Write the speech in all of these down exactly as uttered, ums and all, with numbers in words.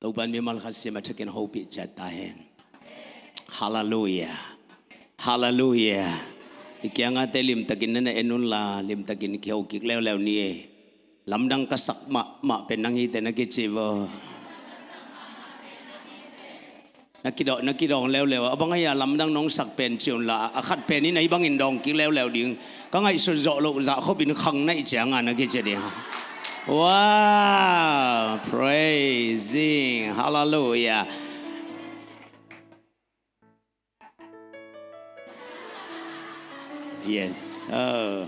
Topan mimal khat sim a thakin hopih ciat ta hen. Halleluiah. Halleluiah. I kiangah te limtakin na na en unla, limtakin kiho kik leuleu ni e. Lamdang ka sak mahmah pen nang hi te na kici vo. Na kidawng, na kidawng leuleu a, bang a hia lamdang nong sak pen ci unla, a khat pen in a hi bangin dawng kik leuleu ding. Ka ngaihsut zawh loh zah khopin khang naih cianga na kici ding. Wow, praising, halleluiah. Yes. Oh.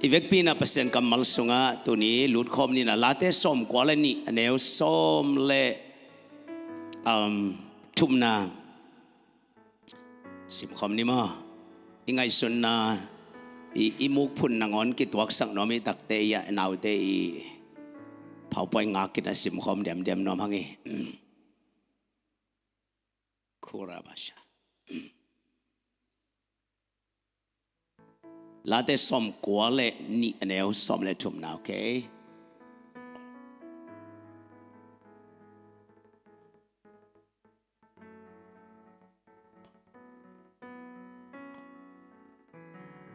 I vekpi in ah Pasian kammal sungah tuni lutkhawm ni in ah, Late sawmkua le nih a neu sawm le, um, thumna simkhawm ni maw. I ngaihsunna, i, i mukphun nangawn kituaksak nuam i takte i ah naute i PowerPoint ngak in ah simkhawm diamdiam nuam hang i. Kurabasha. Late sawmkua le nih a neu sawm le thumna, okay?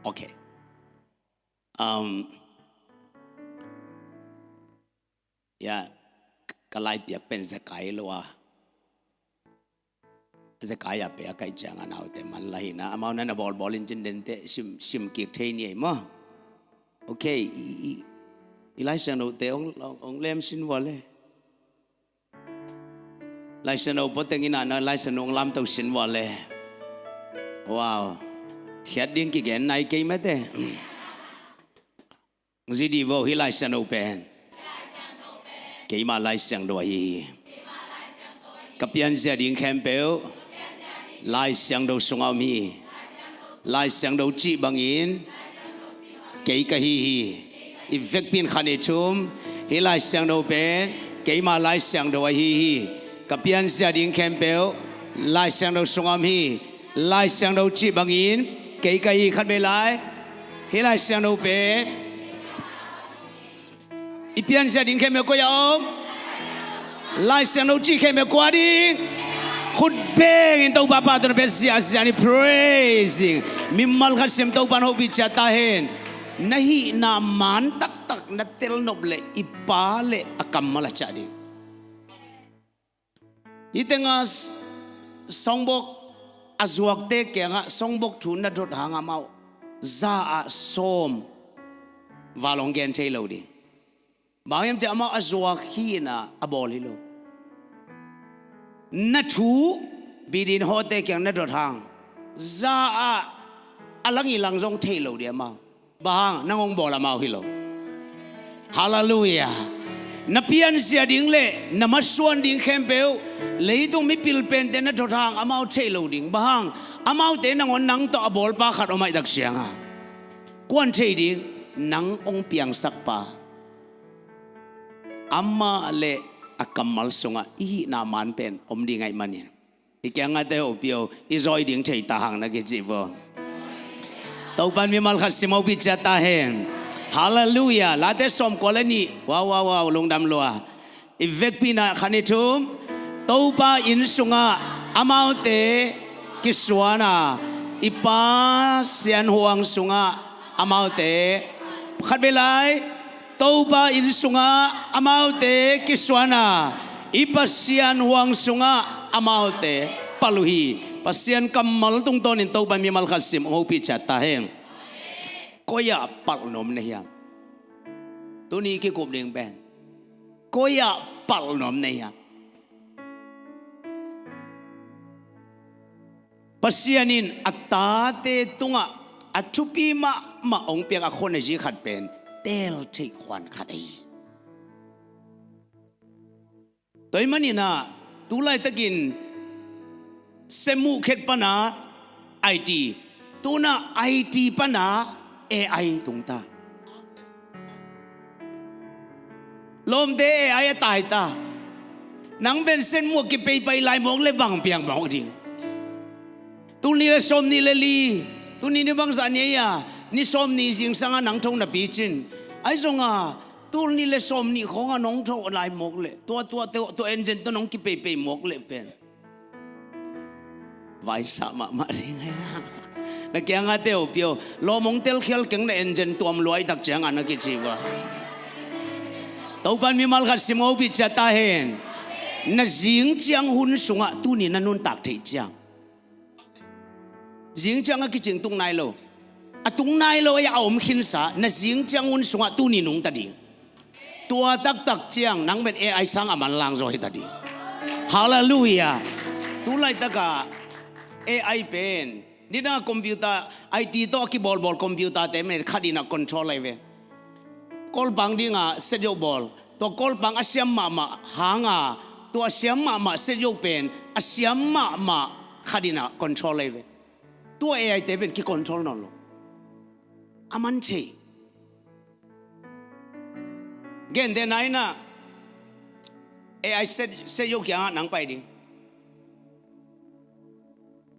Okay. Um, ya, ka laipiak pen zekai lo a. Zekai a pe a kaih cianga naute man la hi na. Amau na na bawlbawl in cin den te sim, sim kik thei ni ei maw. Okay, i, i, i Lai Siangtho te ong, ong, ong lem sin vua le. Lai Siangtho pua teng in ah na Lai Siangtho ong lamto sin vua le. Wow. Khiat ding kigen nai kei mate. Zi di vo, hi Lai Siangtho pen keima Lai Siangtho ahi hi. Ka pianzia ding khempeuh Lai Siangtho sungah om hi. Lai Siangtho cih bangin kei ka hi hi. I vekpi in khat nih thum, hi Lai Siangtho pen keima Lai Siangtho ahi hi. Ka pianzia ding khempeuh Lai Siangtho sungah om hi. Lai Siangtho cih bangin kei ka hi, khat vei lai. Hi Lai Siangtho pen i pianzia ding khempeuh koi ah om? Lai Siangtho cih khempeuh kua ding? Khut bengin Topa pahtawi na pia ziahziah ni, praising. Mimal khat sim Topa in hopih ciat ta hen. Na hihna maan taktak na telnop le i Pa le a kammal a ciah ding. Hih tengah s-, songbok a zuakte kiangah songbok thu na dot hang amau za ah sawm val hong gen thei lo ding. Bang hiam cih leh amau a zuak hi in ah a bawl hi lo. Na thu bidin hawte kiang na dot hang za ah a lang i lang zong thei lo ding amau. Bang hang, nang hong bawl amau hi lo. Halleluiah. Na pianzia ding le na masuan ding khempeuh leitung mipil pente na dot hang amau thei lo ding. Bang hang, amaute nangawn nang tawh a bawlpa khat om ahih tak cianga kuan thei ding? Nang hong piangsak pa. Amah le a kammal sungah i hihna maan pen om ding ahih manin. I kiangah te hopih o, i zawi ding thei ta hang na kici vo. Topan mimal khat sim hopih ciat ta hen. Halleluiah. Late sawmkua le nih. Wow, wow, wow, lungdam lua. I vekpi in ah khat nih thum. Topa inn sungah amaute kisuan a, i Pasian huang sungah amaute, khat vei lai. Topa inn sungah amaute kisuan a, i Pasian huang sungah amaute palh uh hi. Pasian kammal tungtawnin Topa mimal khat sim hopih ciat ta hen. Koi ah palh nuam na hiam? Tuni kikup ding pen koi ah palh nuam na hiam? Pasian in a tate tungah a thupi mahmah hong piak a khua na zi khat pen teel theih khuan khat ahi. Tua ahih manin ah tu laitakin semmuh khet pana I T, tu-in ah I T pana A I tungta. Lawmte, A I a taita. Nang pen semmuh kipeipai lai mawk le bang piang mawk ding? Tul nih le sawmnih le li, tuni ni bangzah ni ei a, ni sawmnih zingsang a nang tho napi cin. Ahi zongin Tul nih le sawm nih khawngah nong tho lai mawk leh, tua, tua, tua, tua engine tawh nong kipeipei mawk leh pen vaisah mahmah ding hi. Na kiangah te uh pio, lawm hong telkhial keng, na engine tuam luai tak ciangah na kici uh a. Topan mimal khat sim ngopih ciat ta hen. Na zing ciang hun sungah tuni na nuntak theih ciang, zing ciang a kicing tung nai lo, a tung nai lo, ei a om khinsa, na zing ciang hun sungah tuni nungta ding. Tua taktak ciang nang pen A I sang a manlang zaw hi ta ding. Halleluiah. Tu laitakah A I pen, nidang a computer, I T tawh a kibawlbawl computer te pen khat in a control ahi ve. Kawlpang dingah set yoh bawl, tua kawlpang a siam mahmah hanga, tua siam mahmah set yoh pen a siam mahmah khat in a control ahi ve. Tua A I te pen kicontrol nawn lo. A man thei. Gentehna in ah, A I set, set yoh kiangah nang pai ding.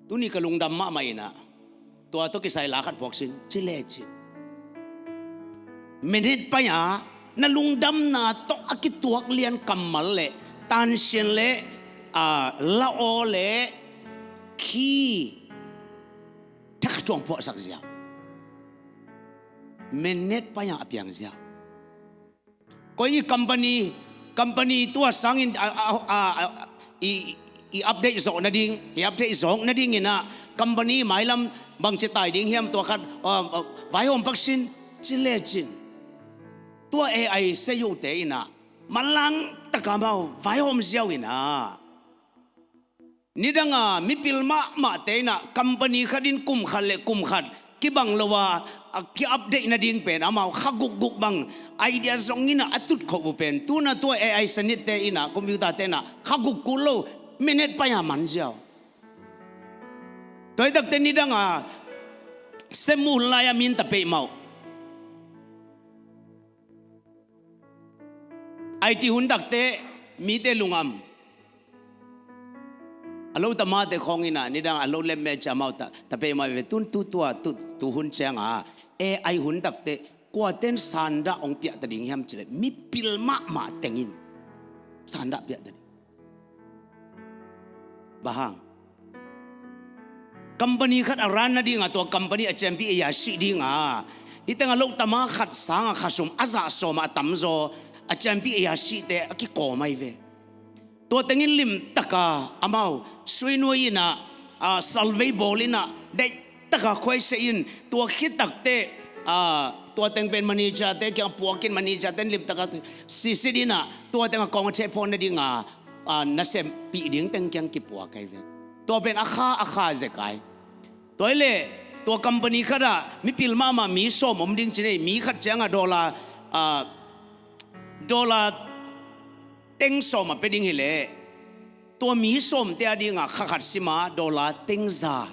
Tuni ka lungdam mahmah in ah, tua tawh kisai la khat phuak sin, ci le cin. Minute pai-a na lungdamna tawh a kituak lian kammal le tansian le, a, la aw le khi thak tuang phuaksak ziau. Minute pai-a a piang ziau. Koi i company, company tua sangin, a, a, a, a, i, i update zawh nading, i update zawh nadingin ah, company mailam bangci tai ding hiam, tua khat, a, a, vaihawm pak sin, ci le cin. Tua A I set yoh te in ah, manlang taka mau vaihawm ziau in ah. Nidanga mipil mahmahte in ah company khat in kum khat le kum khat kibang lo a, a ki-update nading pen amau kha gukguk bang idea zong in ah a tutkhoh uh pen, tu-in ah tua A I sanitte in ah, computer te in ah kha guk kul lo, minute pai-a man ziau. Tua hi takte nidanga sem uh hun lai-a min ta peimawh. I T hun takte mite lungam. A lo tamate khawng in ah, nidang a lo lem me ciamau ta, ta peimawh ve. Tun tu tua, tu, tu hun cianga A I hun takte kuaten sandah hong piah ta ding hiam cih leh, mipil mahmah teng in sandah piah ta ding. Bang hang? Company khat a run nadinga, tua company a ciampi ei a sih dinga, hih teng a lo tama khat sanga khasum a zah sawm a tamzaw a ciampi ei a sihte a kikawm ahi ve. Tua tengin limtaka amau suinuai in ah, a, salvei bawl in ah, deihtaka khuaiseh in, tua khit takte, a, tua teng pen manager te kiang puakin, manager ten limtaka sisit in ah, tua teng a kawng a theh phawn nadinga, a, nasempih ding teng kiang kipuak ahi ve. Tua pen a kha, a kha zek ai. Tua hi leh tua company khatah mipil mahmah mi sawm om ding ci-in ei, mi khat ciangah dollar, a, dollar teng sawm a pia ding hi leh, tua mi sawmte a dingah kha khat sima dollar teng za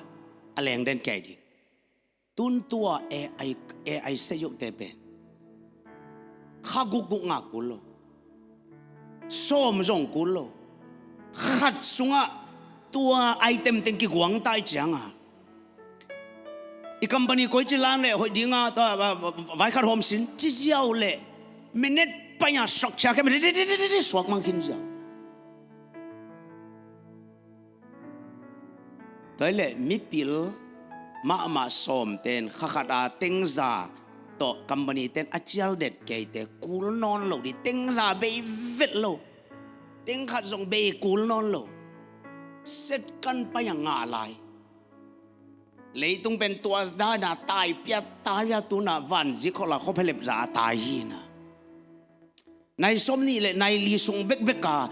a leng den kei ding. Tun tua A I, A I set yohte pen kha gukguk ngak kul lo, sawm zong kul lo, khat sungah tua item teng kiguang tai cianga, i company koici lan le hoih dinga, tua, a, a, vai khat hawm sin ci ziau le, minute pai-a suak ciak kei, suak mang khin ziau. Tua hi leh mipil mahmah sawmten kha khat a teng za tawh company ten a cial det keite kul nawn lo ding, teng za bei vet lo, teng khat zong bei kul nawn lo, set kan pai-a ngah lai. Leitung pen tua dana tai piat tai a, tuna vanzik khawla khuaphelep za a tai hi na. Nai sawm nih le nai li sung bekbek a,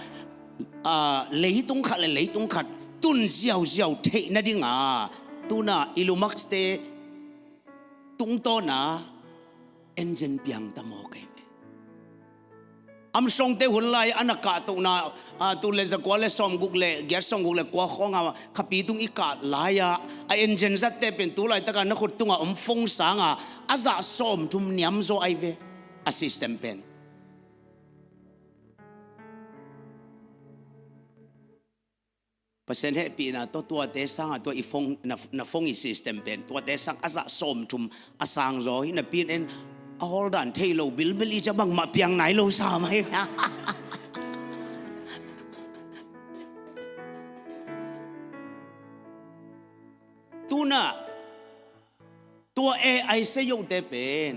a, leitung khat le leitung khat tun ziauziau theih nadinga, tuna Elon Musk te tungtawna engine piang ta mawk ahi ve. Armstrong te hun lai a na kahtohna, a, tul le zakua le sawmguk le giat, sawmguk le kua khawnga khapi tung i kah lai-a, a engine zatte pen tu laitaka na khut tunga om phone sanga a zah sawmthum niamzaw ahi ve, a system pen. Pasian hehpihna tawh tuate sanga tua i phone, na, na phone i system pen tuate sang a zah sawmthum a sangzaw hi napi-in en, a hawl dan thei lo bilbil i ca bangmah piang nai lo sa mai. Tunah tua A I sia yote pen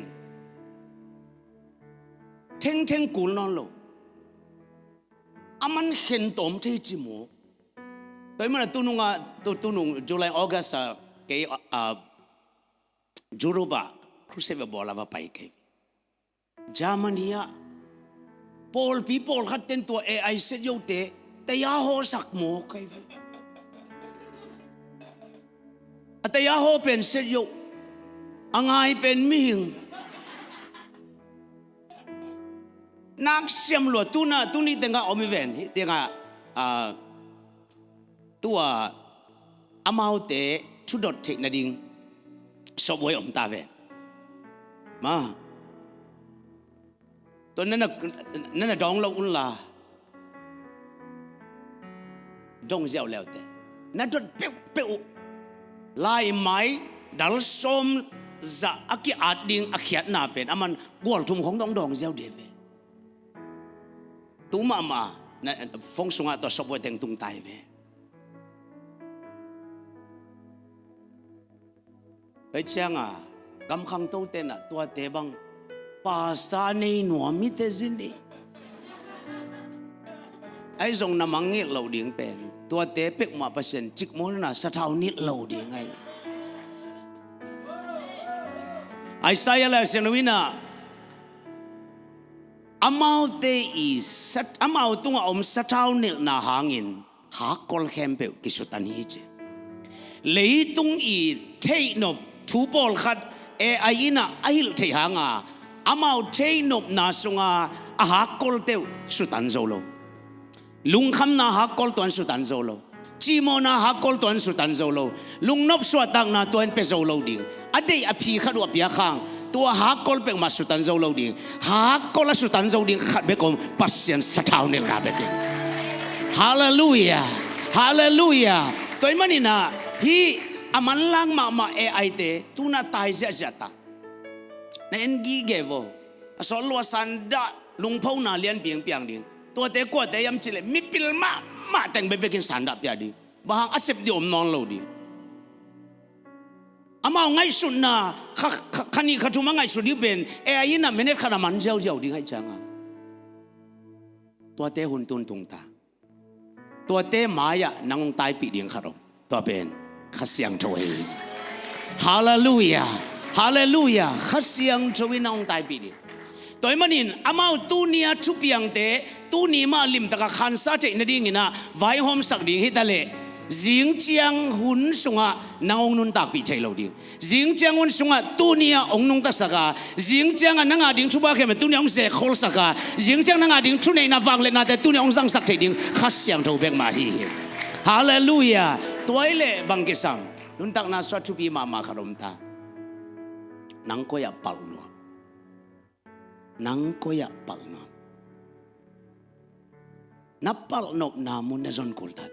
thengtheng kul nawn lo. A man khen tawm thei ci maw? Tua i mana tununga, tu, tunung July, August a kei a, a, Europe ah crusade va bawl a va pai kei. Germany ah pawlpi pawlkhat ten tua A I sia yote taya hawsak maw kei ve. A taya haw pen sia yo, a ngai pen mihing. Nak siam lua tuna, tuni tengah om i ven, hih tengah, ah, tua amaute thudot theih nading sawpway om ta ven. Ma. Tua nana, nana dawng lo unla. Dong ziau leute. Na dot peuhpeuh uh. Laimai dal sawm za a ki-at ding a khiatna pen a man gual thum khong dong dawng ziau dih ve. Tu mahmah na, phone sungah tua sawpway teng tung tai ve. Tua cianga gam khangto tenah tuate bang pasta nei nuam mite zin i. Ai zong na mangngilh lo ding pen tuate peuhmah Pasian cikmawhna sathau nilh lo ding ai. Isaiah le a siangtho inah amaute i sat, amau tungah om sathau nilhna hangin hakkol khempeuh kisutan hi ci. Leitung i theihnop thu pawlkhat A I inah a hilh theih hanga amau theihnopna sunga a hakkolte uh sutan zo lo. Lungkhamna hakkol tuan sutan zo lo. Cihmawhna hakkol tuan sutan zo lo. Lungnop suahtakna tuan pia zo lo ding. A deih a phi khat uh a piak hang tua hakkol peuhmah sutan zo lo ding. Hakkol a sutan zo ding khat bek om, Pasian sathau nilhna bekin. Halleluiah. Halleluiah. Tua i maninah hih a manlang mahmah A I te tuna tai ziahziah ta. Na en gige vo. A sawt lua sandah lungphona lian piangpiang ding. Tuate kuate hiam cileh mipil mahmah teng bekbekin sandah pia ding. Bang hang a sep dih om nawn lo ding. Amau ngaihsutna kha, kha, kha nih kha thum a ngaihsut dih pen A I inah minute khat a man ziauziau ding aih cianga. Tuate hun tun tung ta. Tuate mai-ah nang hong taipih ding khat om. Tua pen Kha Siangtho hi. Halleluiah. Halleluiah. Kha Siangtho in nang hong taipih ding. Tua i manin amau tuni a thupiangte tuni mah limtaka khansa theih nadinginah vaihawmsak ding hitaleh zingciang hun sungah nang hong nuntakpih thei lo ding. Zingciang hun sungah tuni-ah hong nungtasak a, zingciangah na ngah ding thupha khempeuh tuni-ah hong zekholsak a, zingciang na ngah ding thuneihna vangliatnate tuni-ah hong zangsak theih ding Kha Siangtho bek mah hi hi. Halleluiah. Tua i leh bang kisam, nuntakna sungah thupi mahmah khat om ta. Nang koi-ah palh nuam? Nang koi-ah palh nuam? Na palh nopna mun na zon kul ta.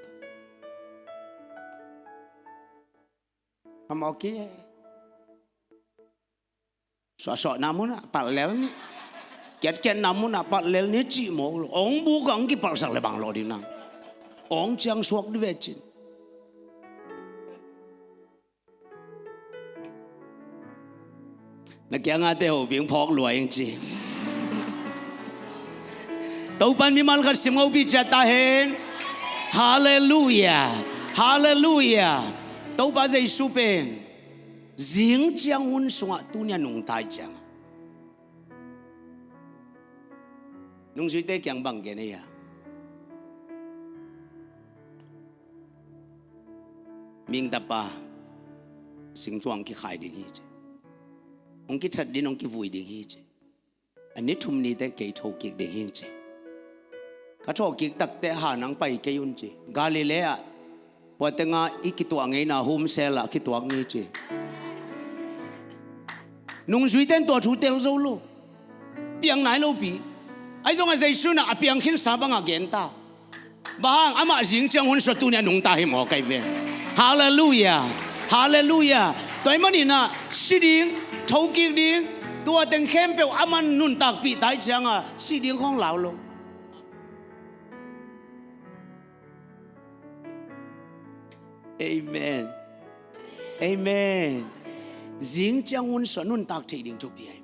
Amau ki suahsuahna munah palh lel ni. Kiatkiatna munah palh lel ni cih mawk lo. Ong buk a ong kipalhsak le bang lo ding nang. Ong ciang suak di ve cin. Na kiangate hoping phawk lua ing ci. Topan mimal khat sim ngopi ciat ta hen. Halleluiah. Halleluiah. Topa Jesu pen zingciang hun sungah tunia nungta i ciang nungzuite kiang bang gen ei a, mingtapa singtuang kikhai ding hi ci. Hong kithat din hong kivui ding hi ci. A ni thum nite kei thokik ding hing ci. Ka thokik takte ha nang pai kei un ci. Galilee ah puatenga i kituah ngeina humsel ah kituak ngi ci. Nungzuite in tua thu tel zo lo. Piang nai lopi. Ahi zongah Jesu in a piang khinsa bangah gen ta. Bang hang amah zingciang hun sua tunia nungta hi maw kai ve. Halleluiah. Halleluiah. Tua i maninah si ding, thokik ding, Tua teng khempeuh a man nuntakpih tai cianga sih ding khawng lau lo. Amen. Amen. Zing ciang hun suah nuntak theih ding thupi ai.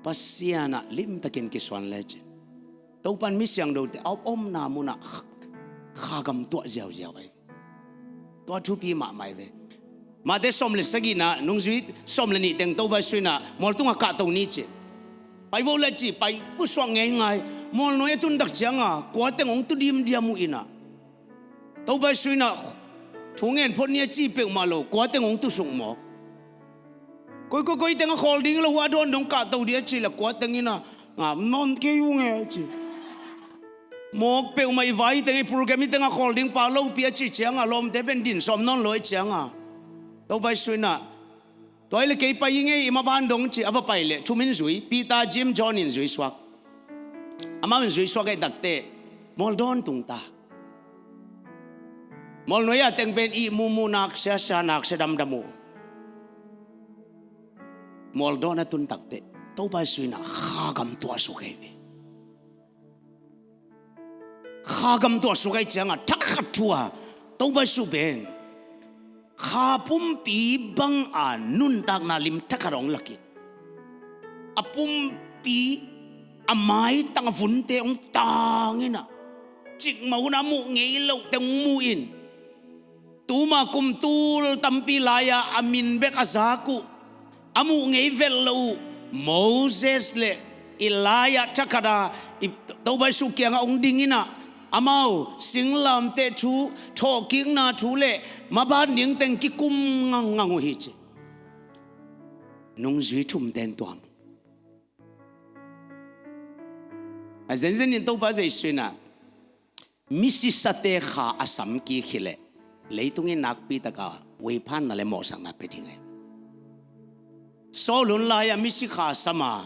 Pasian ah limtakin kisuan lecin Topan mi siangthote a omna munah kha, kha gam tuah ziauziau ai. Tua thupi mahmah ai ve. Mate sawm le sagihna nungzui sawm le nih teng Topa Jesu inah mualtungah kahto ni ci. Pai vo le ci, pai pusuak ngeingai. Mualnuai a tuntak cianga kua teng hong tu dimdiam uh inah Topa Jesu inah thu ngen phot ni a ci peuhmah lo, kua teng hong tusuk mawk. Koi koi koi teng a khawl ding lo, hua dawn dong kahto dih a ci le kua teng inah ngam nawn kei uh nge a ci. Mawk peuhmah i vai teng i program i teng a khawl ding pa lopi a ci cianga lawmte pen din sawm nawn lo a cianga Topa Jesu inah tua ile kei pai i ngei i maban dong ci a va pai le thumin zui Peter, Jim, John in zui suak. Amau in zui suak ei takte mualdawn tungta. Mualnuai a teng pen ih mumu nak siasia nak sia damdam uh. Mualdawn a tun takte Topa Jesu inah kha gam tuah suk ei ve. Kha gam tuah suk ai cianga thakhat thua Topa Jesu pen kha pumpi banga nuntakna lim thakhat hong lakin a pumpi a maitang a vunte hong tang inah cikmah hun a muh ngei loh teng hong mu in. Tuma kum tul tampi lai-ah a min bek a zak uh a muh ngei velh loh uh Moses le Elijah thakhat a i Topa Jesu kiangah hong ding inah amau singlamteh thu, thawhkikna thu le maban ding teng kikum ngangngang uh hi ci. Nungzui thumte in tua mu. A zenzen in Topa Jesu inah misisate kha a sam kik hileh leitung in nakpi taka veiphanna le mawhsakna pia ding ai. Saul hun lai-ah misi kha a sama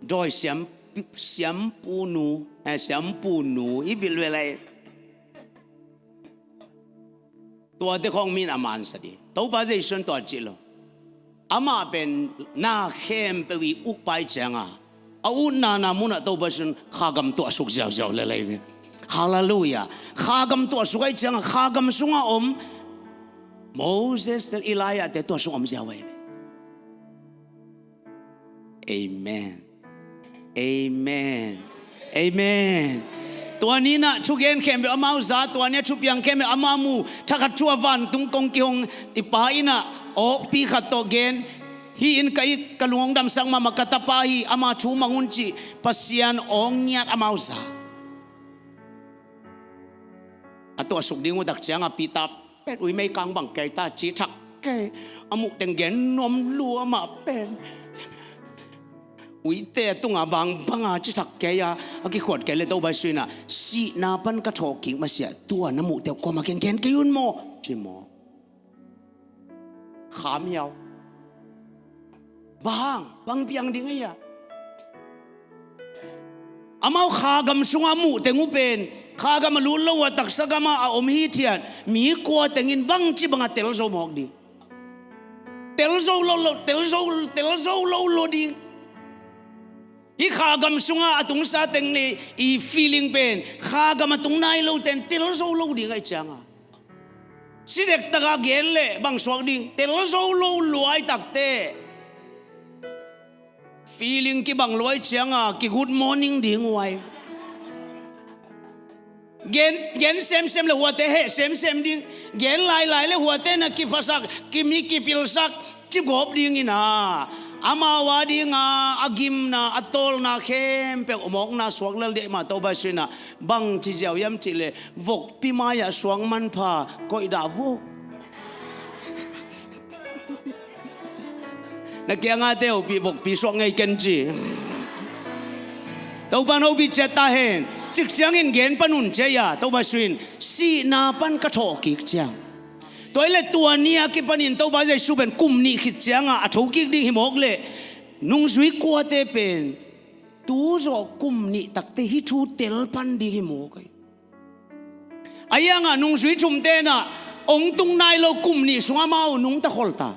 dawi siam, siampu nu, eh, siampu nu i bilh velai. Tuate khawng min a mansa dih. Topa Jesu in tua cih lo. Amah pen na khempeuh i ukpa i cianga a utna na munah Topa Jesu in kha gam tuah suk ziauziau lelei ve. Halleluiah. Kha gam tuah suk ai cianga kha gam sunga om Moses te Elijah te tua sung om ziau ai ve. Amen. Amen. Amen. Tua ni inah thugen khempeuh amau za, tua ni a thupiang khempeuh amau mu, thakhat thua vantung kong kihong i Pa inah awkpi khat tawh gen hi in ka it ka lung hong damsak mahmah ka tapa hi ama thu mang un cih Pasian awng ngiat amau za. A tuahsuk ding uh tak cianga Peter pen ui meikang bang kei ta ci thak kei. A muh teng gen nuam lua mah pen uite a tunga bang banga ci thak kei a, a kikhuat kei le Topa Jesu inah sihna pan ka thawh kik masiah tua na muhte uh kuamah keng gen kei un maw ci maw. Kham hiau. Bang, bang piang ding ahi a. Amau kha gam sunga muh teng uh pen kha gam a lut lo uh a taksa gama a om hithiat mi kua tengin bangci banga tel zo mawk ding. Tel zo lo lo, tel zo, tel zo lo lo ding. Hih kha gam sunga a tungsa teng le i feeling pen kha gam a tung nai lo ten tel zo lo ding ai cianga. Sidek taka gen le bang suak ding, tel zo lo luai takte. Feeling kibang luai cianga ki good morning ding uai. Gen, gen semsem le huate heh semsem ding. Gen lailai le huate na kiphasak, kimi kipilsak ci gawp dingin a, amau a dinga a gimna a tawlna khempeuh mawkna suak lel deh mah Topa Jesu inah bang ci ziau hiam cih leh vokpi mai-ah suang manpha koih dah vuk. Na kiangate hopih vokpi suak ngei ken ci. Topa in hopih ciat ta hen. Cik ciangin gen pan un ci a, Topa Jesu in sihna pan ka thawh kik ciang. Tua hi le tua ni a kipanin Topa Jesu pen kum nih khit cianga a thokik ding hi mawk le nungzui kuate pen tu zawh kum nih takte hih thu tel pan ding hi mawk ahi. Ahi hangah nungzui thum tenah hong tung nai lo kum nih sungah amau nungta khol ta.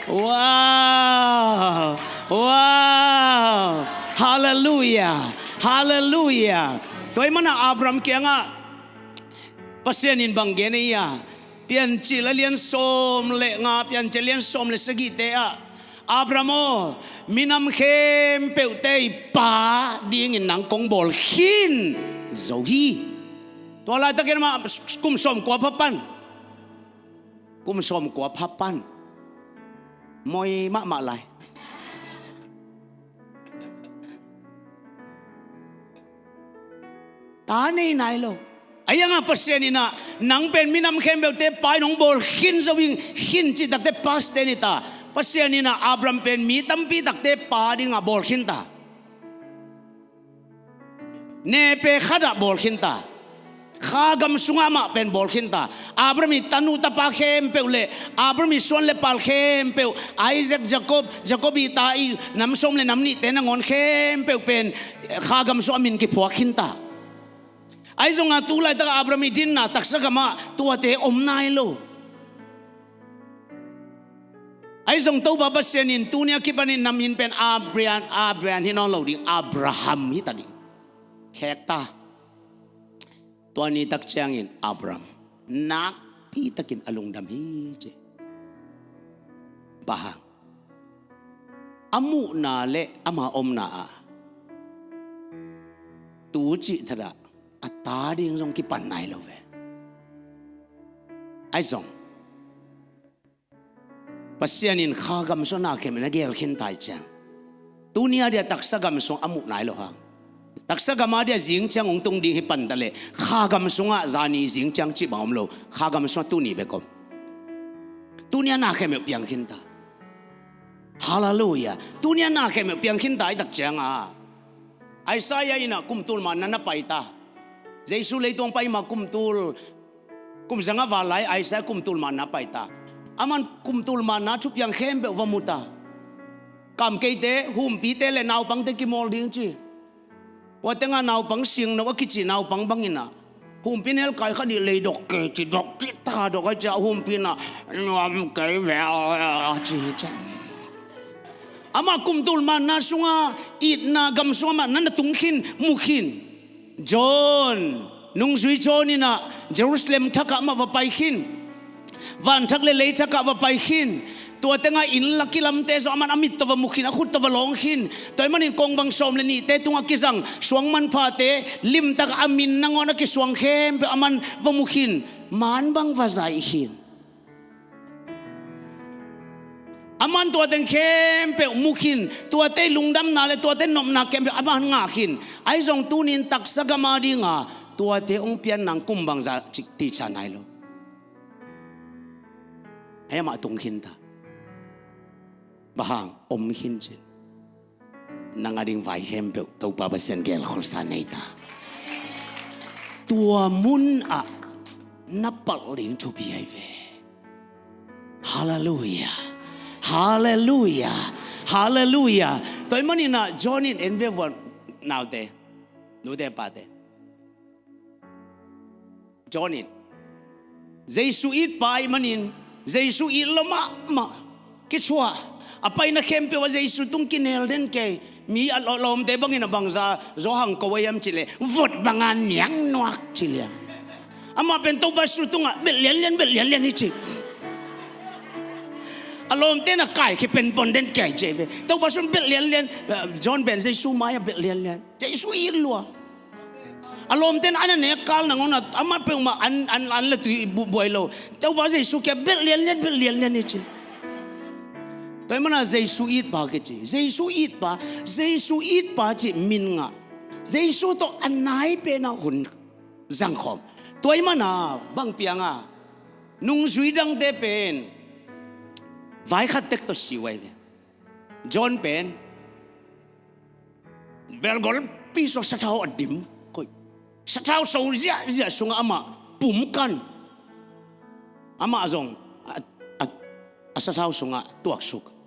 Wow! Wow! Halleluiah! Halleluiah! Tua ahih manin Abraham kiangah Pasian in bang gen ei a, Piancil a lian sawm le nga, Piancil lian sawm le sagihte ah, Abraham aw, minam khempeuhte i pa dingin nang kong bawl khin zo hi. Tua laitakin amah kum sawmkua pha pan. Kum sawmkua pha pan. Moi mahmah lai. Ta nei nai lo. Ahi hangah Pasian in ah, nang pen minam khempeuhte pa in hong bawl khin zo ing, khin cih takte past tense hi ta. Pasian in ah Abraham pen mi tampi takte pa dingah bawl khin ta. Nepe khat ah bawl khin ta. Kha gam sungah amah pen bawl khin ta. Abraham i tanu tapa khempeuh le Abraham i suan le pal khempeuh, Isaac, Jacob, Jacob i ta i nam sawm le nam nihte nangawn khempeuh pen kha gam sungah a min kiphuak khin ta. Ahi zongah tu laitak Abraham i dinna taksa gamah tuate om nai lo. Ahi zong Topa Pasian in tuni a kipanin na min pen Abraham, Abraham hi nawn lo ding, Abraham hi ta ding. Khek ta. Tua ni tak ciangin Abraham nakpi takin a lungdam hi ci. Bang hang? A muhna le ama omna ah tu cih thadah a ta ding zong kipan nai lo ve. Ahi zong Pasian in kha gam sungah na khempeuh na gel khin ta ahih ciang, tuni a dia taksa gam sung a muh nai lo hang. Taksa gam a dia zing ciang hong tung ding hi pan ta leh, kha gam sungah zani zing ciang cih bang om lo. Kha gam sungah tuni bek om. Tuni a na khempeuh piang khin ta. Halleluiah. Tuni a na khempeuh piang khin ta ahih tak ciangah, Isaiah in ah kum tul manna na pai ta. Jesu leitung pai ma kum tul, kum zanga val lai Isaiah kum tul manna pai ta. Aman kum tul manna thupiang khempeuh va mu ta. Kam keite, humpite le naupangte kimawl ding ci. Tua tengah naupang singno a kici naupang bangin ah, humpi nelkai kha dih lei dok kei ci, dok ci ta dok a ci a, humpi in ah nuam kei ve ci ci. Amah kum tul manna sungah, itna gam sungah amah na na tung khin, mu khin. John, nungzui John in ah Jerusalem thakah amah va pai khin. Van thak le lei thakah va pai khin. Tua tengah inn laki lamte zong aman a mit tawh va mu khin, a khut tawh va lawng khin. Tua ahih manin kongvang sawm le nihte tungah kizang suang manphate, limtak a min nangawn a kisuang khempeuh aman va mu khin. Man bang va zaih khin. Aman tua teng khempeuh mu khin, tuate lungdamna le tuate nopna khempeuh aman ngah khin. Ahi zong tuni in taksa gam a dinga tuate hong pian nang kum bangzah cih tihcian nai lo. Ahi amah tung khin ta. Bang hang? Om khin cin. Nang a ding vai khempeuh Topa Pasian gelkholsa nei ta. Tua munah na palh ding thupi ahi ve. Halleluiah. Halleluiah. Halleluiah. Tua ahih manin ah John in en ve vua, naute, nute pate. John in, Jesu it pa ahih manin, Jesu it lua mahmah, kithuah. A paina khempeuh ah Jesu tung kinel den kei. Mi a lawmte bangin a bangzah zaw hang ko a hiam cih leh, vot banga niang nuak ci liang. Amah pen Topa Jesu tungah belh lianlian, belh lianlian hi ci. A lawmte in a kaikhia penpon den kei ci ve. Topa Jesu belh lianlian. John pen Jesu mai-ah belh lianlian. Jesu it lua. A lawmte in an a nek kal nangawn ah amah peuhmah an, an, an le tui bu-, buai lo. Topa Jesu kiang belh lianlian, belh lianlian hi ci. Tua ahih manin Jesu it pa kici. Jesu it pa, Jesu it pa cih min ngah. Jesu tawh a nai pen a hun zangkhawm. Tua ahih manin bang piang a, nungzui dangte pen vai khat tek tawh si uh ahi ve. John pen belgolpi sungah sathau a dim koih. Sathau so ziahziah sungah amah pum kan. Amah zong a, a, a sathau sungah tuaksuk.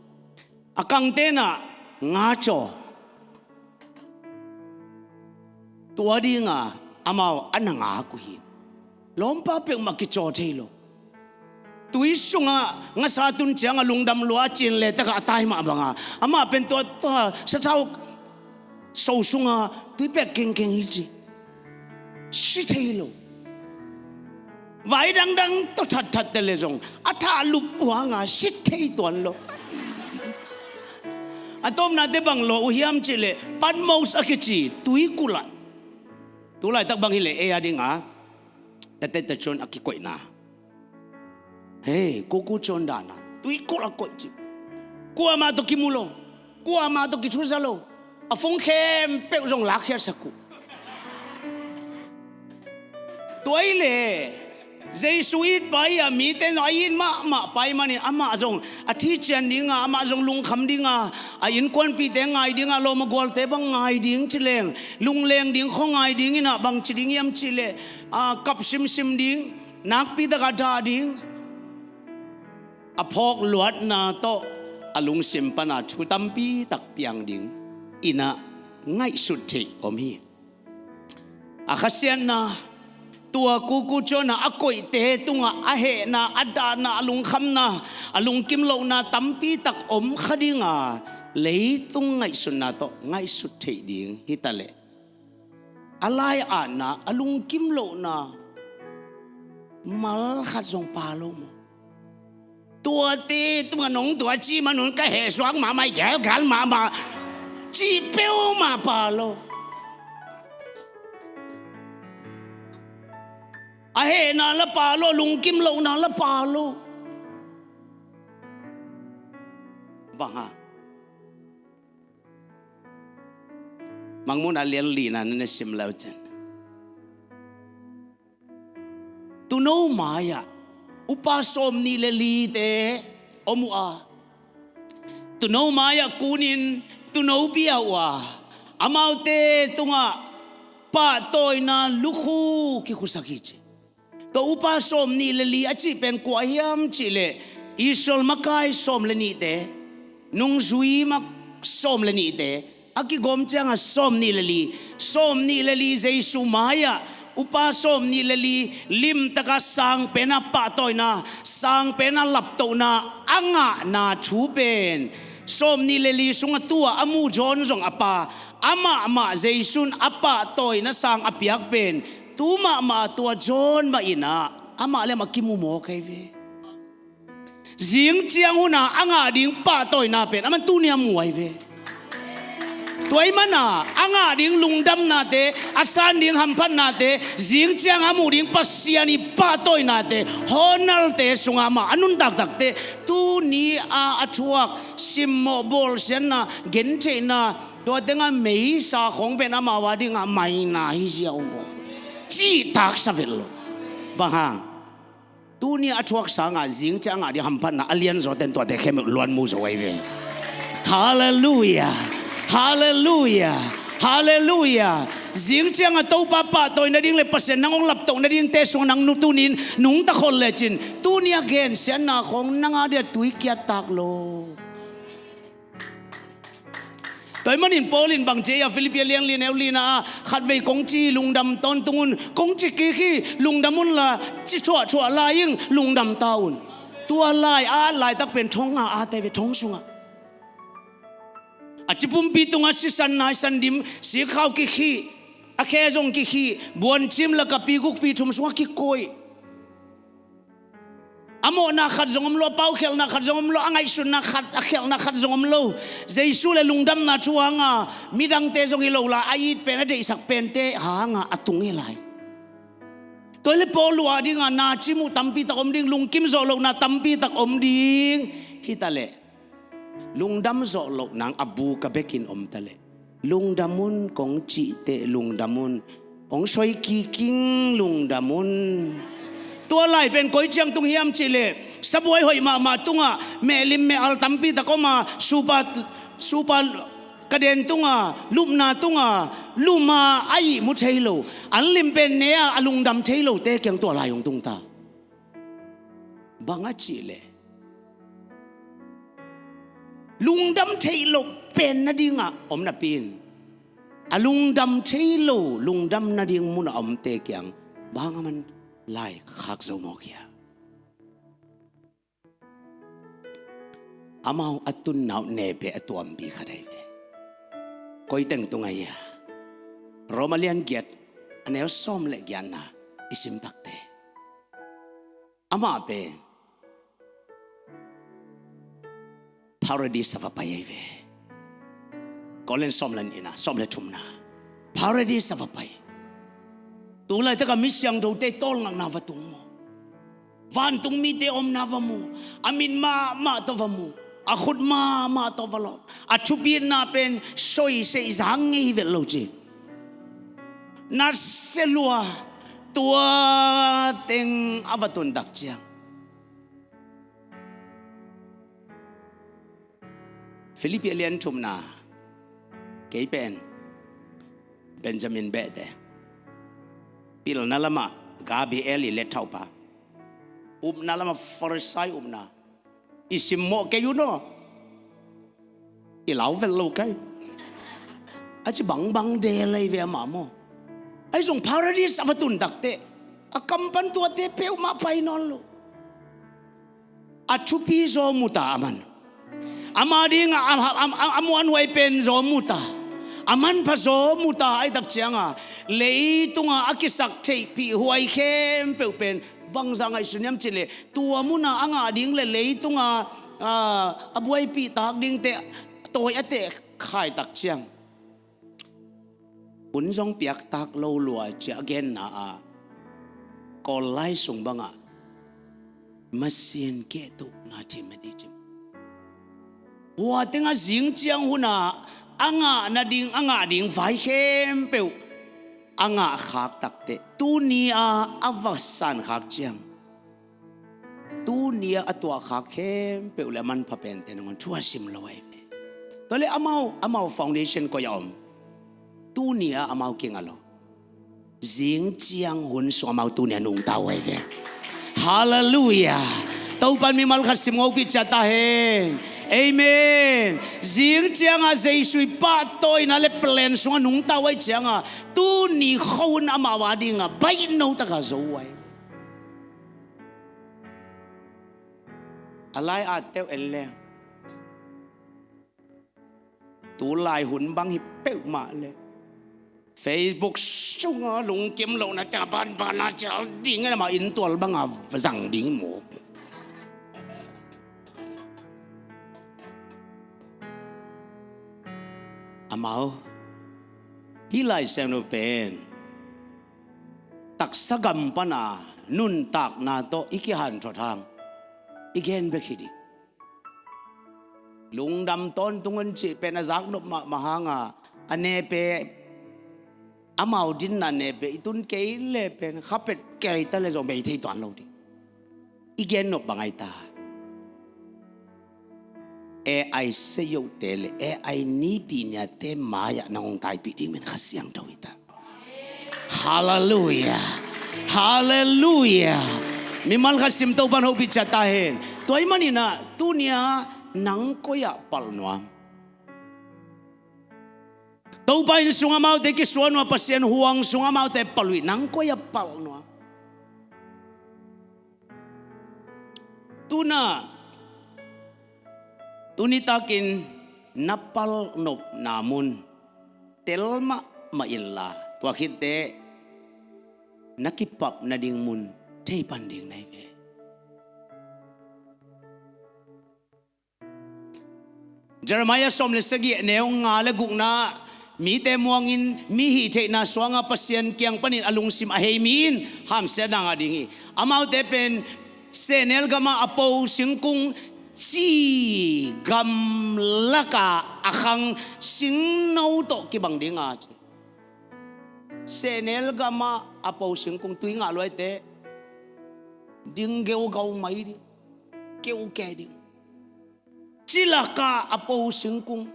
A kangte in ah nga caw. Tua dinga amau a na ngak uh hi. Lawmpa peuhmah kicaw thei lo. Tui sungah ngasa tun ciangah lungdam lua a cin le takah a tai mah banga amah pen tua, tua sathau so sunga tui pek kengkeng hi ci. Si thei lo. Vai dangdang tawh thatthat te le zong a thah lup puanga si thei tuan lo. A tawpnate bang lo uh hiam cihleh Patmos a kici tuikulh ah. Tulaitak bang hileh ei a dinga tate tacuan a kikoihna. Hei, kuku cawn dana tuikulh a koih ci. Kuamah tawh kimu lo. Kuamah tawh kithuza lo. A phone khempeuh zong lakkhiatsak uh. Tua hileh Jesu it pai a mite zong a it mahmah pai manin amah zong a thician dinga, amah zong lungkham dinga, a innkuanpihte ngai dinga, lawm a gualte bang ngai ding ci leng, lungleng ding khawngai ding inah bangci ding hiam cihleh, a, kap simsim ding, nakpi takah dah ding. A phawk luatna tawh a lungsim pana thu tampi tak piang ding inah ngaihsut theih om hi. A khasiatna, tua kuku cawnah a koihte tungah a hehna, a dahna, a lungkhamna, a lungkim lohna tampi tak om kha dinga leitung ngaihsutna tawh ngaihsut theih ding hitaleh a lai-atna, a lungkim lohna mal khat zong pha lo maw? Tuate tungah nong tua cih manun ka hehsuak mahmah, i gelgal mahmah cih peuhmah pha lo. A hehna la pha lo, lungkim lohna la pha lo. Bang hang? Mangmuhna lian lina na na sim lo cin. Tuuno mai-ah upa sawmnih le lite om uh a, tuuno mai-ah kunin tuuno bia uh a, amaute tungah pahtawina lukhu kikhusak hi ci. Tua upa sawmnih le li a cih pen kua hiam cihleh Israel makai sawm le nihte, nungzui mak sawm le nihte, a kigawm ciangah sawmnih le li, sawmnih le li Jesu mai-ah upa sawmnih le li limtakah sangpenah pahtawina, sangpenah laptohna a ngahna thu pen sawmnih le li sungah tua a mu John zong a pha, amah mah Jesu in a pahtawina sang a piak pen tu mahmah tua John mah inah amah le amah kimu mawk ahi ve. Zing ciang hunah a ngah ding pahtawina pen aman tuni a mu ahi ve. Tua ahih mana a ngah ding lungdamnate, a san ding hamphatnate, zing ciang a muh ding Pasian i pahtawinate, honalte sungah amah a nuntaktakte tuni a a thuak simmawh bawlsiatna, gentheihna, tua tengah meisa khong pen amau a dingah maina hi zia uh maw? Cihtaksa vet lo. Bang hang? Tuni a thuak sangah zing ciang a ngah ding hamphatna a lianzaw ten tuate khempeuh luan mu zo ahi ve. Halleluia. Halleluia. Halleluia. Zing ciangah Topa pahtawi nading le Pasian nang hong laptoh nadingte sungah nang nu tunin nungta khol lecin tuni a gensiatna khong nang a dia tuikiat tak lo. Tua ahih manin Paul in bang ci a, Filippi a lian li neu lina ah, khatvei kong ci lungdam tawntung un, kong ci kik hi lungdam unla, ci thuahthuah lai ing lungdam ta un. Tua lai a at laitak pen thong nga a tai ve, thong sungah. A ci pumpi tungah sisan naisan dim, sikkhau kikhih, a khe zong kikhih, buancim lakah pi guk pi thum sungah kikoih. A mawhna khat zong om lo, a paukhialhna khat zong om lo, a ngaihsutna khat, a khialhna khat zong om lo. Jesu le lungdamna thu hanga midangte zong hi lo la, a it pen, a deihsak pente hanga a tung hi lai. Tua hi le Paul uh a dinga na cim uh tampi tak om ding, lungkim zawh lohna tampi tak om ding. Hi ta leh lungdam zawh loh nang a bu ka bekin om ta leh lungdam un kong cih teh lungdam un. Hong soi kiking lungdam un. Tua lai pen koi ciang tung hiam cih leh sabuai hoih mahmah tungah mehlim meh-al tampi tak om a, supa, supa kaden tunga, lupna tunga, luma a ihmu thei lo, an lim pen ne a, a lungdam thei lote kiang tua lai hong tung ta. Bang a cih leh lungdam theih loh pen nadingah om napi in, a lungdam thei lo lungdam nading munah omte kiang bang a man lai khak zo mawk hia? Amau a tunna uh nepe a tuampi khat ahi ve. Koi teng tung ahi a? Roma lian giat, a neu sawm le giatna i sim takte, amah pen Paradis a va pai ahi ve. Korin sawm le nihna, sawm le thumna. Paradis a va pai. Tu laitak a mi siangthote tawlngakna va tung maw? Vantung mite omna va mu. A mit mahmah tawh va mu. A khut mahmah tawh va lawh. A thupitna pen soisei zang ngei hi vet lo ci. Nasia lua, tua teng a va tun tak ciang, Philippi a lian thumna, kei pen Benjamin behte, pilna lamah Gabriel i lethaupa, upna lamah Farisai upna, i simmawh kei un aw. I lau vel lo kai. A ci bangbang del ahi ve amah maw. Ahi zong Paradis a va tun takteh, a kam pan tuate peuhmah pai nawn lo. A thupi zaw mu ta aman. Ama ding a, a, a, a, a muanhuai pen zaw mu ta. A manpha zaw mu ta, ahi tak cianga leitunga a kisak theihpih huai khempeuh pen bangzah ngaihsun hiam cihleh, tua muna a ngah ding le leitunga, a, a buaipih tak dingte tawi a teh khai tak ciang, hun zong piaktak lo lua cia a genna ah, Kawl lai sung bangah masin kehtuh nga thim a di cim. Hua tengah zing ciang hunah a ngah nading, a ngah ding vai khempeuh a ngah khak takteh, tuni a a va san khak ciang, tuni a a tuah khak khempeuh le a manpha pente nangawn thu a sim lo ahi ve. Tua le amau, amau foundation koi a om? Tuni a amau kinga lo. Zing ciang hun sung amau tuni a nungta uh ahi ve. Halleluiah. Topan mimal khat sim ngopih ciat ta hen. Amen. Zing cianga Jesu i pahtawina le plan sunga nungta uh ahi cianga, tuni kho hun amau a dinga baihno taka zo uh ahi. A lai-at teuh en leng, tu lai hun bang hi peuhmah le Facebook sunga lungkim lohna teng a banbana cial ding in amah inntual banga zang ding maw? Amau, hih Lai Siangtho pen taksa gam pana nuntakna tawh i kihanthawn hang i gen bek hi ding. Lungdam tawntung un cih pen a zaknop mahmah hanga, a nepe, amau dinna nepe i tun kei le pen khapet kei ta le zong bei thei tuan lo ding. I gennop bang ahi ta? A I seiohte le A I nipi niate mai-ah nang hong taipih ding men Kha Siangtho hi ta. Halleluiah. Halleluiah. Mimal khat sim Topan hopih ciat ta hen. Tua ahih maninah tunia nang koi-ah palh nuam? Topa inn sung amaute kisuan uh a, Pasian huang sung amaute palh uh hi, nang koi-ah palh nuam? Tuna, tunitakin na palh nopna mun tel mahmah inla, tua khitteh na kipap nading mun thei pan ding na hi ve. Jeremiah sawm le sagih neu nga le gukna, mite muangin mi hih theihna suanga Pasian kiang panin a lungsim a hei mi in hamsiatna ngah ding hi. Amaute pen sehnel gamah a po singkung ci gamlaka a khang singno tawh kibang dinga ci. Sehnel gamah a po singkung tui ngah luaite ding geugau mai ding, keuke ding. Ci laka a po singkung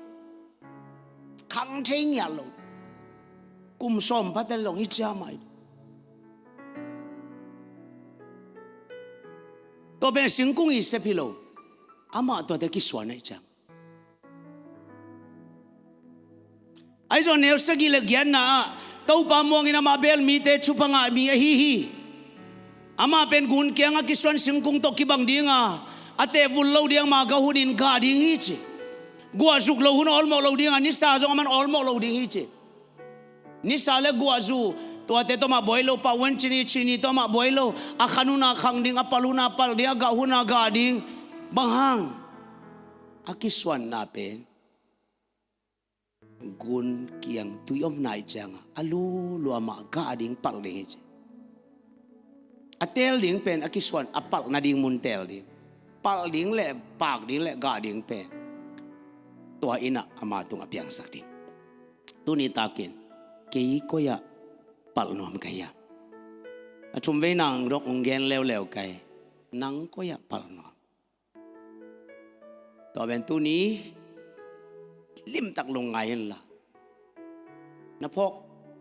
khang thei ngiat lo. Kum sawm phatel long hi ciamai. Tua pen singkung i sep hi lo. Amah tuate kisuan ahi ciang. Ahi zong neu sagih le giatna ah Topa muangin amah beel mite thupha ngah mi ahi hi. Amah pen gun kiangah kisuan singkung tawh kibang dinga, A teh vul lo ding a, ama gah hunin gah ding hi ci. Guah zuk lo hun a awlmawh lo ding a, nisa zong aman awlmawh lo ding hi ci. Nisa le guah zu, tuate tawh mah buai lo, pah wan cini cini tawh mah buai lo. A khan hun a khang ding, a palh hun a palh ding, a gah hun a gah ding. Bang hang? A kisuanna pen gun kiang tui om nai ciangah a lulua mah gah ding, palh ding hi ci. A teel ding pen a kisuan, a palh nading mun teel ding. Palh ding le, paak ding le gah ding pen tua in ah ama tungah piangsak ding. Tuni takin kei koi-ah palh nuam ka hiam? A thumvei nang dong hong gen leuleu ka hi. Nang koi-ah palh nuam? Tua pen tuni limtak lungngai inla, na phawk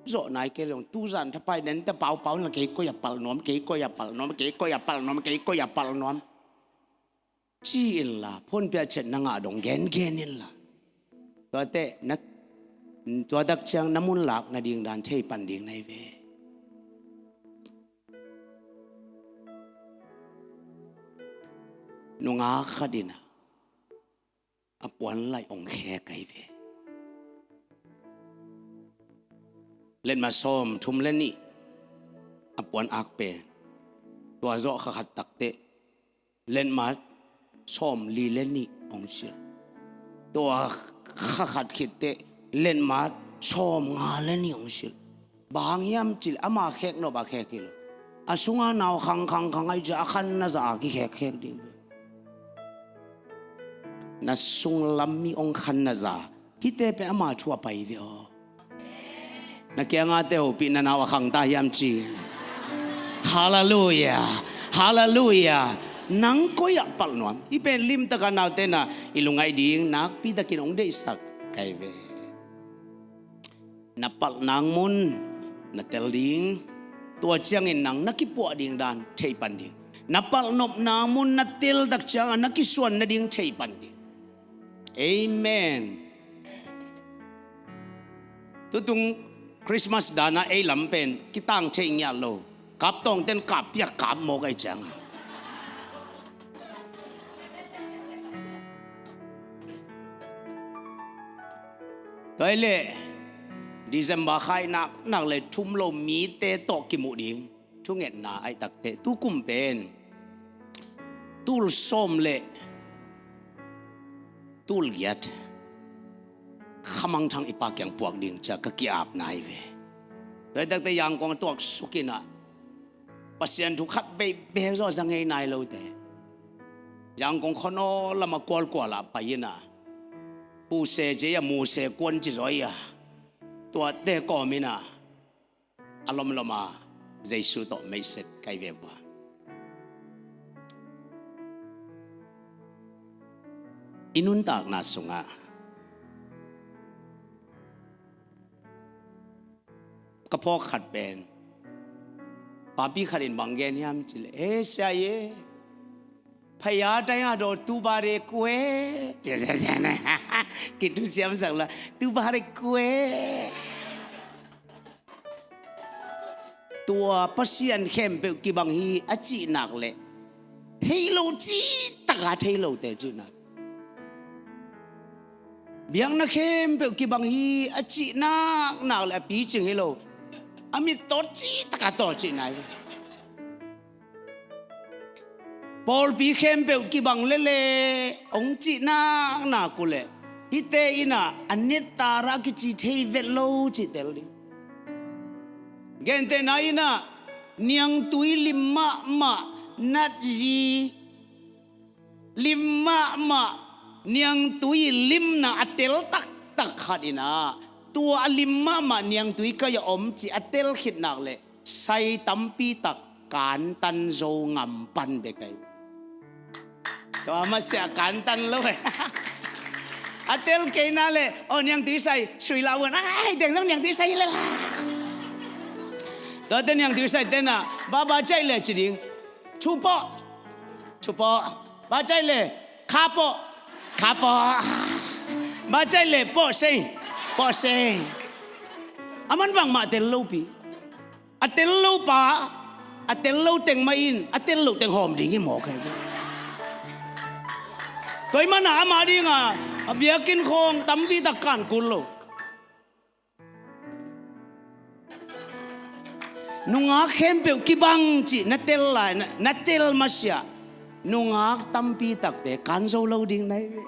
zawh nai kei leh zong tuzan thapai nente paupau inla, kei koi-ah palh nuam, kei koi-ah palh nuam, kei koi-ah palh nuam, kei koi-ah palh nuam ci inla, phone piah ciat na ngah dong gengen inla, tuate na, tua tak ciang na mun lak nading dan thei pan ding na hi ve. Nungak khat in ah a puanlaih hong khek ahi ve. Letmat sawm thum le nih a puan ak pen, tua zawh kha khat takteh letmat sawm li le nih hong silh. Tua kha khat khitteh letmat sawm nga le nih hong silh. Bang hang hiam cih leh ama khek nop a khek hi lo. A sunga nau khang khang khang ahi ciang a khan na za a kikhek khek ding. Na sunglam mi hong khan na za, hihte pen ama thu a pai ve aw. Na kiangah te hopih, na nau a khang ta hiam ci. Halleluiah. Halleluiah. Nang koi-ah palh nuam? Hih pen limtak a naute na i lungngaih ding nakpi takin hong deihsak ka hi ve. Na palh nang mun na tel ding, tua ciangin nang na kipuah ding dan thei pan ding. Na palh nop nang mun na tel tak ciangin na kisuan nading thei pan ding. Amen. Tutung Christmas dan a ei lam pen kitang thei ngiat lo. Kaptawng ten kap piak kap mawk ahi ciang. Tua hi leh December khai nak nak le thum lo mite tawh kimuh ding thungetna ahi takteh, tukum pen tul sawm le tul giat khamangthang i Pa kiang puak ding ci-a ka ki-apna hi ve. Tua hi takteh Yangon tuak suk in ah Pasian thu khat vei bek zaw za ngei nai lote, Yangon khuanawl lam a kualkual ah pai in ah, Huse ci a, Muse kuan ci zaw hi a, tuate kawm in ah a lomlom a Jesu tawh meiset ka hi ve ua. I nuntakna sungah ka phawk khat pen, papi khat in bang gen hiam cih leh, "He sia ye, phaya taya do tu bare kue." Kitusiamsak lo, tu bare kue. Tua Pasian khempeuh kibang hi a cih nak leh thei lo, cih taka thei lote cih nak. Biakna khempeuh kibang hi a cih nak nak leh a picing hi lo, a mittawt cih taka tawt cih nai. Pawlpi khempeuh kibang lele hong cih nak nak uh leh, hihte in ah a nettara a kici thei vet lo cih tel ding. Gentehna in ah niangtui lim mahmah, natzi lim mahmah, niangtui limna a tel taktak khat in ah, tua a lim mahmah niangtui kai-ah om cih a tel khit nak leh sai tampi tak kantan zo ngam pan bek ahi. Tua masiah kantan lo eh. A tel kei nak leh, "Aw, niangtui sai sui la uan, ai, teng zong niangtui sai hi leh la." Tuate niangtui saite in ah, "Baba caih leh," ci ding. "Thu pawh, thu pawh." "Ba caih leh," "Kha pawh, kha pawh." "Ba caih leh," "Pawh sei, pawh sei." A man bangmah tel lopi. A tel lo pa, a tel lo teng mah in a tel lo teng hawm ding hi mawk hi. Tua ahih manin amah dingin a biakinn khawng tampi tak kan kul lo. Nungak khempeuh kibang cih na tel lai, na, na tel masiah nungak tampi takte kan zo lo ding na hi ve.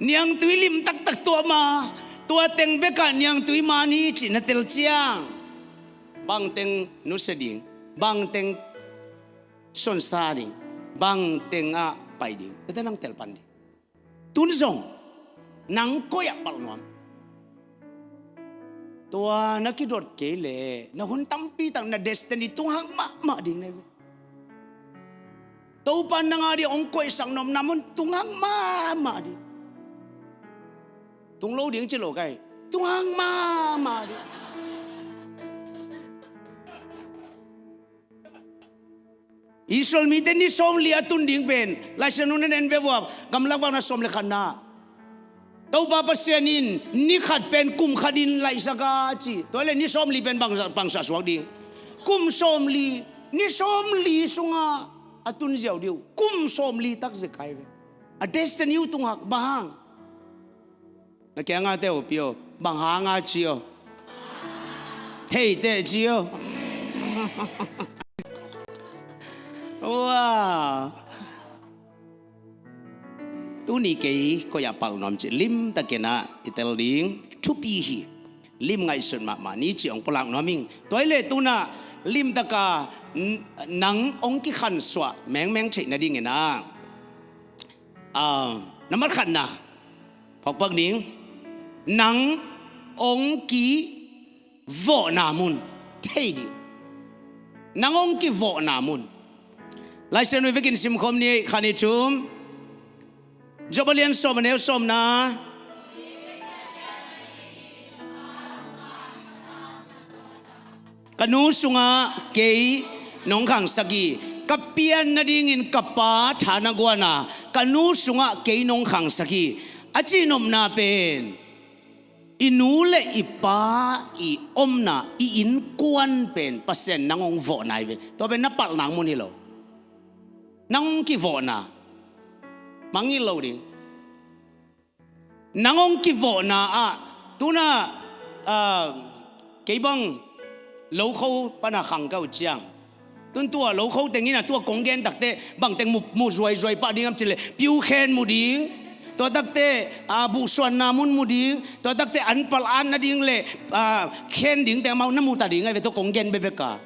Niangtui lim taktak tuah ma, tua teng bekah niangtui ma ni cih na tel ciang, bangteng nusia ding, bangteng sonsa ding, bangteng ah pai ding, tete nang tel pan ding. Tun zong nang koi ah palh nuam? Tua na kidot kei leh na hun tampi tak na destiny tunghak mahmah ding na hi ve. Topa nang a ding hong koihsak nopna mun tunghak mahmah ding. Tung lo ding ci lo kai. Tunghak mahmah ding. Israel mite ni sawmli a tun ding pen Lai Siangtho na en ve vua, Gamlak Vakna sawm le khatna. Topa Pasian in ni khat pen kum khat in laihsak a ci. Tua leh ni sawmli pen bang, bangzah suak ding? Kum sawmli, ni sawmli sungah a tun ziau ding uh. Kum sawmli tak zia kai ve. A destiny uh tunghak bang hang? Na kiangah te uh pio, bang hang a ci aw? Thei teh ci aw. Wow. Tuni kei koi ah palh nuam cih lim takin ah i tel ding thupi hi. Lim ngaihsut mahmah ni cih hong pulak nuam ing. Tua hi leh tun ah lim taka n-, nang hong kikhansuah mengmeng theih nadingin ah, ah, na mat khatna, phawkphawk ding, nang hong kivawhna mun thei ding. Nang hong kivawhna mun. Lai Siangtho vekin simkhawm ni, khat, nih, thum. Job a lian sawm, a neu sawmna. Ka nu sungah kei nong khangsak hi. Ka pian nadingin ka pa tha na guan a, ka nu sungah kei nong khangsak hi. A cihnopna pen i nu le i pa i omna, i innkuan pen Pasian nang hong vawhna hi ve. Tua pen na palh nang mun hi lo. Nang hong kivawhna mangngilh lo ding. Nang hong kivawhna ah, tun ah, ah, kei bang lokho pan a khang ka uh ciang, tun tua lokho teng in ah tua kong gen takteh bangteng mu, mu zuaizuai pah ding hiam cih leh piu khen mu ding. Tua takteh, ah, buhsuanna mun mu ding. Tua takteh an palh at nading le, ah, khen dingte amau na mu ta ding ahi ve, tua kong gen bekbek a.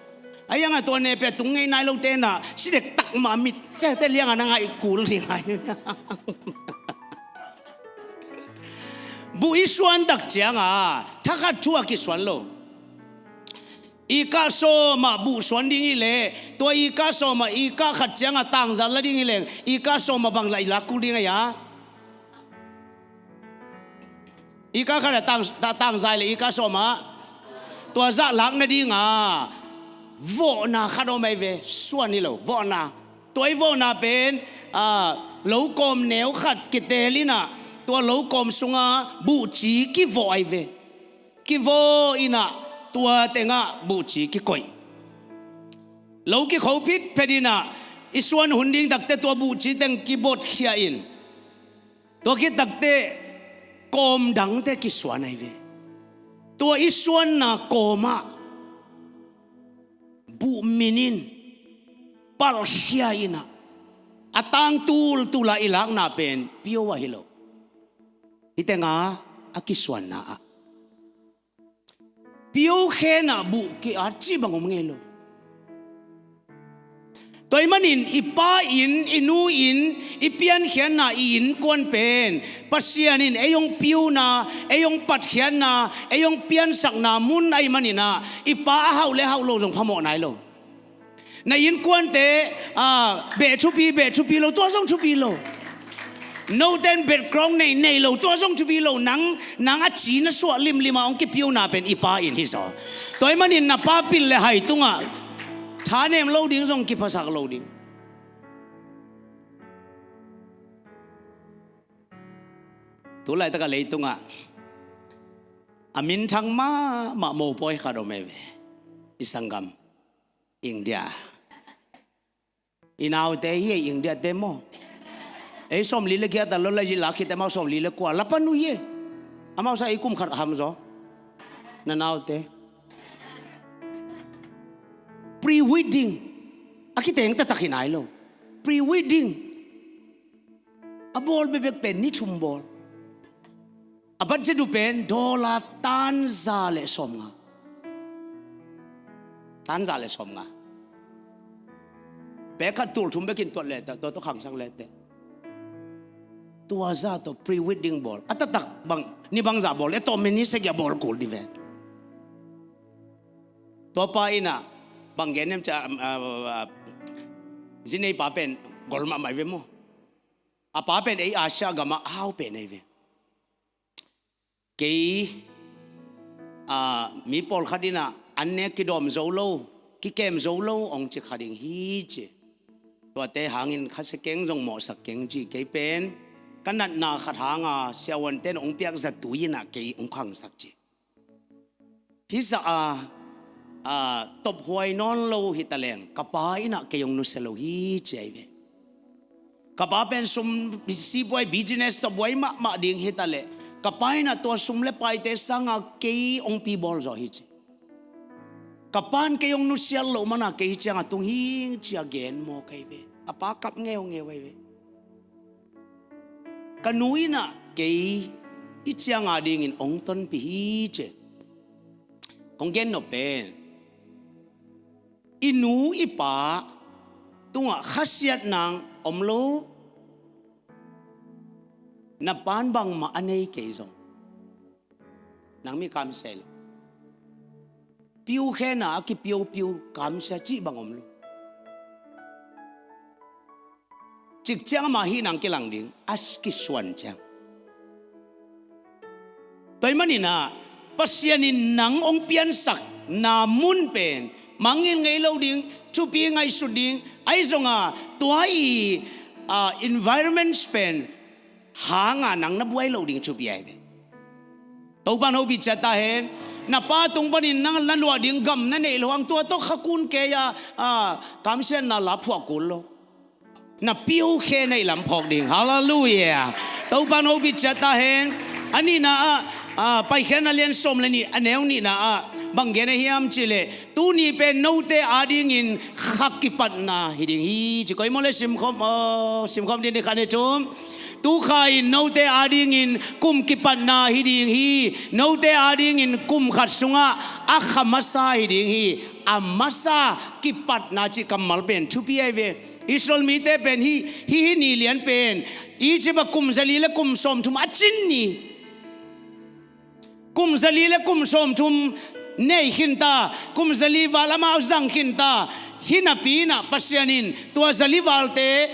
Ahi hangah tua nepi a tung ngei nai lote in ah si dektak mah, mit ciangte liang a na ngaih kul ding ahi. Buh i suan tak ciangah thakhat thu a kisuan lo. Ika sawm ah buh suan ding hi leh, tua ika sawm ah ika khat ciangah tangzal la ding hi leh, ika sawm ah bang la i lak kul ding ahi a? Ika khat ah tang, ta, tangzai leh ika sawm ah, tua zah lak nading a vawhna khat om ahi ve, suan hi lo, vawhna. Tua i vawhna pen, ah, lokawm neu khat kiteel in ah, tua lokawm sungah buhci kivawh ahi ve. Kivawh in ah tua tengah buhci kikoih. Lo kikho phitphet in ah i suan hun ding takteh tua buhci teng kibotkhia in, tua khit takteh kawm dangte kisuan ahi ve. Tua i suanna kawm ah buh min in palhkhia in ah, a tang tultul a i lakna pen pio ahi lo. Hih tengah a kisuanna ah pio khen ah buh ki-at cih bang om ngei lo. Tua ahih manin i pa inn, i nu inn, i piankhiatna, i innkuan pen Pasian in ei hong piuna, ei hong patkhiatna, ei hong piansakna mun ahih manin ah, i pa a hauh le hauh lo zong phamawh nai lo. Na innkuante, ah, beh thupi, beh thupi lo, tua zong thupi lo. Note in background nei, nei lo, tua zong thupi lo. Nang, nang a ci na suah limlim a hong kipiuna pen i pa inn hi zaw. Tua ahih manin na pa pil le hai tungah thanem lo ding zong kiphasak lo ding. Tu laitak a leitungah a minthang mahmah mopawi khat om ahi ve. I sanggam India. I naute hi ei, India te maw. Ei sawmli le giat a lo la i lak khit, amau sawmli le kua la pan uh hi ei. Amau sa ei kum khat ham zaw. Na naute. Pre-wedding. A kiteng taktak hi nai lo. Pre-wedding. A bawl bekbek pen ni thum bawl. A budget uh pen dollar tan za le sawmnga. Tan za le sawmnga. Pek khat tul thum bekin tuat le ta, tua tawh khangsak le te. Tua za tawh pre-wedding bawl. A taktak bang, ni bang za bawl le tawh meni sek a bawl kul di ven. Tua pa in ah, bang gen nem cia, um, uh, uh, uh, zinei pa pen gol mahmah hi ve maw. A pa pen ei Asia gam ah hau pen ahi ve. Kei, ah, mi pawlkhat in ah an nek kidawm zo lo, kikem zo lo hong ci kha ding hi ci. Tuate hangin khasia keng zong mawhsak keng ci. Kei pen ka natna khat hanga siavuante in hong piak zatui in ah kei hong khangsak ci. Hih zah a, a, tophuai nawn lo hi taleng ka pa in ah kei hong nusia lo hi ci ahi ve. Ka pa pen sum sipuai, business tawh buai mahmah ding hi taleh ka pa in ah tua sum le paite sanga kei hong pi bawl zaw hi ci. Ka pa in kei hong nusiat loh mana kei hih cianga tung hing cia gen maw ka hi ve. A pa kap ngeungeu ahi ve. Ka nu in ah kei hih cianga dingin hong tonpih hi ci. Kong gen nop pen, i nu i pa tungah khasiat nang om lo. Na pan bangmah a nei kei zong nang mi kamsia lo. Piukhena a kipiupiu kamsia cih bang om lo. Cikciang amah hih nang kilang ding a kisuan ciang. Tua ahih manin ah Pasian in nang hong piansakna mun pen mangngilh ngei lo ding, thupi ngaihsut ding, ahi zonga tua i, ah, environments pen hanga nang na buai loh ding thupi ahi ve. Topan hopih ciat ta hen. Na pa tung panin nang na luah ding gam na neih loh hang tua tawh khakun kei a, ah, kamsiatna la phuah kul lo. Na piukhena i lam phawk ding. Halleluiah. Topan hopih ciat ta hen. A nihna ah, ah, Paikhiatna lian sawm le nih a neu nihna ah bang gen ahi hiam cihleh, tuni pen note adingin kha kipatna hi ding hi ci. Koi maw le simkhawm, aw, simkhawm ding ni khat ni thum. Tukha in note adingin kum kipatna hi ding hi. Note adingin kum khat sungah a kha masa hi ding hi. A masa kipatna cih kammal pen thupi ahi ve. Israel mite pen hih, hih, hih ni lian pen Egypt ah kum zali le kum sawmthum a cin ni. Kum zali le kum sawmthum nei khinta, kum zali val amau zang khinta. Hih napi in ah Pasian in tua zali valte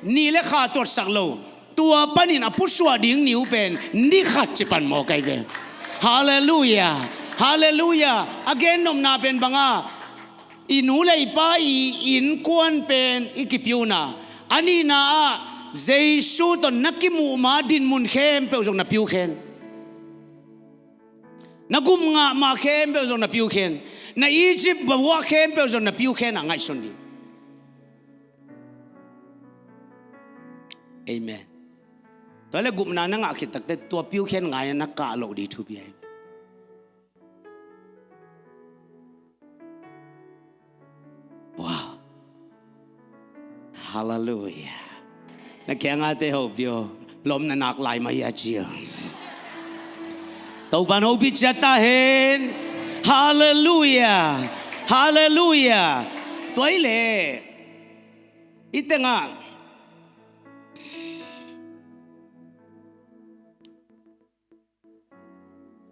ni le kha tuatsak lo. Tua panin a pusuah ding ni uh pen ni khat ci pan maw ka hi ve. Halleluiah. Halleluiah. A gennopna pen banga, i nu le i pa i innkuan pen i kipiuna. A nihna ah Jesu tawh na kimuh ma dinmun khempeuh zong na piukhen. Na gum ngah ma khempeuh zong na piukhen. Na Egypt babuah khempeuh zong na piukhen a ngaihsun ding. Amen. Tua le gupna na ngah khit takte tua piukhen ngai na kah loh ding thupi ahi. Wow. Halleluiah. Na kiangate hopih aw. Lawm na nak lai mah hi a ci a. Topan hopih ciat ta hen. Halleluiah. Halleluiah. Tua hi leh i tengah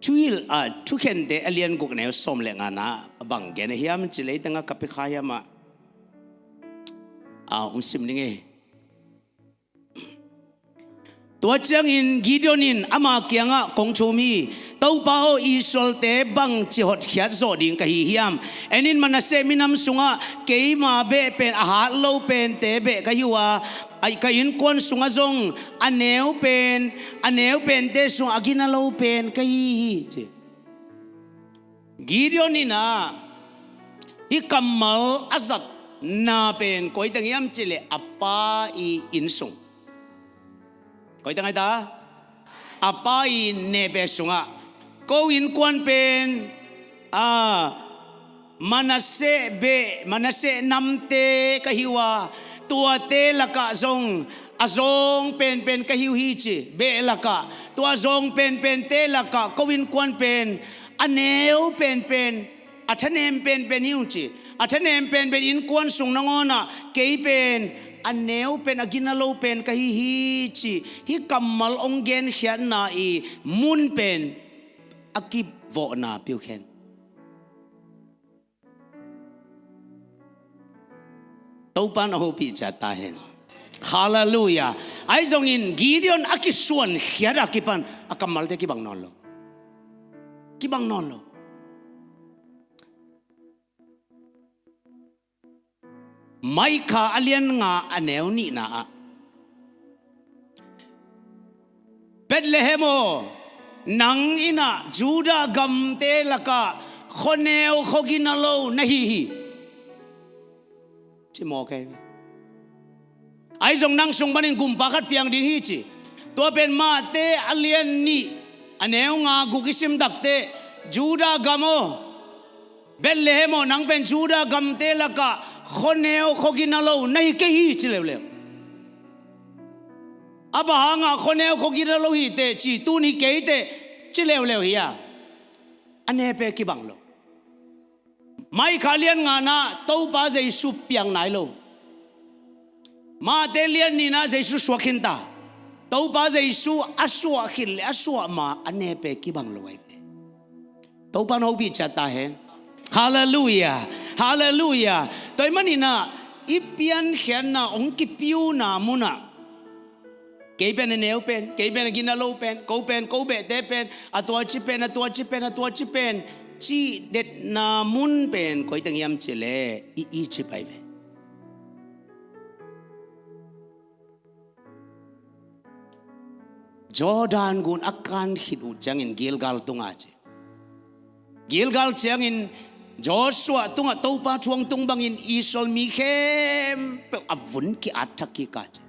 Thuhilh, ah, Thukhente a lian guk neu sawm le ngana ah bang gen ahi hiam cih leh i tengah ka pia kha hiam ah, ah, hong sim ning ei. Tua ciangin Gideon in ama kiangah, "Kong thum hi, Topa aw, Israelte bangci hotkhiat zawh ding ka hi hiam? En in, Manasseh minam sungah keima beh pen a hat lo pente beh ka hi uh a, a, ka innkuan sungah zong a neu pen, a neu pente sungah a gina lo pen ka hi hi," ci. Gideon in ah hih kammal a zat na pen koi teng hiam cih leh a pa i inn sung. Koi teng ai ta? A pa i nehpeh sungah. Ko innkuan pen, a, Manasseh beh, Manasseh namte ka hi uh a, tuate lakah zong a zawng penpen ka hi uh hi ci. Beh lakah, tua zawng penpente lakah ko innkuan pen a neu penpen, a thanem penpen hi ung ci. A thanem penpen innkuan sung nangawnah kei pen a neu pen, a gina lo pen ka hi hi ci. Hih kammal hong genkhiatna i mun pen a kivawhna piuh khen. Topa in a hopih ciat ta hen. Halleluiah. Ahi zongin Gideon a kisuankhiat a kipan a kammalte kibang nawn lo. Kibang nawn lo. Micah a lian nga a neu nihna ah, Bethlehem aw, nang in ah Judah gamte lakah khuaneu khuagina lo na hi hi, ci mawk hi. Ahi zong nang sung panin gumpa khat piang ding hi ci. Tua pen Matthai a lian nih a neu nga guk i sim takteh, Judah gam aw, Bethlehem aw, nang pen Judah gamte lakah khuaneu khuagina lo na hi kei hi, ci leuleu. A bang hangah khuaneu khuagina lo hi teh ci, tun hi kei teh, ci leuleu hi a, a nehpeh kibang lo. Micah lian ngana Topa Jesu piang nai lo. Matthai lian nihna Jesu suak khin ta. Topa Jesu a suah khit le a suah ma a nehpeh kibang lo ahi ve. Topa in hopih ciat ta hen. Halleluiah. Halleluiah. Tua ahih manin ah i piankhiatna hong kipiuna munah, kei pen a neu pen, kei pen a gina lo pen, ko pen, ko behte pen, a tuaci pen, a tuaci pen, a tuaci pen, cih detna mun pen koi teng hiam cih leh i Egypt ahi ve. Jordan gun a kan khit uh ciangin Gilgal tungah ci. Gilgal ciangin Joshua tungah Topa thu hong tung bangin Israel mi khempeuh a vun ki-at thak kik a ci.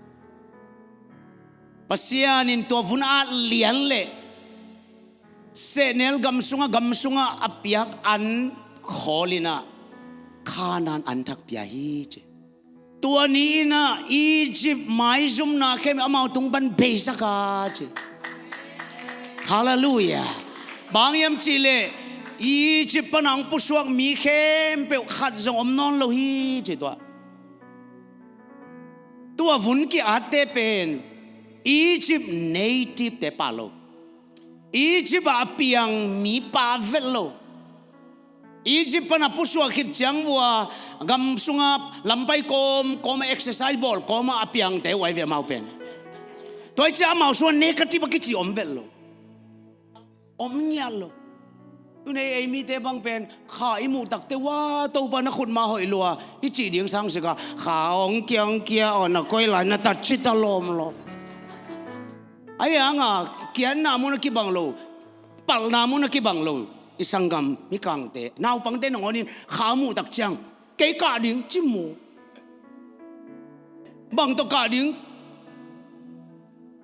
Pasian in tua vun at lian le sehnel gam sungah, gam sungah a piak an khawl in ah Kanaan an thak pia hi ci. Tua ni in ah Egypt maizumna khempeuh amau tung pan beisak a ci. Halleluiah. Bang hiam cih leh Egypt pan a hong pusuak mi khempeuh khat zong om nawn lo hi ci tua. Tua vun ki-atte pen Egypt native te pah lo. Egypt ah a piang mi pah vet lo. Egypt pan a pusuak khit ciang vua gam sungah lampai kawm kawm ah exercise bawl kawm ah a piangte uh ahi ve amau pen. Tua hi ciah amau sungah negative a kici om vet lo. Om ngiat lo. Tuni ei mite bang pen kha i muh takte uh a, Topa na khutma hoih lua i cih ding sang sik a, kha hong kiang kia aw, na koi lai na tat ci ta lawm lawm. Ahi hanga kiatna mun a kibang lo, palhna mun a kibang lo. I sanggam mikangte, naupangte nangawn in kha muh tak ciang, kei kah ding ci maw? Bang tawh kah ding?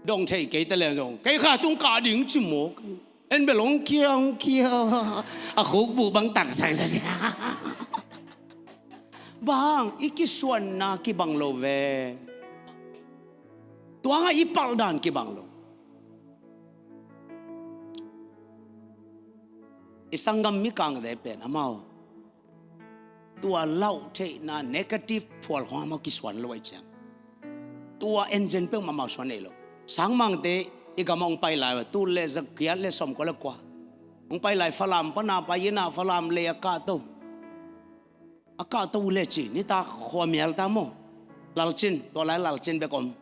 Dong thei kei ta leng zong kei kha tung kah ding ci maw? En bel hong kia hong kia, a khukbuh bang tat sai sai sai. Bang i kisuanna kibang lo ve. Tua hangah i palhdan kibang lo. I sanggam mikangte pen amau tua lauhtheihna negative phual khawng amau kisuan lo ahih ciang, tua engine peuhmah amau suan nei lo. Sangmangte i gamah hong pai lai uh a, tul le za giat le sawmkua le kua hong pai lai, Falam pana pai in ah Falam lei a kahto. A kahto uh le ci, nitak khuamial ta maw? Lalcin, tua lai Lalcin bek om.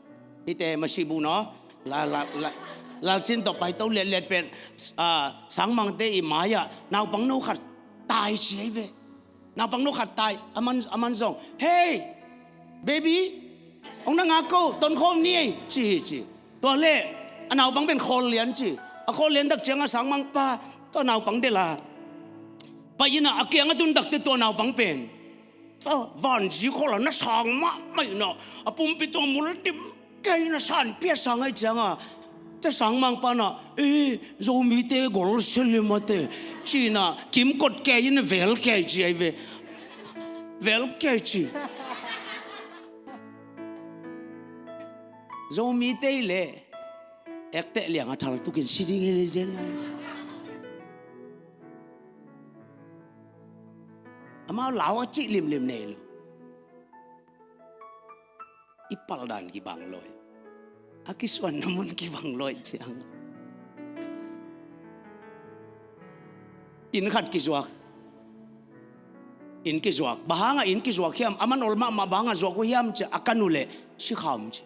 Hihte masih buh naw. La, la, la, Lalcin tawh paito liatliat pen, ah, Sangmangte i mai-ah naupangno khat tai ci ahi ve. Naupangno khat tai, a man, a man zong, "Hey, baby, hong na ngak ko, tonkhawm ni ei," ci hi ci. Tua leh a naupang pen khawl lian ci. A khawl lian tak ciangah Sangmangpa tua naupang delh a pai in ah a kiangah tun takteh tua naupang pen Vanzi khol a na sang mahmah in ah, a pumpi tung a multim kei na san piat sang ahih ciangin, Sia Sang Mangpa in ah, "Eh, Zomite gol sia leh mate," ci-in ah, kimkot kei in ah vel kei ci ahi ve. Vel kei ci. Zomite leh ekteh liang a thal tukin si ding hi leh zen lai. Amau lau a cih limlim nei lo. I palh dan kibang lo hi. A kisuanna mun kibang lo hi ciang, inn khat kizuak. Inn kizuak. Bang hangah inn kizuak hiam? Aman ol mahmah, bang hangah zuak uh hiam ci-a, a ka nu leh sikha om ci.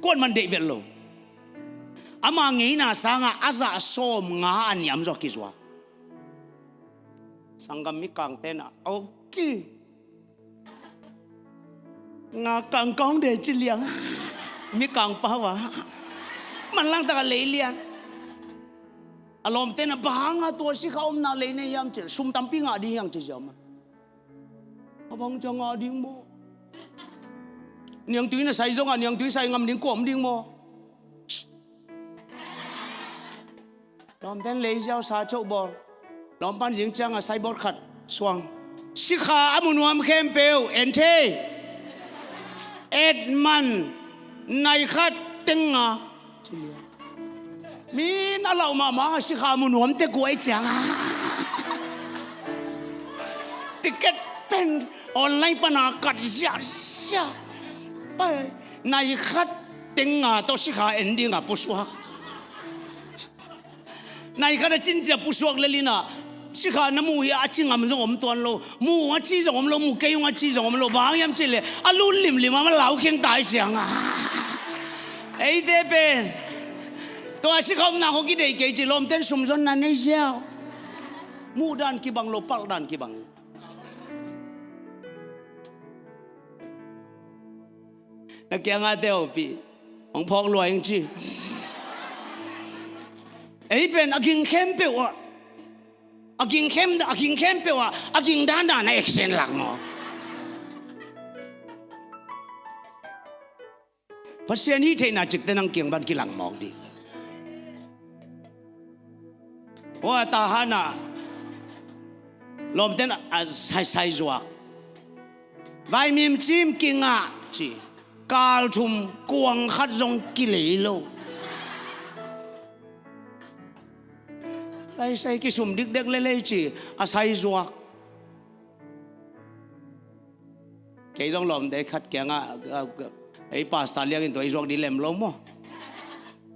Kuaman deih vet lo. Ama ngeina sangah a zah sawmnga a niam zaw kizuak. Sanggam mikangte in ah, "Okay. Nga kangkang de," ci liang. Mikang pau a, manlang tak a lei lian. A lawmte in ah, "Bang hangah tua sikha omna lei na hiam?" ci. "Sum tampi ngah ding hi hang," ci ziau mah. "A bang ciang ngah ding maw? Niangtui na sai zongah niangtui sai ngam ding kua om ding maw?" Lawmte in lei ziau, sa coh bawl. Lawmpa in zing ciangin signboard khat suang. "Sikha a mu nuam khempeuh en thei. Et man, nai khat teng nga." Mi in a lauh mahmah, "Sikha a mu nuam teh kua hi?" ciangin, ticket pen online pan a kat ziahziah. Pai, "Nai khat teng nga tawh sikha en ding a pusuak." Nai khat a cin ciang pusuak lel in ah, "Sikha na mu hi a?" a ci ngam zong om tuan lo. "Mu," a ci zong om lo, "Mu kei ung," a ci zong om lo. Bang hang hiam cih leh a lut limlim a, man lau khin ta hi ciangin. Eite pen tua sikha omna khong kideih kei ci. Lawmte in sum zonna nei ziau. Muh dan kibang lo, palh dan kibang. Na kiangah te, "Hopih, hong phawk lua ing," ci. Ei pen a ging khempeuh ah, a ging khem, a ging khempeuh ah, a ging dandan a action lak maw. Pasian hih theihna cikte nang kiang pan kilang mawk ding. Hua, Tahan ah lawmte in a, a, sai, sai zuak. Vaimim cim kingah ci. Kal thum kuang khat zong kilei lo. Sai, sai kisum dikdek lel ei ci. A sai zuak. Kei zong lawmte khat kiangah, a, a, "Ei, pastor liangin tua i zuak ding lem lo maw?"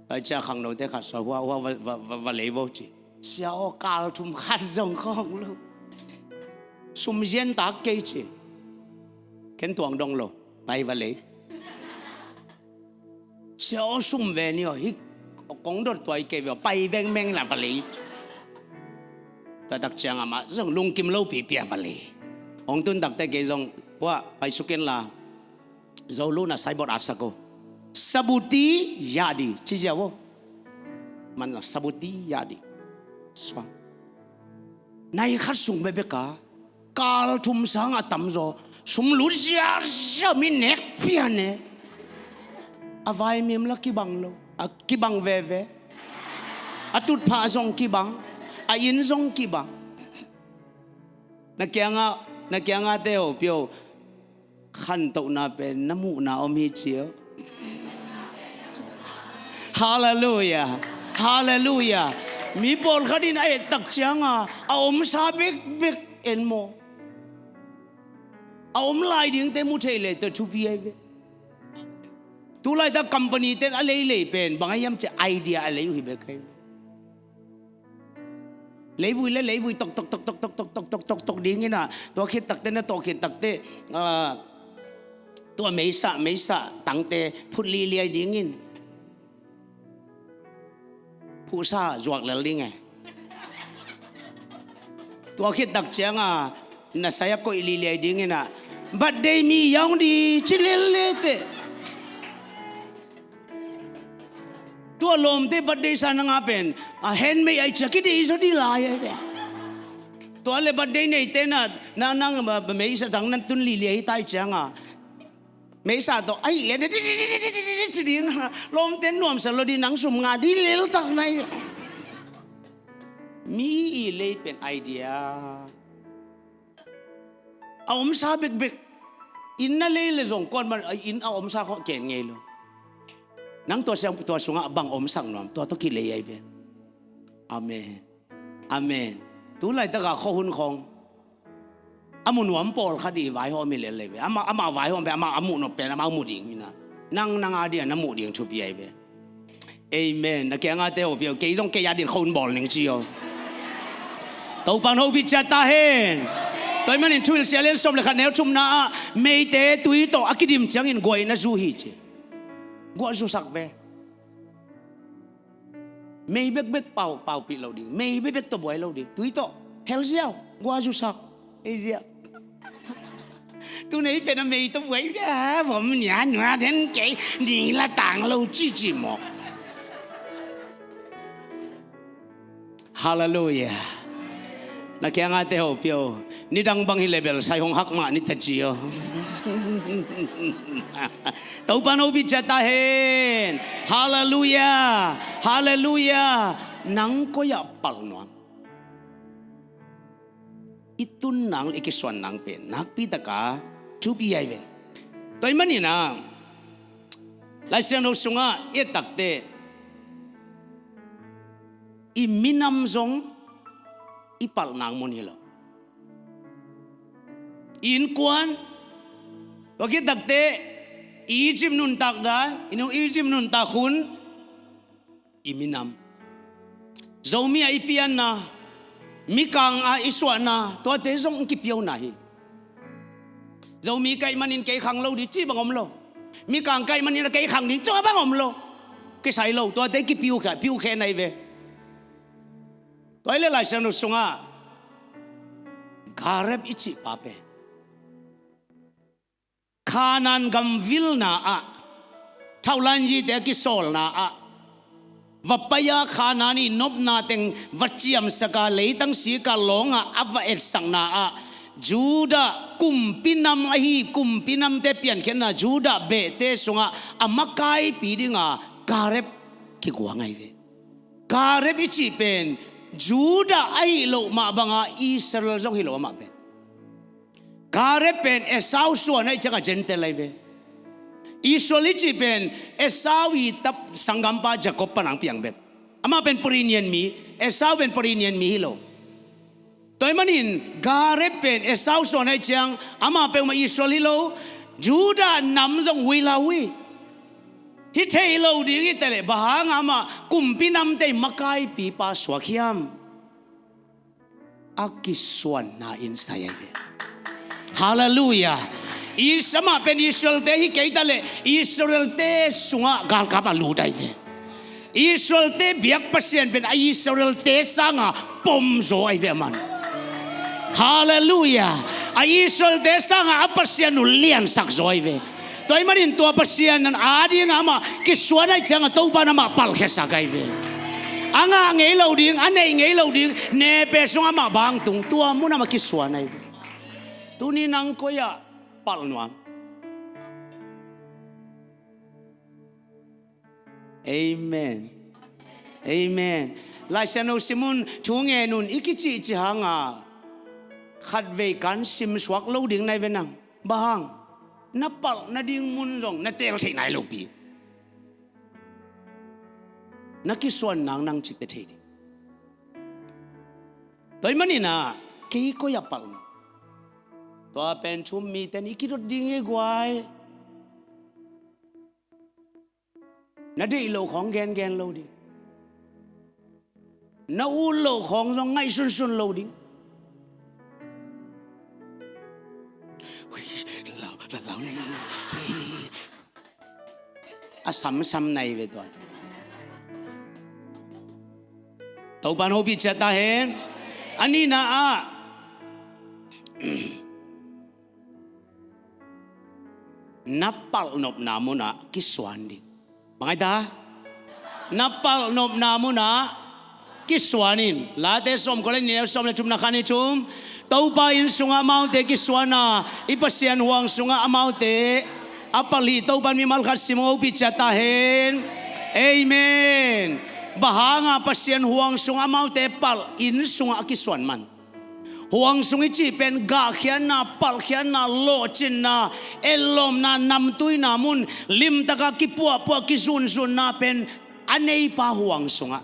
Tua ciang khangnote khat suak, "Hua, hua, va, va, va, va lei vo," ci. "Sia aw, kal thum khat zong khawng lo. Sum zian tak kei," ci. "Ken tuang dong lo, pai va lei." "Sia aw, sum ve ni aw, hih kong dot tuai kei ve aw, pai vengveng la va lei." Tua tak ciang amah zong lungkim lo pipi a va lei. Hong tun takte kei zong, "Hua, pai suk in la, Zolun ah signboard at sak o. Sabuti yadi," ci ziau o. Man la, "Sabuti yadi." Suang. Nai khat sung bekbek a, kal thum sang a tamzaw, sum lut ziahziah, mi nek pian e. A vaimim la kibang lo, a kibang veve. A tutphah zong kibang, a inn zong kibang. Na kiangah, na kiangah te ho pio, khantohna pen na muhna om hi ci o. Halleluiah. Halleluiah. Mi pawlkhat in a et tak cianga a omsa bekbek en maw? A om lai dingte mu thei le tawh thupi ahi ve. Tu laitak company ten a leilei pen bang a hiam ci a idea a lei uh hi bek ahi ve. Leivui le leivui toktok toktok dingin ah, tua khit takte na tawh khit takte, ah, tua meisa, meisa tangte phut liliai dingin. Phuhsa zuak lel ding e. Tua khit tak cianga na sai a koih liliai dingin ah, birthday mi yaung di ci lel le te. Tua lawmte birthday sa na nga pen a handmade ai cia kidei zaw di lai ai ve. Tua le birthday neite na, na nang ba, ba meisa tang nan tun lilia hi tai cianga. Meisa tawh, ai, le, ci ding, lawmte nuamsa lo ding nang sum nga ding lel tak nai. Mi i lei pen idea. A omsa bekbek. Inn na lei le zong kuan man, inn a omsa khawh ken ngei lo. Nang tua siang tua sungah bang omsak nuam, tua tawh kilei ai ve. Amen. Amen. Tu laitaka khuahun khawng a mu nuam pawlkhat i vaihawm hi lel lei ve. Amah, amah vaihawm ve, amah a muh nop pen amah a mu ding hi na. Nang, nang a dia na muh ding thupi ai ve. Amen. Na kiangate hopih o, kei zong kei a din khuahun bawl ning ci o. Topan hopih ciat ta hen. Tua ahih manin Thuhilhsia lian sawm le khat neu thumna ah meite tui tawh a kidim ciangin guah in a zu hi ci. Guah zusak ve. Mei bekbek pau, paupih lo ding. Mei bekbek tawh buai lo ding. Tui tawh hel ziau. Guah zusak. Ei ziau. Tu nei pen a mei tawh buai ziau. Vom nia nua den kei. Ni la tang lo cici maw. Halleluiah. Na kiangate hopih o. Nidang bang hi le bel sai hong hak mah ni ta ci o. Topan hopih ciat ta hen. Halleluiah. Halleluiah. Nang koi ah palh nuam? I tun nang, i kisuan nang pen nakpi taka thupi ai ve. Tua ahih manin ah Laisiangtho sungah i et takteh i minam zong i palh nang mun hi lo. I innkuan, tua khit takteh i Egypt nuntak dan, i nu Egypt nuntak hun, i minam. Zomi ah i pianna, mikang ah i suahna, tuate zong kipiauna hi. Zomi kaih manin kei khang lo ding cih bang om lo. Mikang kaih manin a kei khang ding tua bang om lo. Kisai lo, tuate kipiukhe, piukhe nai ve. Tua hi le Laisiangtho sungah Gareb i cih pa pen Kanaan gam vilna ah, thaulan yite a kisawlna ah va pai-a Kanaan i nopna teng va ciamsak a, leitang sika lawngah a va etsakna ah Judah kumpi nam ahi, kumpi namte piankhiatna Judah behte sungah a makaipi dinga Gareb kiguang ahi ve. Gareb i cih pen Judah ahi loh mah banga Israel zong hi lo amah pen. Gareb pen Esau suan ahih ciangah Gentile ahi ve. Israel i cih pen Esau i tap sanggampa Jacob panang piang bek. Amah pen Palestine mi, Esau pen Palestine mi hi lo. Tua ahih manin Gareb pen Esau suan ahih ciang amah peuhmah Israel hi lo, Judah nam zong ui la ui. Hi thei lo ding hi ta leh bang hang amah kumpi namte i makaipipa suak hiam? A kisuanna in sai ahi ve. Halleluiah. Is-, amah pen Israelte hi kei ta leh Israelte sungah galkap a lut ahi ve. Israelte biak Pasian pen a Israelte sanga pom zaw ahi ve aman. Halleluiah. A Israelte sanga a Pasian uh liansak zaw ahi ve. Tua ahih manin tua Pasian in a dingah amah kisuan ahih ciangah Topa in amah palkhiasak ahi ve. A ngah ngei lo ding, a neih ngei lo ding, nepe sungah amah bangtung, tua munah amah kisuan ahi ve. Tuni nang koi-ah palh nuam? Amen. Amen. Laisiangtho sim un, thu ngen un, i kicihcih hanga khatvei kan simsuak lo ding nai ve nang. Bang hang? Na palh nading mun zong na teel theih nai lopi. Na kisuan nang nang cik te thei ding. Tua ahih manin ah kei koi-ah palh nuam? Tua pen thu-um mite in i kidot ding hi guai. Na deih loh khawng gengen lo ding. Na ut loh khawng zong ngaihsunsun lo ding. Ui, lau, lau, lau le. A samsam nai ve tua. Topan hopih ciat ta hen. A nihna ah na palh nopna munah kisuan ding. Bang ai ta? Na palh nopna munah Kisuan in, Late sawmkua le nih, sawm le thumna khan i thum. Topa inn sungah amaute kisuan a, i Pasian huang sungah amaute a palh hi. Topa in mimal khat sim hopih ciat ta hen. Amen. Bang hanga Pasian huang sungah amaute palh, inn sungah a kisuan man? Huang sung i cih pen gahkhiatna, palhkhiatna, lawhcinna, etlawmna, namtuina mun, limtaka kipuahpuah, kizunzunna pen a neipa huang sungah.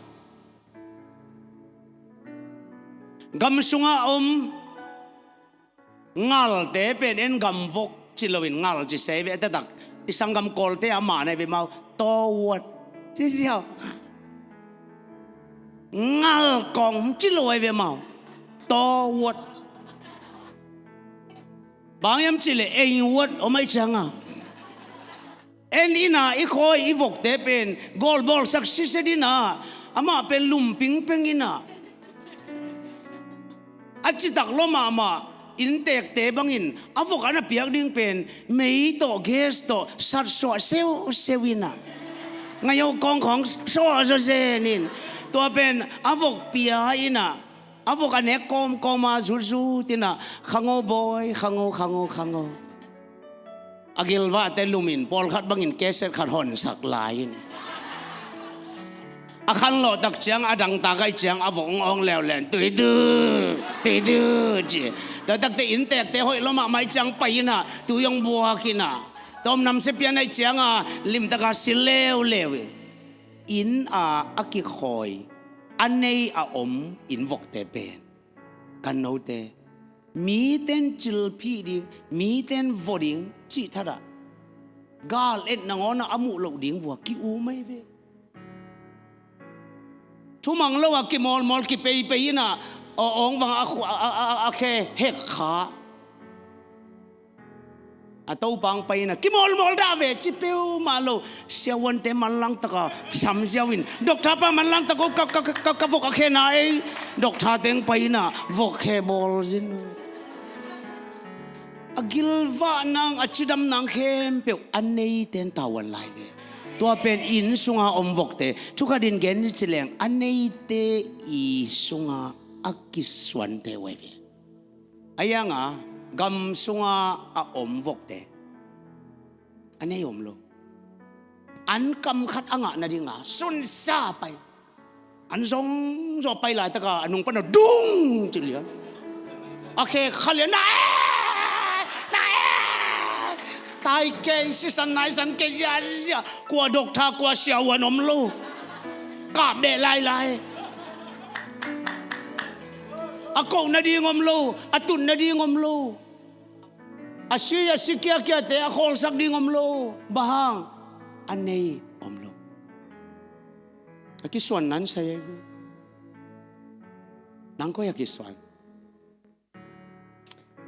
Gam sungah a om ngalte pen en gam vok ci loin ngal ci se ve, a taktak i sanggam Kawlte a mah na hi ve mau, tawvuat ci siau. Ngal kong ci lo hi ve mau, tawvuat. Bang hiam cih leh eivuat om ahih cianga en ina i khawi i vokte pen gawlbawlsak siset ina, amah pen lumping peng ina. A citak lua mahmah inntekte bangin a vok a na piak ding pen mei tawh gas tawh satsuah seuseu ina, ngaihawh kawngkhawng suah zawzen in, tua pen a vok pia ina, a vok a nek kawmkawma zutzut ina, khango bawi, khango, khango, khango. A gilvahte lumin pawlkhat bangin keset khat honsak lai in, a khanlawh tak ciang a dangtak ahih ciang a vok hong awng leuleu in, tuidu, tuidu ci. Tua takte inntekte hoih lua mahmah ahih ciang pai ina, tui hong buak ina, tawm namsia pian ahih cianga limtaka si leuleu in. Inn a a kikhawi, a nei a om inn vokte pen, kan note, mite in cilphih ding, mite in vua ding cih thatah gal et nangawnah a muh loh ding vua ki-um ahi ve. Thumang lo a kimawlmawl kipeipei ina, a awng vang a khu-, a, a, a, a khe hek kha. A topa hong pai ina, kimawlmawl dah ve ci peuhmah lo. Siavuante manlang taka samziau in, doctor pa manlang tak o, ka, ka, ka, ka vok a khe na ei. Doctor teng pai ina vok khe bawl zin. A gilvah nang, a cidam nang khempeuh a neite in tavuan lai ve. Tua pen inn sunga om vokte, thukhatin gen ni ci leng, a neite i sunga a kisuante uh ahi ve. Ahi hanga gam sunga a om vokte a nei om lo. An kam khat a ngah nadinga sunsa pai. An zongzong pai laitaka a nung pana dung ci lian. A khe kha lian, na e, na e. Tai kei, sisan naisan kei ziazia. Kua doctor, kua siavuan om lo. Kah beh lailai. A koh nading om lo, a tut nading om lo. A si, a si kiakiate a khawlsak ding om lo. Bang hang? A nei om lo. A kisuan nan sai ahi ve. Nang koi a kisuan?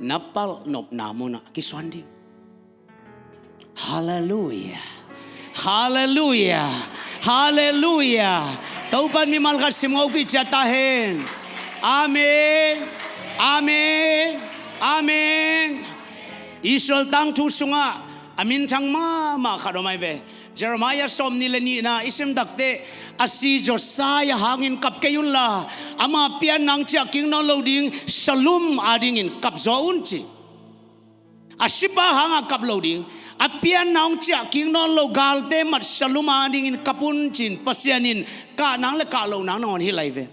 Na palh nopna munah a kisuan ding. Halleluia. Halleluia. Halleluia. Topan mimal khat sim ngopih ciat ta hen. Amen. Amen. Amen. Israel tangthu sungah a minthang mahmah khat om ahi ve. Jeremiah sawmnih le nihna i sim takteh, a si Josiah hangin kap kei unla, ama pianna hong ciah kik nawn lo ding Shallum adingin kap zaw un ci. A sipa hanga kap lo ding, a pianna hong ciah kik nawn lo galte mat Shallum adingin kap un ci-in Pasian in kah nang le kah loh nang nangawn hilh ahi ve.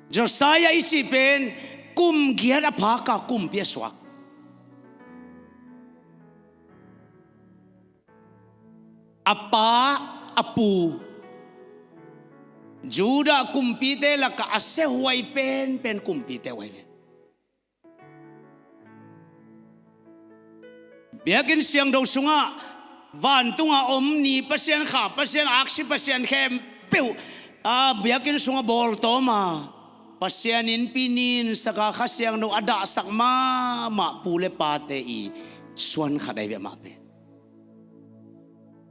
Josiah i cih pen kum giat a phaka kumpi a suak. A pa, a pu, Judah kumpite lakah a siahuai penpen kumpite uh ahi ve. Biakinn siangtho sungah vantunga om ni pasian, kha pasian, aksi pasian khempeuh a biakinn sungah bawltawm a, Pasian innpi ninsaka Kha Siangtho a dahsak mahmah pu le pate i suan khat ahi ve amah pen.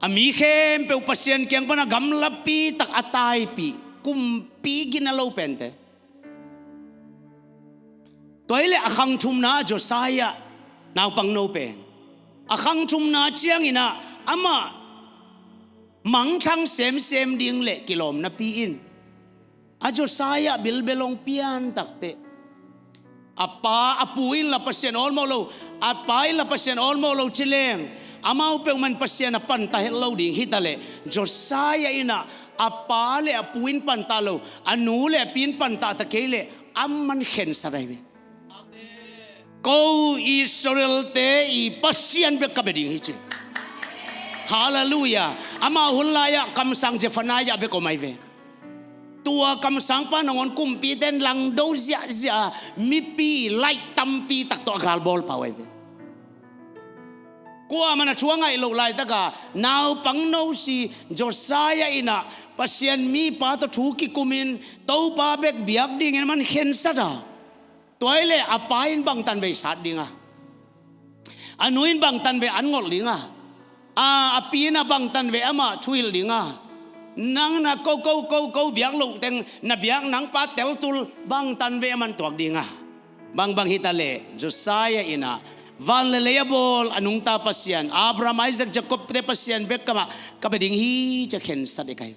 A mi khempeuh Pasian kiang pana gamlapi tak a taipih, kumpi gina lo pente. Tua hileh a khang thumna Josiah naupangno pen a khang thumna cianginah amah mangthang semsem ding le kilawmnapi in A Josiah bilbel hong pian takteh, a pa, a pu in la Pasian awlmawh lo, a pa in la Pasian awlmawh lo ci leng, amau peuhmah in Pasian a pantah het lo ding hi taleh, Josiah in ah a pa le a pu in pantah lo, a nu le a pi in pantah ta kei leh, aman khensat ahi ve. Ko Israel-te i Pasian bek ka bia ding hi ci. Halleluiah. Amau hun lai-ah kamsang Zephaniah bek om ahi ve. Tua kamsangpa nangawn kumpite in langdo ziahziah a, mipi laih tampi tak tawh a galbawl pah uh ahi ve. Kuamah in a thu a ngaih loh laitaka naupang no si Josiah in ah Pasian mipa tawh thu kikumin Topa bek biak dingin aman khensat a. Tua hi leh a pa in bangtan vei sat ding a, a nu in bangtan vei an ngolh ding a, a, a pi in ah bangtan vei amah thuhilh ding a, nang na ko ko ko ko biak loh teng na biak nang pa teltul bangtan vei aman tuak ding a. Bangbang hi taleh Josiah in ah van le lei a bawl a nungta Pasian, Abraham, Isaac, Jacob-te Pasian bek ka mah ka bia ding hi ci a khensat ahi kei.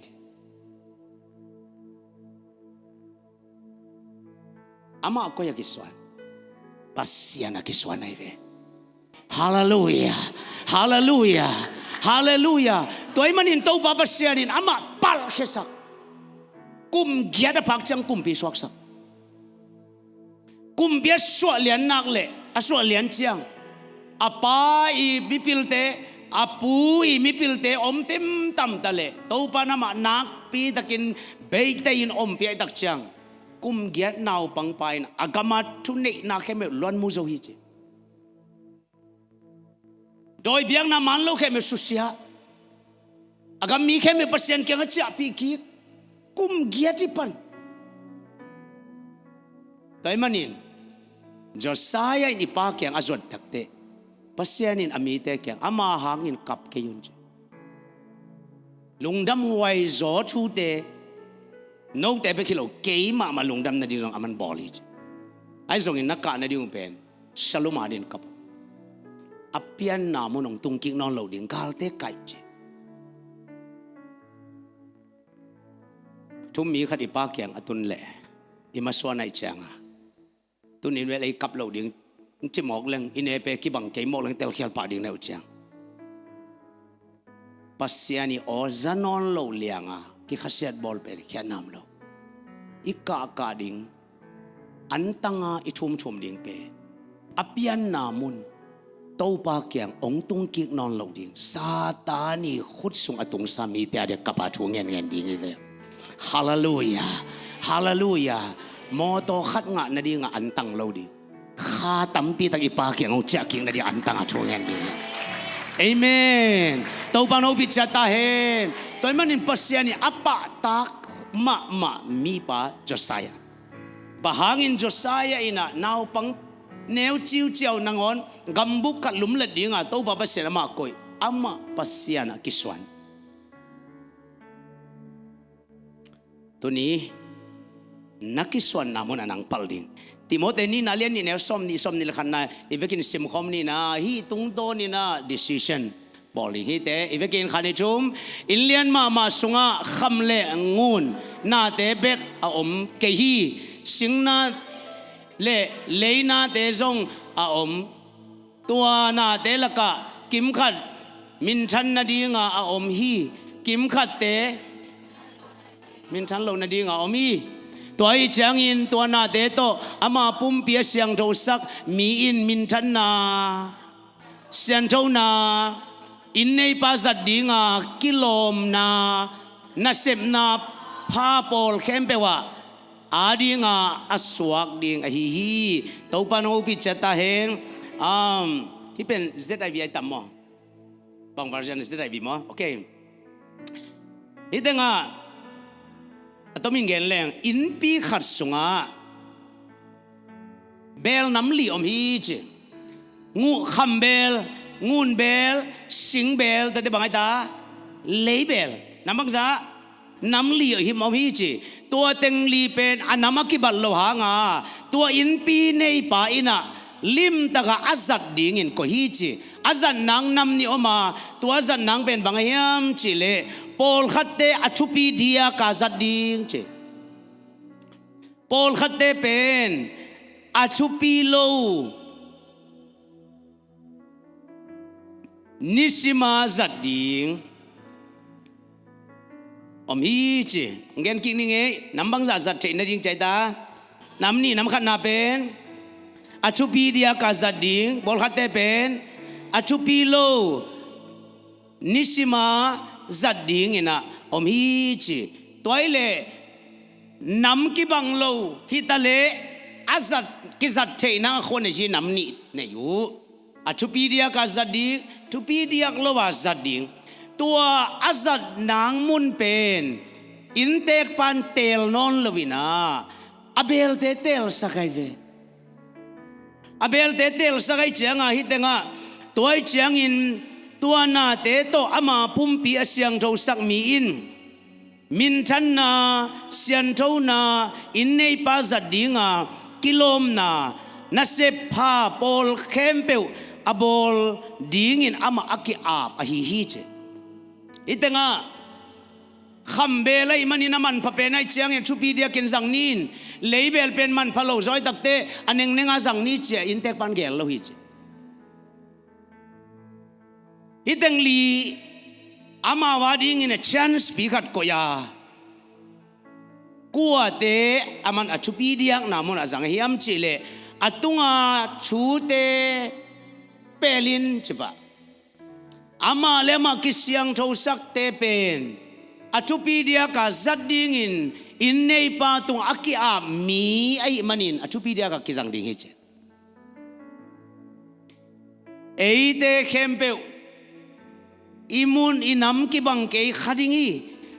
Amah koi a kisuan? Pasian a kisuan ahi ve. Halleluiah. Halleluiah. Halleluiah. Tua ahih manin Topa Pasian in amah palhkhiasak. Kum giat a phak ciang kumpi suaksak. Kumpi a suah lian nak leh, a suah lian ciang, a pa i mipilte, a pu i mipilte om timtam taleh, Topa in amah nakpitakin beiteihin ompih ahih tak ciang, kum giat naupangpa in a gam a thuneihna khempeuh luanmu zo hi ci. Dawi biakna man lo khempeuh susia. A gam mi khempeuh Pasian kiangah ciahpih kik. Kum giat i pan. Tua ahih manin Josiah in i pa kiang a zuan takteh, Pasian in a mite kiang, ama hangin kap kei un ci. Lungdam huai zaw thute, note bek hi lo, kei mahmah lungdam nading zong aman bawl hi ci. Ahi zongin na kah nading uh pen Shalom a din kap uh. A pianna mun hong tungkik nawn lo ding, galte kaih ci. Thum mi khat i pa kiang a tun leh, i masuan ahih cianga, tuni in vel ei kap lo ding, ci mawk leng, i nepe kibang kei mawk leng telkhial pah ding na uh ciang, Pasian i aw za nawn lo lianga kikhasiat bawl pen khiatna om lo. I kahkah ding, antanga i thumthum ding pen, a pianna mun Topa kiang hong tungkik nawn lo ding, Satan i khut sung a tungsa mite a dia kap a thu ngenngen ding hi ve. Halleluiah. Halleluiah. Mawtaw khat ngah nadinga antang lo ding, kha tampi tak i pa kiang hong ciahkik nading antang a thu ngen ding. Amen. Topa in hopih ciat ta hen. Tua ahih manin Pasian in a pahtak mahmah mipa Josiah. Bang hangin Josiah in ah naupang neu ciuciau nangawn gambup khat lumlet dinga Topa Pasian amah koih? Amah Pasian a kisuan. Tuni na kisuanna mun a nang palh ding. Timoti nihna lian nih neu sawm nih, sawm nih le khatna i vekin simkhawm nihna, hih tungtawn in ah decision bawl ding hi teh. I vekin khan i thum, inn lian mahmah sungah kham le ngun nate bek a om kei hi. Singna le leinate zong a om. Tua nate lakah kimkhat minthan nadinga a om hi. Kimkhatte minthan lo nadinga a om hi. Tua ahih ciangin tua nate tawh ama pumpi a siangthosak mi in minthanna, sianthona, inn neipa zat dinga kilawmna, nasepna pha pawl khempeuh ah a dinga a suak ding ahi hi. Topa in hong hopih ciat ta hen. Um, hih pen Z I V ahi tam maw? Bang version, Z I V maw? Okay. Hih tengah a tomin gen leng, innpi khat sungah beel nam li om hi ci. Ngu-, khambeel, ngunbeel, singbeel, tate bang ahi ta? Leibeel. Nam bangzah? Nam li hi om hi ci. Tua teng li pen a nam a kibat lo hanga tua innpi neipa in ah limtaka a zat dingin koih hi ci. A zat nang nam nih om a, tua a zat nang pen bang a hiam cihleh, pawlkhatte a thupi diaka zat ding ci. Pawlkhatte pen a thupi lo nisima zat ding om hi ci. Gen kik ni ngei, nam bangzah zat theih nading ci a hi ta. Nam nih nam khatna pen a thupi diaka zat ding, pawlkhatte pen a thupi lo nisima zat dingin ah om hi ci. Tua hi leh nam kibang lo hi ta leh a zat, kizat theihna a khuan a ci nam nih nei uh. A thupi diaka zat ding, thupi diak lo a zat ding. Tua a zat nang mun pen inntek pan teel nawn lo in ah a belte teelsak ahi ve. A belte teelsak ahi ciangah hih tengah, tua ahi ciangin tua nate tawh ama pumpi a siangthosak mi in minthanna, sianthona, inn neipa zat dinga kilawmna, nasep pha pawl khempeuh a bawl dingin amah a ki-ap ahi hi ci. Hih tengah khambeel ahih manin a manpha pen ahih ciangin a thupi diakin zang ni in, leibeel pen manpha lo zaw hi takteh a nengnenga zang ni ci a inntek pan geel lo hi ci. Hih teng li amau a dingin a chance pi khat koih a, kuate a man a thupi diakna munah zang a hiam cih leh a tunga thute pelin ci pah. Amah le amah kisiangthosakte pen a thupi diaka zat dingin inn neipa tungah a ki-ap mi ahih manin a thupi diaka kizang ding hi ci. Eite khempeuh i mun i nam kibang kei kha ding hi.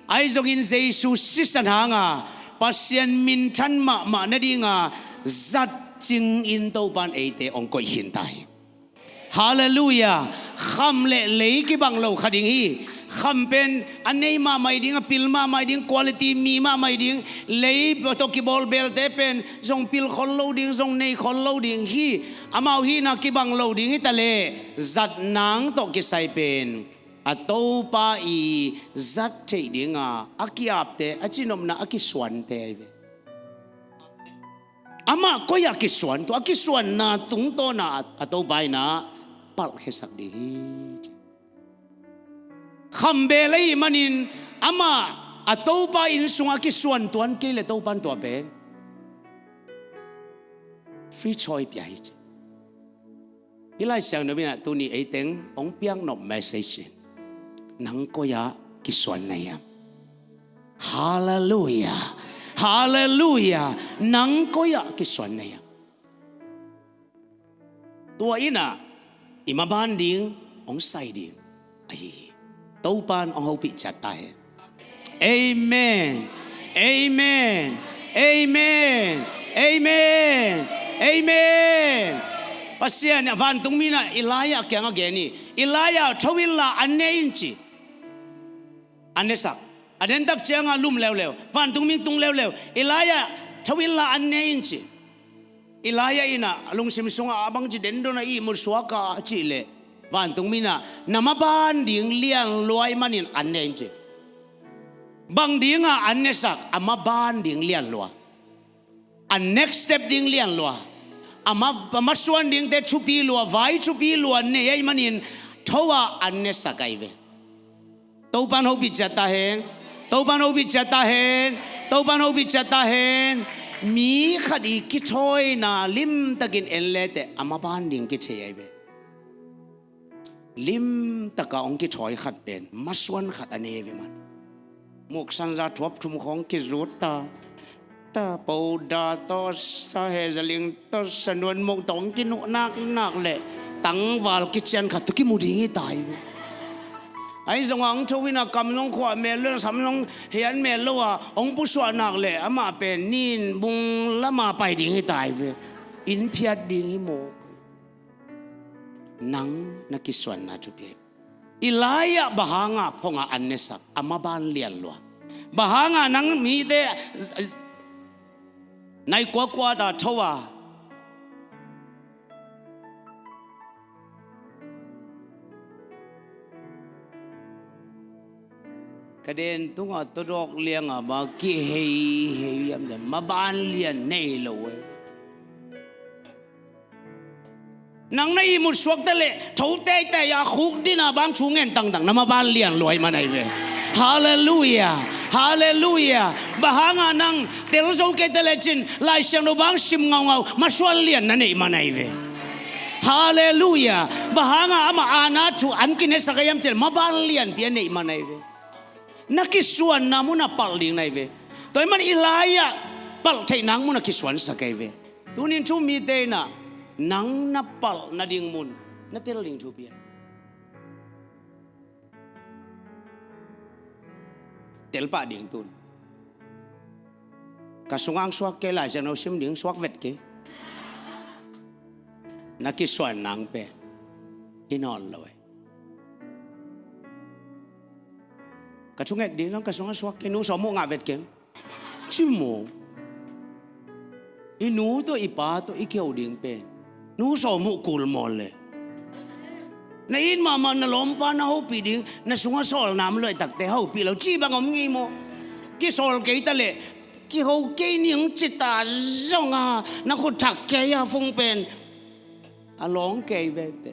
Ahi zongin Jesu sisan hanga Pasian minthan mahmah nadinga zat cingin Topan eite hong koih khin ta hi. Halleluiah. Kham le lei kibang lo kha ding hi. Kham pen a nei mahmah ding, a pil mahmah ding, quality mi mahmah ding. Lei tawh kibawl beelte pen zong pil khol lo ding, zong nei khol lo ding hi. Amau hihna kibang lo ding hi ta leh zat nang tawh kisai pen a Topa i zat theih dinga a ki-apte, a cinopna a kisuante ahi ve. Amah koi-ah kisuan, tua a kisuanna tungtawna a Topa in ah palh khiasak ding hi. Khambeel ahih manin amah a Topa inn sungah a kisuan tuan kei le Topan tua pen free choice pia hi ci. Hih Lai Siangtho in ah tuni ei teng hong piaknop message in nang koi-ah kisuan na hiam? Halleluiah. Halleluiah. Nang koi-ah kisuan na hiam? Tua in ah i maban ding hong sai ding ahi hi. Topan hong hopih ciat ta hen. Amen. Amen. Amen. Amen. Amen. Pasian in ah vantungmi in ah Elijah kiangah gen hi. Elijah, tho inla an ne in ci. An nesak. A dentak ciangah lum leuleu, vantungmi tung leuleu. Elijah, tho inla an ne in ci. Elijah in ah a lungsim sungah a bangci dendon a ihmut suak a cih leh vantungmi in ah na maban ding lianlua ahih manin an ne in ci. Bang dinga an nesak? A maban ding lianlua, a next step ding lianlua, a ma, a masuan dingte thupi lua, vai thupi lua nei ahih manin tho-ah an nesak ahi ve. Topan hopih ciat ta hen. Topan hopih ciat ta hen. Topan hopih ciat ta hen. Mi khat i kithawina limtakin en leteh a maban ding kithei ahi ve. Limtaka hong kithawi khat pen masuan khat a ne ve man. Muksanza thuap thum khawng kizut ta, ta powder tawh sa, hezaling tawh sa, nuanmuk tawh hong kinuh naknak leh tangval kician khat tawh kimu ding hi ta hi ve. Ahi zongah hong tho in ah kam zong khuah mel lo, sam zong hian mel lo a hong pusuah nak leh amah pen nin bung lama pai ding hi ta hi ve. Inn phiat ding hi maw? Nang na kisuanna thupi ahi. Elijah bang hanga phonga an nesak? A maban lianlua. Bang hanga nang mite nai kuakuat a tho a Ka den tungah tawdawk lianga ma kihei hei hiam dan maban lian nei lo e. Nang na ihmut suakta leh tho teitei a khuk dina bang thu ngen tangtang na maban lian luai man ahi ve. Halleluia. Halleluia. Bang hanga nang tel zo kei ta lecin Lai Siangtho bang sim ngaungau masual lian na neih man ahi ve. Halleluia. Bang hanga ama aana thu an kinesak a hiam cih leh maban lianpi a neih man ahi ve. Na kisuanna munah palh ding na hi ve. Tua ahih man i lai-ah palh theih nang munah kisuansak ahi ve. Tunin thu mite inah nang na palh nading mun na tel ding thupi ahi. Tel pah ding tun. Ka sungah suak kei, Lai Siangtho sim ding suak vet kei. Na kisuan nang pen hi nawn lo e. Ka thunget ding zong ka sungah suak kei, nu sawm uh ngah vet keng. Ci maw? I nu tawh i pa tawh i keu ding pen nu sawm uh kul maw le? Na it mahmah na lawmpa na hopih ding, na sungah sawl nam luai takte hopih lo ci bang om ngei maw? Kisawl kei ta leh kiho kei ning ci ta zonga na khut thak kei a fung pen a lawng kei vete.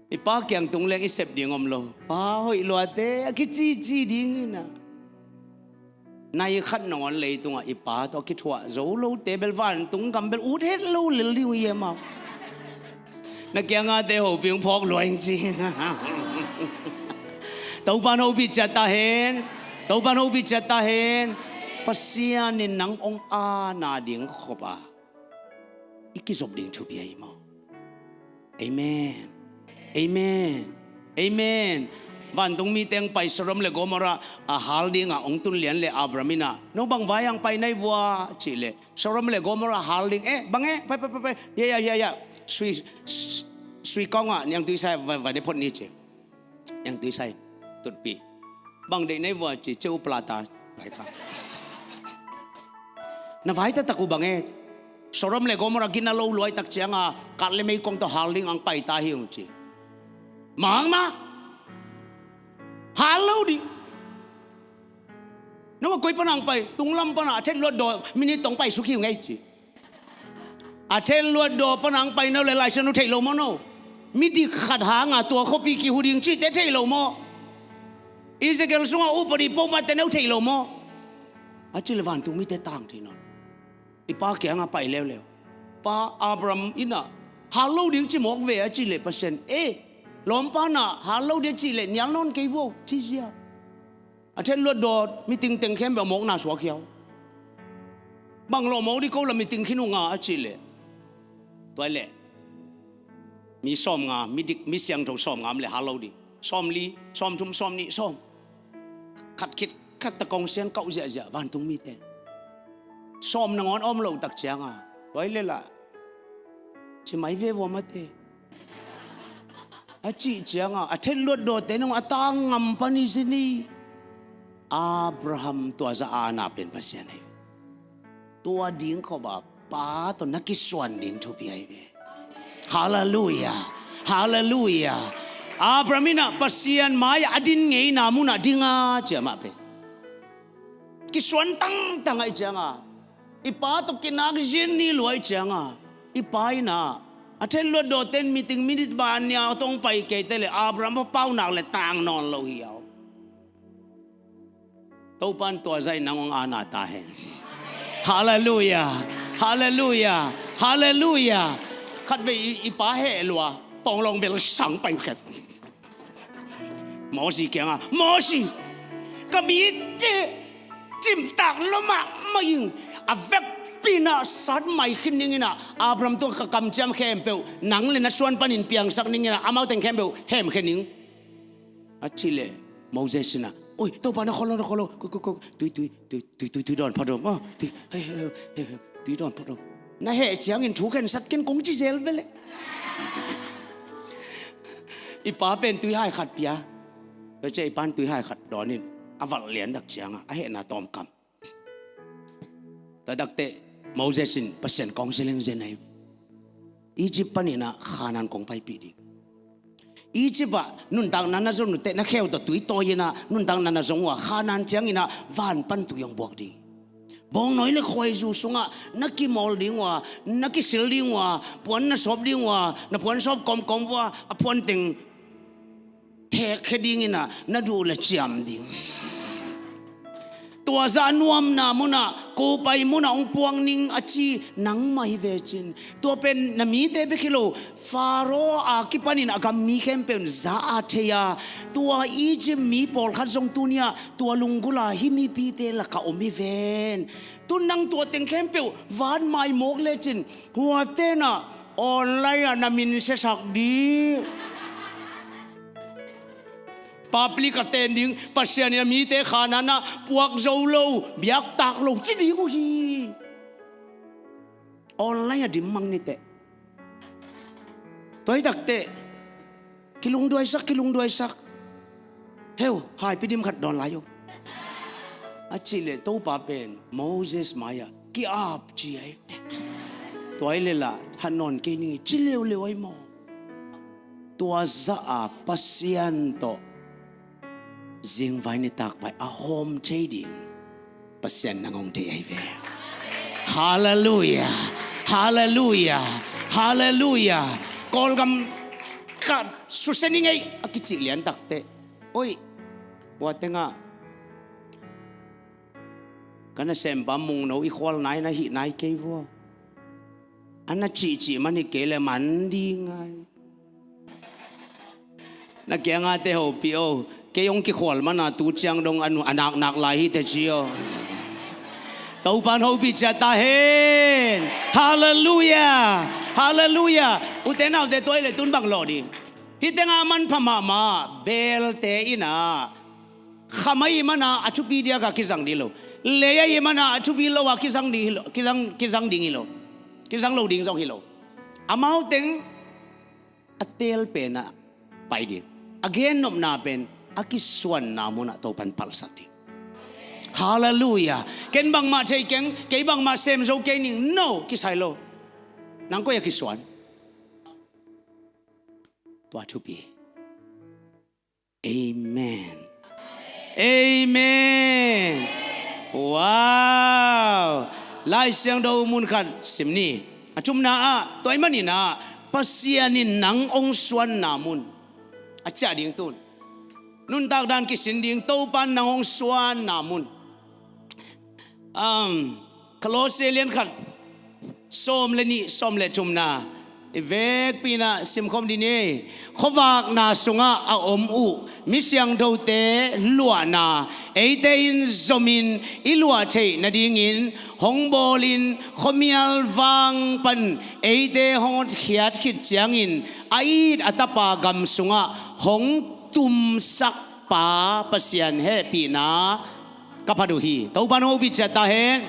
I pa kiang tung leng i sep ding om lo. Pa hoih luate a kicici ding inah. Nai khat nangawn leitungah i pa tawh a kithuah zo lote bel vantung gam bel ut het lo lel ding uh hi e mau. Na kiangate hopih hong phawk luai ing ci. Topan hopih ciat ta hen. Topan hopih ciat ta hen. Pasian in nang hong aana ding khop a i kizop ding thupi ahi maw? Amen. Amen. Amen. Vantung mi teng pai Sodom le Gomorrah a hal dingah hong tun lian le Abraham inah no bang vai ang pai nai vua cih leh Sodom le Gomorrah hal ding eh bang eh pai pai pai pai ya ya ya ya sui sui kong ah niang tuisai vai vai de phot ni ci. Niang tuisai tutpi bang deih nai vua ci ceu plata vai kha. Na vai taktak uh bang eh Sodom le Gomorrah gina lo luai tak cianga kat le meikong tawh hal ding ang pai ta hi ung ci. Mang mah hal lo ding. No a koi pan ang pai tunglam pana a thet luat daw minit tong pai suk hi ung ei ci. A thet luat daw pana ang pai no le Lai Siangtho theih lo maw no? Midik khat hanga tua khuapi kihu ding cihte theih lo maw? Ezekiel sungah upadi pawlmate no theih lo maw? A cih le vantung mite tang thei nawn. I pa kianga pai leuleu. Pa Abraham inah hal lo ding ci mawk ve a cih leh Pasian eh lawmpa nah hal lo ding a cih leh nial nawn kei vo ci zia. A thet luat daw miting teng khempeuh a mawkna suak hiau. Bang lawh mawk dih ko la miting khin unga a cih leh tuai leh mi sawm nga midik mi siangtho sawm nga am le hal lo dih sawm li sawm thum sawm nih sawm khat khit khat ta kong sian kauh ziahziah vantung mite sawm nangawn a om loh tak cianga tuai le lah ci mai ve vua mate. A cih cianga a thet luat dawte nung a tang ngam pan i zin hi. Abraham tua za aana pen Pasian ahi. Tua ding khop a pa tawh na kisuan ding thupi ahi ve. Halleluia. Halleluia. Abraham inah Pasian mai-ah a din ngeina munah dinga ciamah pen kisuan tangtang ahi cianga i pa tawh kinak zin ni lua ahi cianga i pa inah a thet luat dawten miting minit ban nia tong pai keite le Abraham pa paunak le tang nawn lo hi au. Topan tua zaih nang hong aana ta hen. Halleluia. Halleluia. Halleluia. Khatvei i, i pa heh lua pawnglawng vel sang pai khet. Mosi kianga Mosi ka mite cimtak lo mahmah ing. A vekpi inah sat mai khin ning inah Abraham tua ka kamciam khempeuh nang le na suan panin piangsak ning inah amau teng khempeuh hemkhe ning. A cih leh Moses inah oi Topa na kholo na kholo ko ko ko tui tui tui tui tui tui dawn pha dom ah tui hei hei hei tui dawn pha dom. Na heh ciangin thu khensat ken kong ci zel ve leh. I pa pen tuihai khat pia. Tua ciah i pan tuihai khat dawnin a valh lian tak cianga a hehna tawmkam. Tua takteh Moses in Pasian kong zi lengzen ahi. Egypt paninah Khanan kong paipih ding. Egypt ah nuntakna na zon uh teh na kheu tawh tui tawi in ah nuntakna na zong uh a, Khanaan ciangin ah van pan tui hong buak ding. Bawngnawi le khuaizu sungah na kimawl ding uh a, na kisil ding uh a, puan na sawp ding uh a, na puan sawp kawmkawm uh a, a puan teng hekkhia dingin ah na duh le ciam ding. Tua zah nuamna munah, kopai munah hong puang ning a ci nangmah hi ve cin. Tua pen na mite bek hi lo, Faro a kipanin a gam mi khempeuh in za a thei a, tua Egypt mi pawlkhat zong tuni-ah tua lunggulh a hih mipite lakah om hi ven. Tu nang tua teng khempeuh van mai mawk lecin, huaten ah online ah na min siasak ding. Public ah ten ding, Pasian in a mite Khanaan ah puak zo lo, biaktak lo ci ding uh hi. Online ah dim mang ni teh. Tua hi tak teh, kilungduaisak, kilungduaisak. Heu, haipi dim khat dawn lai uh, a cih leh Topa pen Moses mai-ah ki-ap ci ahi. Tua hi leh lah tha nawn kei ning hi ci leuleu ahi maw? Tua zah a Pasian tawh zingvai nitak pai a hawm thei ding Pasian nang hong deih ahi ve. Halleluia. Halleluia. Halleluia. Kawlgam ka susia ning ei a kicih lian tak teh, oi, hua tengah ka nasempa Mungno i khual nai na hih nai kei vua. A na cihcih man hi kei le man ding ai. Na kiangah te hopih o, kei hong kikhual mana tu ciang dong a nu-, a naknak lai hi teh ci o. Topan hopih ciat ta hen. Halleluia. Halleluia. Ute naute, tua hi leh tun bang lawh ding? Hih tengah a manpha mahmah belte in ah, kham ahih mana a thupi diak a kizang ding hi lo, lei ahih mana a thupi lo a kizang ding hi lo, kizang, kizang ding hi lo, kizang lo ding zong hi lo. Amau teng a teel pen ah pai ding. A gennopna pen a kisuanna munah Topan palsak ding. Halleluia. Ken bangmah thei keng, kei bangmah sem zo kei ning, no, kisai lo. Nang koi a kisuan? Tua thupi. Amen. Amen. Wow. Lai Siangtho mun khat sim ni. A thumna ah, tua ahih manin ah, Pasian in nang hong suanna mun a ciah ding tun. Nuntak dan kisin ding, Topan nang hong suanna mun. Um, Kolose lian khat, sawm le nih, sawm le thumna i vekpi in ah simkhawm dih ni. Khuavakna sungah a om uh mi siangthote luahna eite in zomin i luah theih nadingin hong bawlin, khuamial vang pan eite hong hotkhiat khit ciangin a it a Tapa gam sungah hong tumsak pa Pasian hehpihna ka phat uh hi. Topan hong hopih ciat ta hen.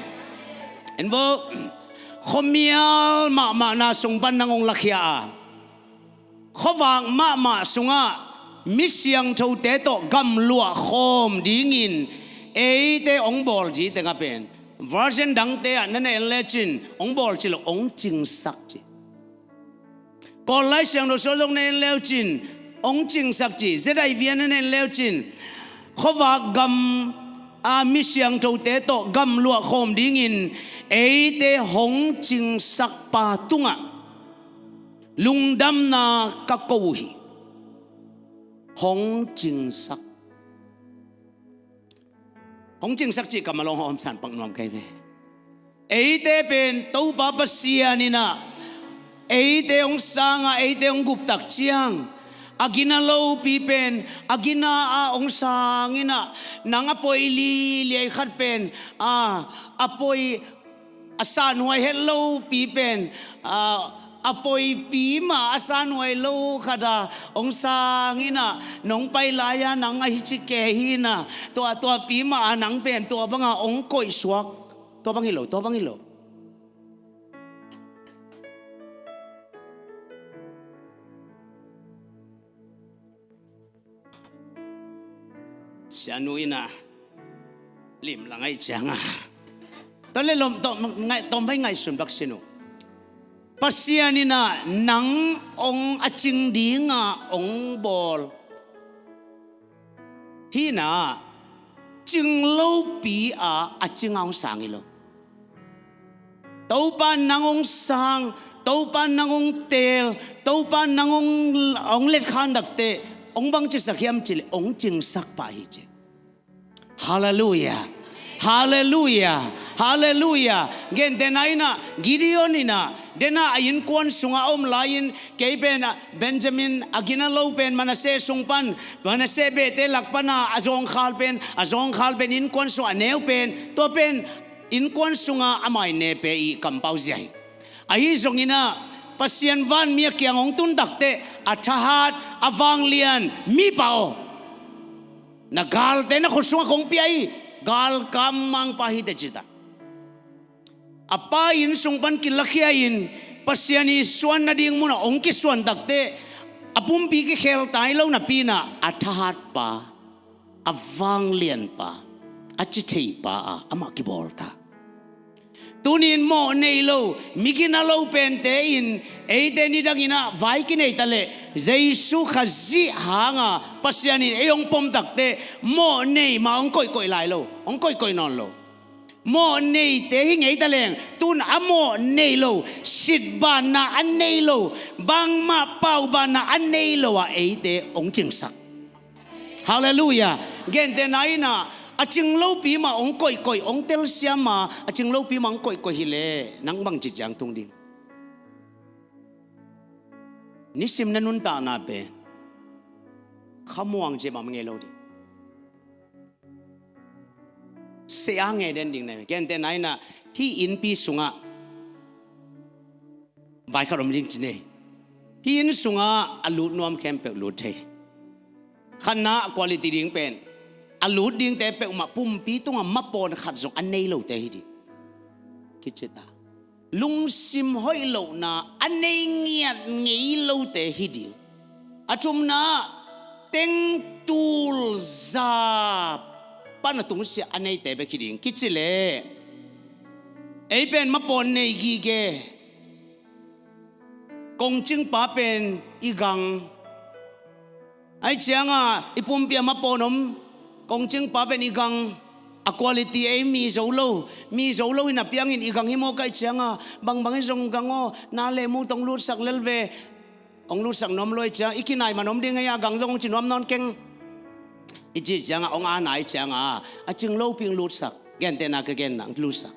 En bo, khuamial mahmahna sung pan nang hong lakhia a, khuavak mahmah sungah mi siangthote tawh gamluah khawm dingin eite hong bawl ci tengah pen, version dangte ah na na en lecin hong bawl ci lo, hong cingsak ci. Kawl Lai Siangtho suah zong na en leucin hong cingsak ci, Z I V a na en leucin khuavak gam a mi siangthote tawh gamluah khawm dingin eite hong cingsak pa tungah lungdamna ka ko uh hi. Hong cingsak. Hong cingsak cih kam a lawng hawm san pak nuam kei ve. Eite pen Topa Pasian in ah eite hong sang a, eite hong guptak ciang a gina lopi pen a gina a hong sang in ah, nang a poi liliai khat pen a, a poi a sanhuai het lopi pen a, a poipi mah a sanhuai lo khat a hong sang in ah, nong pai lai-a nang a hici ke hi in ah, tua, tuapi mah a nang pen tua banga hong koihsuak. Tua bang hi lo, tua bang hi lo. Sianu in ah lim la ngaih ciang a, tua le lom tawm, ngai, tawm vai ngaihsun bak sin uh. Pasian in ah nang hong a cing dinga hong bawl. Hi in ah cing lopi a a cinga hong sang hi lo. Topa nang hong sang, Topa nang hong teel, Topa nang hong, hong letkhan takteh hong bangci sak hiam cih leh hong cingsak pah hi ci. Halleluiah. Halleluiah. Halleluiah. Gentehna in ah Gideon in ah dena a innkuan sungah a om lai-in kei pen ah Benjamin a gina lo pen Manasseh sung pan, Manasseh behte lak pana a zawngkhal pen, a zawngkhal pen innkuan sungah a neu pen, tua pen innkuan sunga a mai nepe i kampau zia hi. Ahi zongin ah Pasian vanmi a kiang hong tun takteh a thahat, a vanglian mipa aw, na galte na khut sungah kong pia hi, galkap mangpa hi teh ci ta. A pa inn sung pan kilakhia in Pasian i suan nading munah hong kisuan takteh a pumpi kikhel tai lo napi in ah a thahatpa, a vanglianpa, a citheipa a amah kibawl ta. Tuni in mawh nei lo, mi gina lo pente in eite nidangin ah vai kinei ta leh Jesu Khazih hanga Pasian in ei hong pom takteh mawh nei mah hong koihkoih lai lo, hong koihkoih nawn lo. Mawh neite hi ngei ta leng tun a mawh nei lo, sitbanna a nei lo, bangmah paubanna a nei lo ah eite hong cingsak. Halleluiah. Gentehna in ah a cing lopi mah hong koihkoih, hong telsiam a a cing lopi mah hong koihkoih hi leh nang bangci ciang tung ding? Nisim na nuntakna pen khamuang ciah mah ngei lo ding. Sia ngei den ding na hi. Gentehna in ah hih innpi sungah vai khat om ding ci ni. Hih inn sungah a lut nuam khempeuh lut thei. Khatna a quality ding pen a lut dingte peuhmah pumpi tungah mapawn khat zong a nei lote hi ding. Kici ta. Lungsim hoih lohna a nei ngiat ngei lote hi ding. A thumna tengtul za pan a tungsiah a neite bek hi ding. Kici leh ei pen mapawn nei gige. Kongcingpa pen i gang. Ahi cianga i pumpi a mapawn om kongcingpa pen i gang. A quality ei mi zo lo, mi zo lo in a piangin i gang hi maw ka hih cianga bangbang hi zong gang aw, na le mu tong lutsak lel ve. Hong lutsak nuam lo ahi ciang i kinai man om ding ahi a, gang zong hong ci nuam nawn keng. I cih cianga hong ana ahi cianga a cing lopi hong lutsak, gentehna ka genna hong lutsak.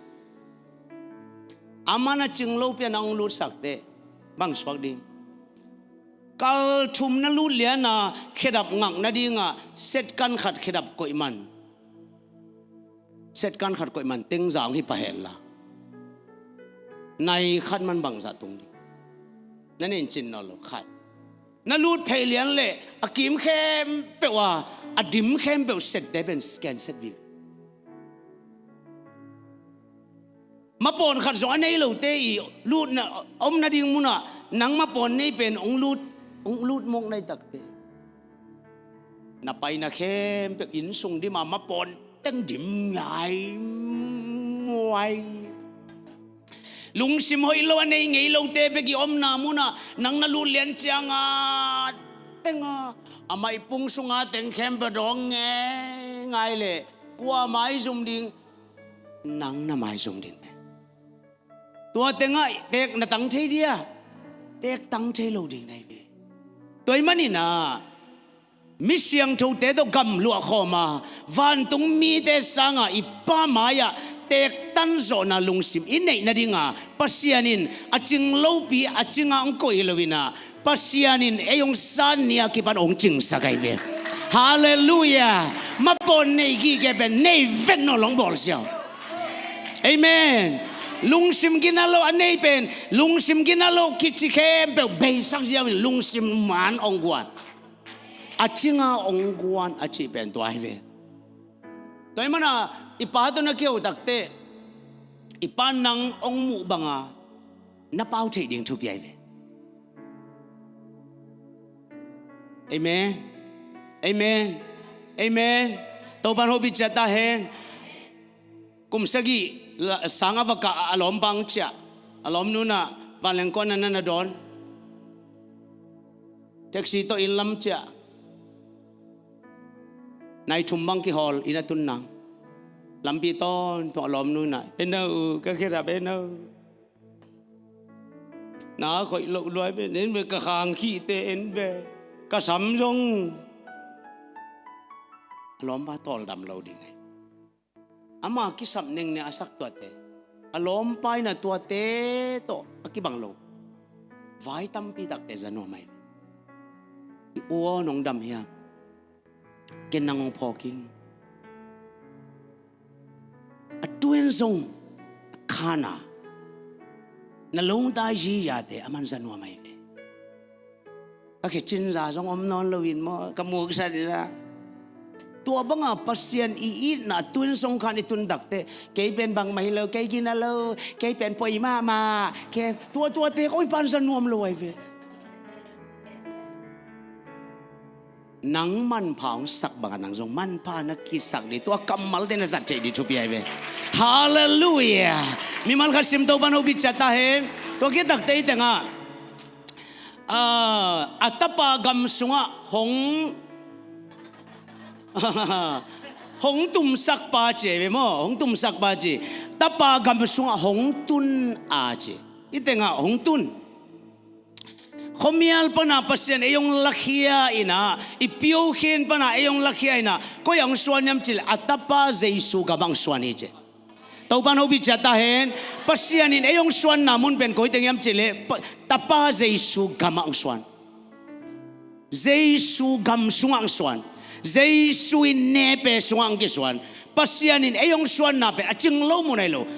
Aman a cing lopi a nang hong lutsak teh bang suak ding? Kal thum na lut liana khedap ngak nadinga setkan khat khedap koih man. Setkan khat koih man teng za hong hi pah hen la, nai khat man bangzah tung ding? Na nen cin nawn lo khat. Na lut phei lian leh a kim khempeuh a, a dim khempeuh sette pen scan set vive. Mapawn khat zong a nei lote i lutna om nading munah nang mapawn nei pen hong lut, hong lut mawk nai takte. Na paina khempeuh inn sung dima mapawn teng dim ngai muai. Lungsim hoih lo a nei ngei lote bek i omna munah nang na lut lian cianga tenga a maipung sunga teng khempeuh dawng ngai ngai leh kua maizum ding? Nang na maizum ding ve. Tua tengah teek na tang thei dia? Teek tang thei lo ding nai ve. Tua ahih maninah mi siangthote tawh gamluah khawma vantung mite sanga i Pa mai-ah teektan zawhna lungsim i neih nadinga Pasian in a cing lopi a cinga hong koih hi loinah Pasian in ei hong san ni a kipan hong cingsak ahi ve. Halleluiah. Mapawn nei gige pen nei vet nawn lo hong bawlsia uh. Amen. Lungsim gina lo a nei pen lungsim gina lo kici khempeuh beisak ziau in lungsim man hong guan, a cinga hong guan a cih pen tua hi ve. Tua ahih mana i pa tawh na kiho takte i pa nang hong muh banga na pau theih ding thupi ahi ve. Amen. Amen. Amen. Topan hopih ciat ta hen. Kum sagih la- sang a va kah a lawmpa hong ciah. A lawmnunah Vanleng khuan na na dawn. Taxi tawh inn lam ciah. Nai thum bang kihawl inn a tun nang. Lampi tawntung a lawmnu in ah, "En no, ka khedap en no. Na khoih loh luai ve, en ve, ka khang khihte en ve. Ka sam zong." A lawmpa tawldam lo ding ahi. Ama kisap nengneng a sak tuate, a lawmpa in ah tuate tawh a kibang lo vai tampi takte za nuam ahi. "I ua, nong dam hiam? Ken nang hong phawk ing. A tu-in zong a khan a na lungdai zizate aman za nuam ahi ve. Ka khe cinza zong om nawn loin maw, ka muksan in ah." Tua banga Pasian i itna tu-in zong khan i tun takteh, "Kei pen bangmah hi lo, kei gina lo, kei pen poi mahmah, kei," tua, tuate kong i pan za nuam lo ahi ve. Nang manpha hong sak bangah nang zong manpha na kisak ding, tua kammalte na zat theih ding thupi ahi ve. Halleluiah. Mimal khat sim, Topa'n hopih ciat ta hen. Tua khit takteh i tengah, ah, a tapa gam sungah hong, hong tumsak pa ci ahi ve maw, hong tumsak pa ci. Tapa gam sungah hong tun a ci. I tengah hong tun. Khuamial pana Pasian ei hong lakhia in ah, i piokhin pana ei hong lakhia in ah, koi ah hong suan hiam cih leh a tapa Jesu gamah hong suan hi ci. Topa'n hopih ciat ta hen. Pasian in ei hong suanna mun pen koi teng hiam cih leh, pa-, tapa Jesu gamah hong suan. Jesu gam sungah hong suan. Jesu in nepe sungah hong kisuan. Pasian in ei hong suanna pen a cing lo mun ahi lo.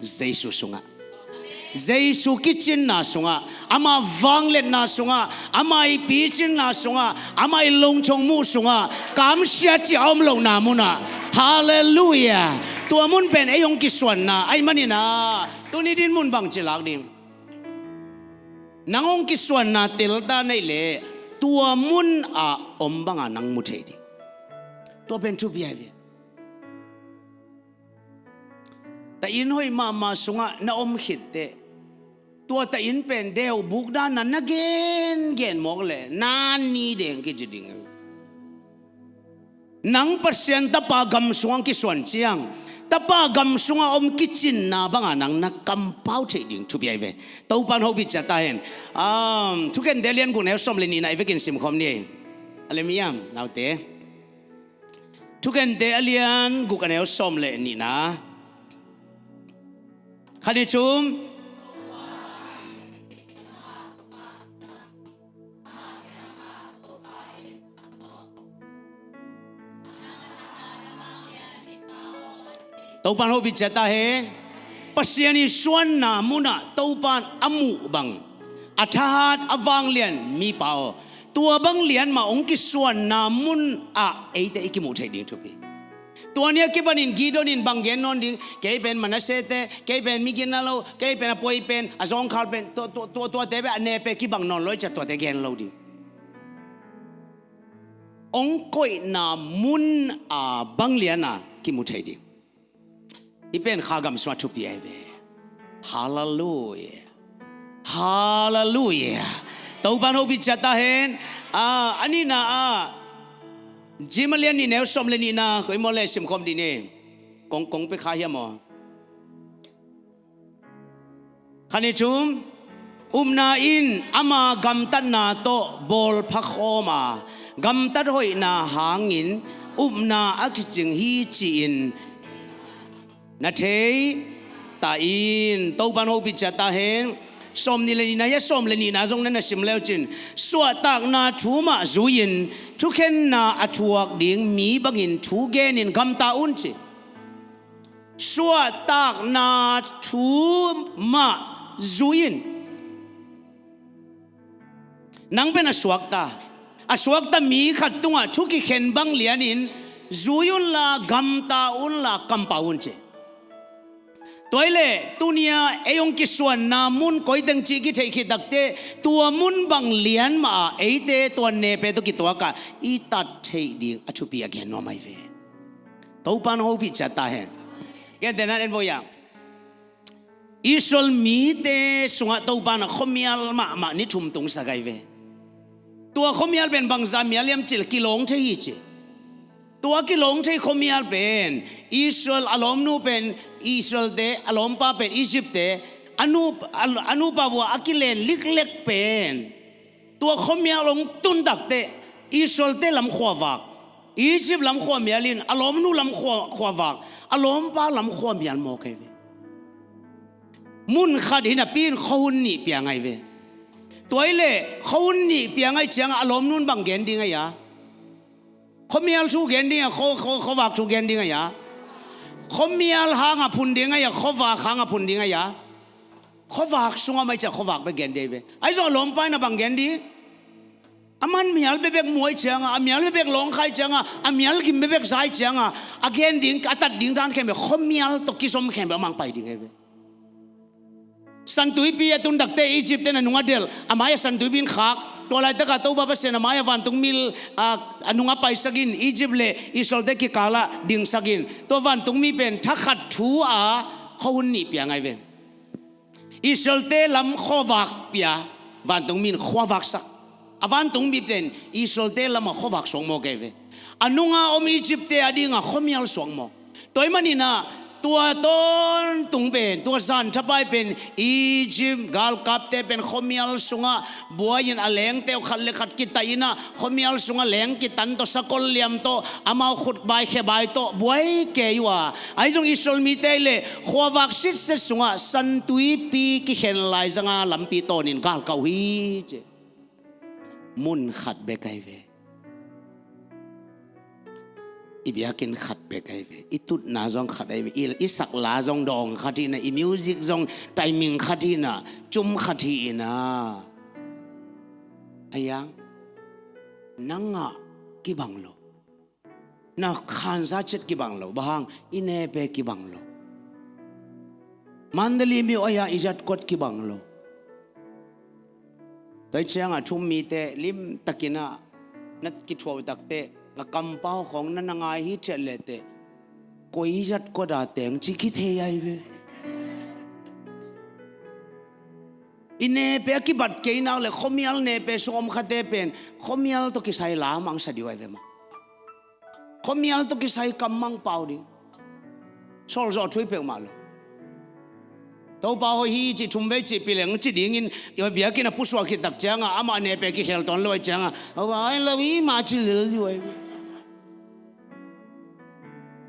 Jesu sungah, Jesu kicinna sungah, ama vangliatna sungah, ama i picinna sungah, ama i lungchong muh sungah, kamsia cih a om lohna munah. Halleluiah. Tua mun pen ei hong kisuanna ahih manin ah, tuni dinmun bangci lak ding? Nang hong kisuanna telta na hih leh, tua mun ah om banga nang mu thei ding. Tua pen thupi ahi ve. Taih inn hoih mahmah sungah na om khitteh, tua taih inn pen deuh buk dan na na gengen mawk leh, na ni deng kici ding. Nang Pasian tapa gam sungah kisuan ciang, tapa gam sungah om kicinna banga nang na kampau theih ding thupi ahi ve. Topa'n hopih ciat ta hen. Um, Thukhente a lian guk, a neu sawm le nihna i vekin simkhawm ni. A lem hiam, naute? Thukhente a lian guk, a neu sawm le nihna. Khat, nih, thum. Topa'n hopih ciat ta hen. Pasian i suanna munah Topa'n a muh bang, a thahat a vanglian mipa aw, tua bang lian mah hong kisuanna munah eite i kimuh theih ding thupi. Tua ni a kipanin Gideon in bang gen nawn ding? "Kei pen Manasseh-te, kei pen mi gina lo, kei pen a poi pen, a zawngkhal pen, tua, tua, tua, tuate pen a nepe kibang nawn lo hi," ci-a tuate gen lo ding. Hong koihna mun a bang lian a kimu thei ding. Hih pen kha gam sungah thupi ahi ve. Halleluiah. Halleluiah. Topa'n hopih ciat ta hen. Ah, a nihna ah, James a lian nih, neu sawm le nihna, koi maw le simkhawm dih ni. Kong, kong pia kha hiam aw? Khat, nih, thum. Upna in ama gamtatna tawh bawlpha khawm a, gamtat hoihna hangin upna a kicing hi ci-in na thei ta in. Topa'n hopih ciat ta hen. Sawm nih le nihna, hia sawm le nihna zong na na sim leu cin, suahtakna thu mah zui-in thukhenna a thuak ding mi bangin thu genin gamta un ci. Suahtakna thu mah zui-in. Nang pen a suakta, a suakta mi khat tungah thu kikhen bang lianin zui unla, gamta unla, kampau un ci. Tua hi leh tuni-a ei hong kisuanna mun koi teng cih kitheih khit takteh, tua mun bang lian mah ah eite tua nepe tawh kituak a i tat theih ding a thupi a gen nuam ahi ve. Topa'n hopih ciat ta hen. Gentehna en vo ia. Israel mite sungah Topa in khuamial mahmah ni thum tungsak ahi ve. Tua khuamial pen bangzah mial hiam cih leh kilawng thei hi ci. Tua kilawng thei khuamial pen Israel a lawmnu pen, Israelte a lawmpa pen Egypt-te a nu, a, a nupa vua a kilen liklek pen tua khuamial hong tun takteh Israelte lam khuavak, Egypt lam khuamial in a lawmnu lam khua, khuavak, a lawmpa lam khuamial mawk ahi ve. Mun khat hi napi in khuahun nih piang ahi ve. Tua hi leh khuahun nih piang ahih ciangah a lawmnu in bang gen ding ahi a? Khuamial thu gen ding a, khu, khu, khuavak thu gen ding ahi a? Khuamial hangah phun ding ahi a, khuavak hangah phun ding ahi a? Khuavak sungah om ahih ciang khuavak bek gen ding ahi ve. Ahi zong a lawmpa in a bang gen ding? Aman mial bekbek mu ahih ciangah, a mial bekbek lawngkhia ahih ciangah, a mial gim bekbek za ahih ciangah, a gen ding, a tat ding dan khempeuh, khuamial tawh kizom khempeuh amah hong pai ding ahi ve. Santuipi a tun takteh Egypt-te'n a nung a delh, a mai-ah santuipi in khak. Tua laitakah Topa Pasian a mai-ah vantungmi, a, a nung a paisak in, Egypt le Israelte kikal ah dingsak in. Tua vantungmi pen thakhat thu-a khuahun nih piang ahi ve. Israelte lam khuavak pia, vantungmi in khuavaksak. A vantungmi pen Israelte lamah khuavak suak mawk ahi ve. A nunga om Egypt-te a dingah khuamial suak mawk. Tua ahih manin ah, tua tawntung pen, tua zan thapai pen, Egypt galkapte pen khuamial sungah buai-in a lengte uh khat le khat kitaih in ah, khuamial sungah leng kitan tawh, sakol liam tawh, amau khut bai khe bai tawh buai kei uh a. Ahi zong Israel mite leh khuavak sitset sungah santuipi kikhen laizangah lampi tawnin galkah uh hi ci. Mun khat bek ahi ve. I biakinn khat bek ahi ve. I tutna zong khat ahi ve. I, i sakla zong dawng khat hi na, i music zong timing khat hi na, cum khat hi na. Ahi hang, nang ah kibang lo. Na khansa ciat kibang lo. Bang hang, i nepe kibang lo. Mandalay myo ahi a i zatkot kibang lo. Tua hi ciangah thu-um mite limtakin ah na kithuah takteh, a kampau khawng na na ngai hi ciat lehteh, koi zatkot a teng ci kithei ahi ve. I nepe a kibat kei nak leh khuamial nepe sung om khate pen khuamial tawh kisai lamang sa ding uh ahi ve maw. Khuamial tawh kisai kam mang pau ding. Sawlzawh thu hi peuhmah lo. Topa hoih hi cih thum vei cih pileng ci dingin, i biakinn a pusuak khit tak ciangah amah nepe kikhel tawn lo ahih ciangah, "Hopa, ai lo hi mah," ci lel ding uh ahi ve.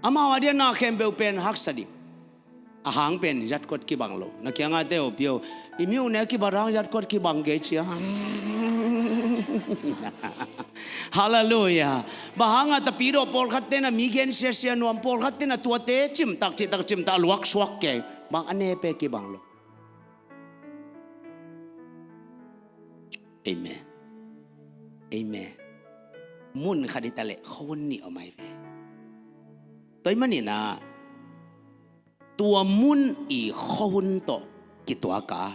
Amau a diakna khempeuh pen haksa ding. A hang pen zatkot kibang lo. Na kiangah te uh pio, i myo ne kibat hang zatkot kibang kei cia. Halleluiah. Bang hangah tapidawh pawlkhat te'n ah mi gen siasia nuam, pawlkhat te'n ah tuate cimtak, cihtak, cimtak, luaksuak kei. Bang a nepe kibang lo. Amen. Amen. Mun khat hi ta leh khuahun nih om ahi ve. Tua ahih manin ah, tua mun i khuahun tawh kituak a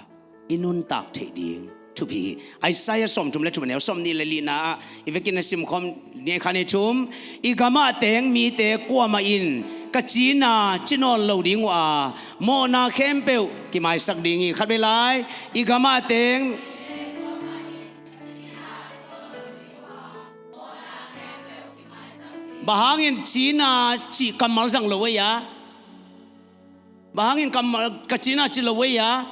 i nuntak theih ding thupi hi. Isaiah sawmthum le thum, a neu sawmnih le lihna ah i vekin a simkhawm ni khan i thum. I gamah teng mite kuamah in ka cina ci nawn lo ding uh a, mawhna khempeuh kimaisak ding hi. Khatvei lai. I gamah teng Bang hangin cina cih kammal zang lo ei a? Bang hangin kammal, ka cina cih lo ei a?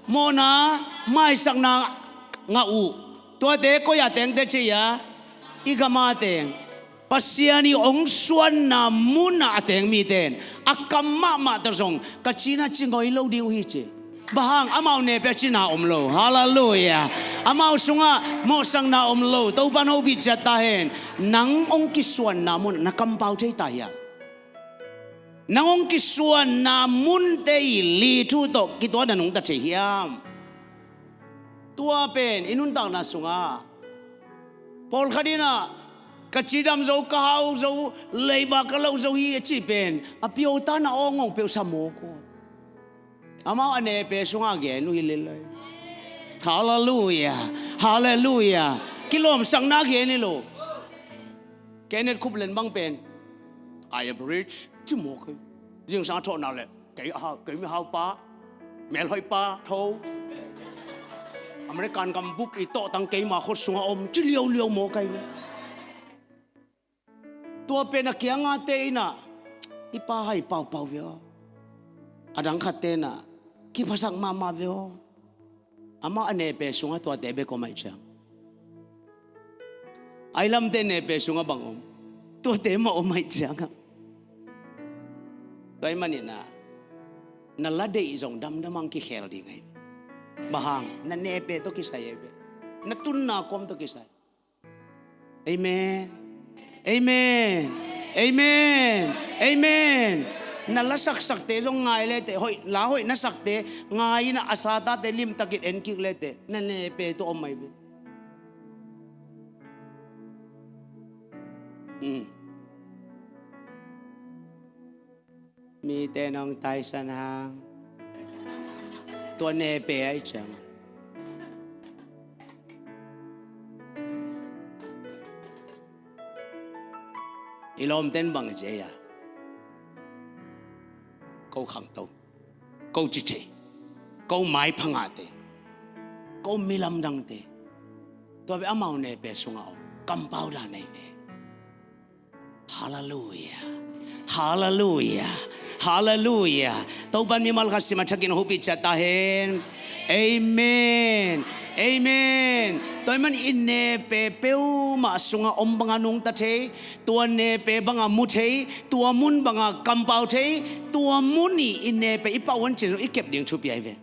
Mawhna, maisakna ngah uh. Tuate koi a tengte ci ei a? I gama teng. Pasian i hong suanna munah a teng mite in a kam mahmah tawh zong ka cina ci ngoi lo ding uh hi ci. Bang hang? Amau nepi a cina om lo. Halleluiah. Amau sungah mawhsakna om lo. Topa in hopih ciat ta hen. Nang hong kisuanna mun na kampau thei ta hiam? Nang hong kisuanna munte i li thu tawh kituak na nungta thei hiam? Tua pen i nuntakna sungah pawlkhat in ah ka cidam zo, ka hau zo, leiba ka loh zo hi a cih pen a piota na awng awng peuh sa mawk uh. Amau a nepi sungah gen uh hi lel lai. Halleluiah. Halleluiah. Kilawmsakna gen hi lo. Kenneth Copeland bang pen, "I am rich," ci mawk hi. Zingsang a thawhna leh, "Kei a hau, kei mi haupa." Melhoih pa tho. American gam bup i tawhtang keima khut sungah om ci liauliau maw kai ve. Tua pen a kiangate inah i pa hai paupau ve aw. A dang khatte inah kiphasak mahmah ve aw. Amah a nepe sungah tuate bek om aih ciang, a i lamte nepe sungah bang om? Tuate mah om aih ciangah. Tua ahih maninah na la deih zong damdam hang kikhel ding ahi. Bang hang? Na nepe tawh kisai ahi ve. Na tunna kawm tawh kisai. Amen. Amen. Amen. Amen. Na lasaksakte zong ngai leteh, hoih, la hoih na sakte ngai inah a satate limtakin enkik leteh na nepe tawh om ahi ve. Hmm. Mite nong taisan hang tua nepe aih ciang. I lawmten bang ci ei a, ko khangto, ko cicei, ko maipha ngahte, ko mi lamdangte, tua bek amau nepe sungah om kampau dan ahi ve. Halleluiah. Halleluiah. Halleluiah. Topan mimal khat sim a thakin hopih ciat ta hen. Amen. Amen. Tua ahih man i nepe peuhmah sungah om banga nungta thei, tua nepe banga mu thei, tua mun banga kampau thei, tua mun i i nepe i pah uancin i kep ding thupi ahi ve.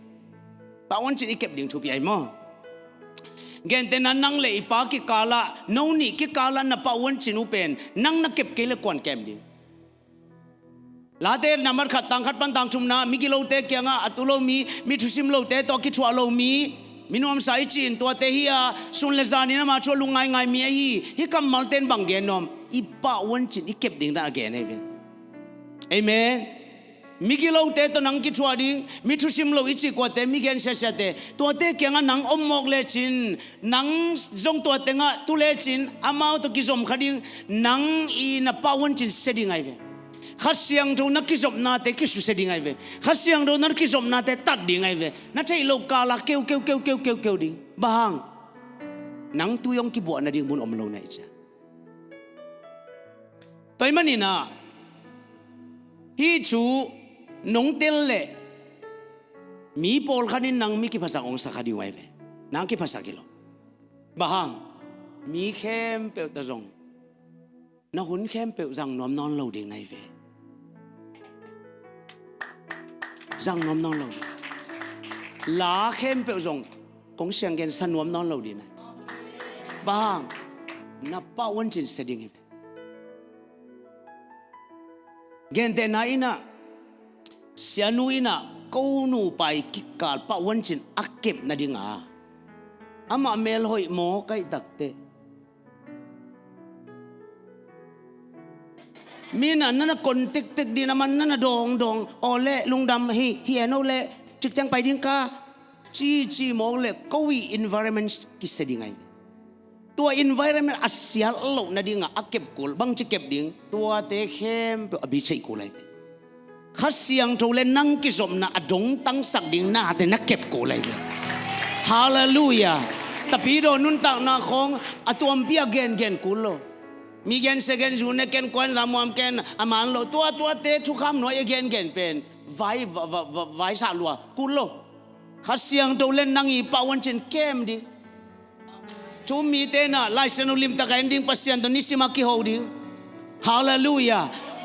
Pah uancin i kep ding thupi ahi maw? Gentehna nang le i pa kikalah, no nih kikalah na pah uancin uh pen nang na kep kei le kuan kem ding? Late nambat khat tang khat pan tang thumna, migilote kiangah a tu lo mi, mi thusim lote tawh kithuah lo mi, mi nuamsa i cih in tuate hi a, sun le zanin ama thu a lungngaingai mi ahi. Hih kammalten bang gen nuam? I pah uancin i kep ding dan a gen ahi ve. Amen. Migilote tawh nang kithuah ding, mi thusim lo i cih kuate, mi gen siasiate, tuate kiangah nang om mawk lecin, nang zong tua tengah tu lecin amau tawh kizom kha ding, nang i na pah uancin sia ding ahi ve. Kha Siangtho na kizopnate kisusia ding ahi ve. Kha Siangtho na kizopnate tat ding ahi ve. Na theih loh kala keu keu keu keu keu keu ding. Bang hang? Nang tui hong kibuah nading mun om lo na hi cia. Tua ahih maninah hih thu nong tel leh mi pawlkhat in nang mi kiphasak hong sa kha ding uh ahi ve. Nang kiphasak hi lo. Bang hang? Mi khempeuh ta zong na hun khempeuh zang nuam nawn lo ding na hi ve. Zang nuam nawn lo ding. La khempeuh zong kong siang gen sa nuam nawn lo ding na hi. Bang hang? Na pah uancin sia ding hi ve. Gentehna inah, sianu inah ko nupa i kikal pah uancin a kep nadinga amah melhoih maw kaih takteh, mi inah nana kon tektek ding, a man nana dawngdawng, aw leh lungdam hi, hi en o leh cikciang pai ding ka, cici mawk leh ko i environment kisia ding ahi. Tua environment a sial loh nadingah a kep kul, bangci kep ding? Tuate khempeuh a biceih kul ahi. Kha Siangtho le nang kizopna a dongtangsak ding nate na kep kul ahi ve. Halleluiah. Tapidaw nuntakna khawng a tuampi a gengen kul lo. Mi gensia gen zu ne ken kuan zamuam ken a man lo. Tua tuate thukham nuai a gengen pen vai, va, va, va, vai sah lua kul lo. Kha Siangtho le nang i pah uancin kem ding. Thu mite inah Lai Siangtho limtak a en ding, Pasian tawh nisim a kiho ding. Halleluiah.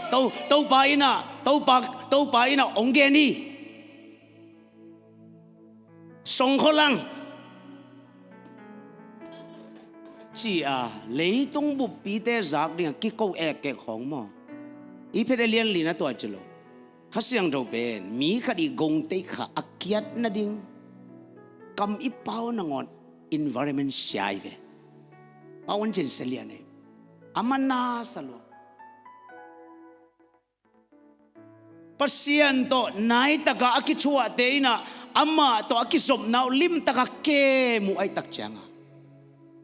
To, Topa inah, Topa, Topa inah hong gen hi. Songkholang ci-a leitung buppite zak dingah kiko ekkek khawng maw? I phet a lian lina tua ci lo. Kha Siangtho pen mi khat i gongteih kha a kiat nading kam i pau nangawn environment sia hi ve. Pau an cin sia lian hi. A man na sa lua. Pasian tawh naitaka a kithuahte inah amah tawh a kizopna uh limtaka kem uh aihtak cianga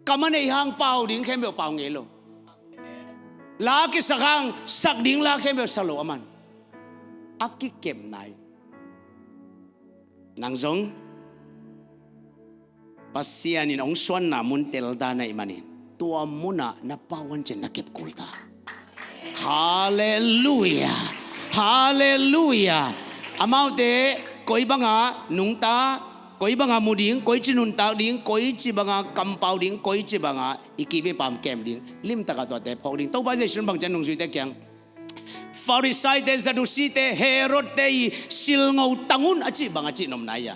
kam a neih hang pau ding khempeuh pau ngei lo. La kisak hang sak ding la khempeuh sa lo a man. A kikemna hi. Nang zong Pasian in hong suanna mun telta na hih manin tua munah na pauan cin na kep kul ta. Halleluia. Halleluia. Amaute koi banga nungta, koi banga mu ding, koici nuntak ding, koici banga kampau ding, koici banga i kip i pam kem ding, limtaka tuate phawk ding. Topa Jesu in bangcian nungzuite kiang, Farisaite, Sadusite, Herodte i silngo tang un a cih bang a cih nopna hi a,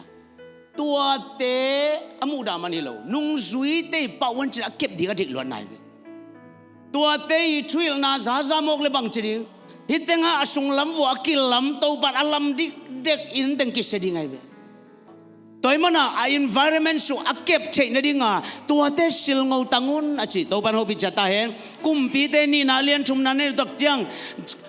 tuate a muhdah man hi lo, nungzuite i pauan cin a kep ding a deih luatna hi ve. Tuate i thuhilhna zaza mawk le bangci ding, hih tengah a sunglam vua a kilam Topan a lam dikdek in teng kisia ding ahi ve. Tua hih mana a environment sung a kep theih nadinga tuate silngo tang un a ci. Topan hopih ciat ta hen. Kumpite nihna lian thumna nei tak ciang,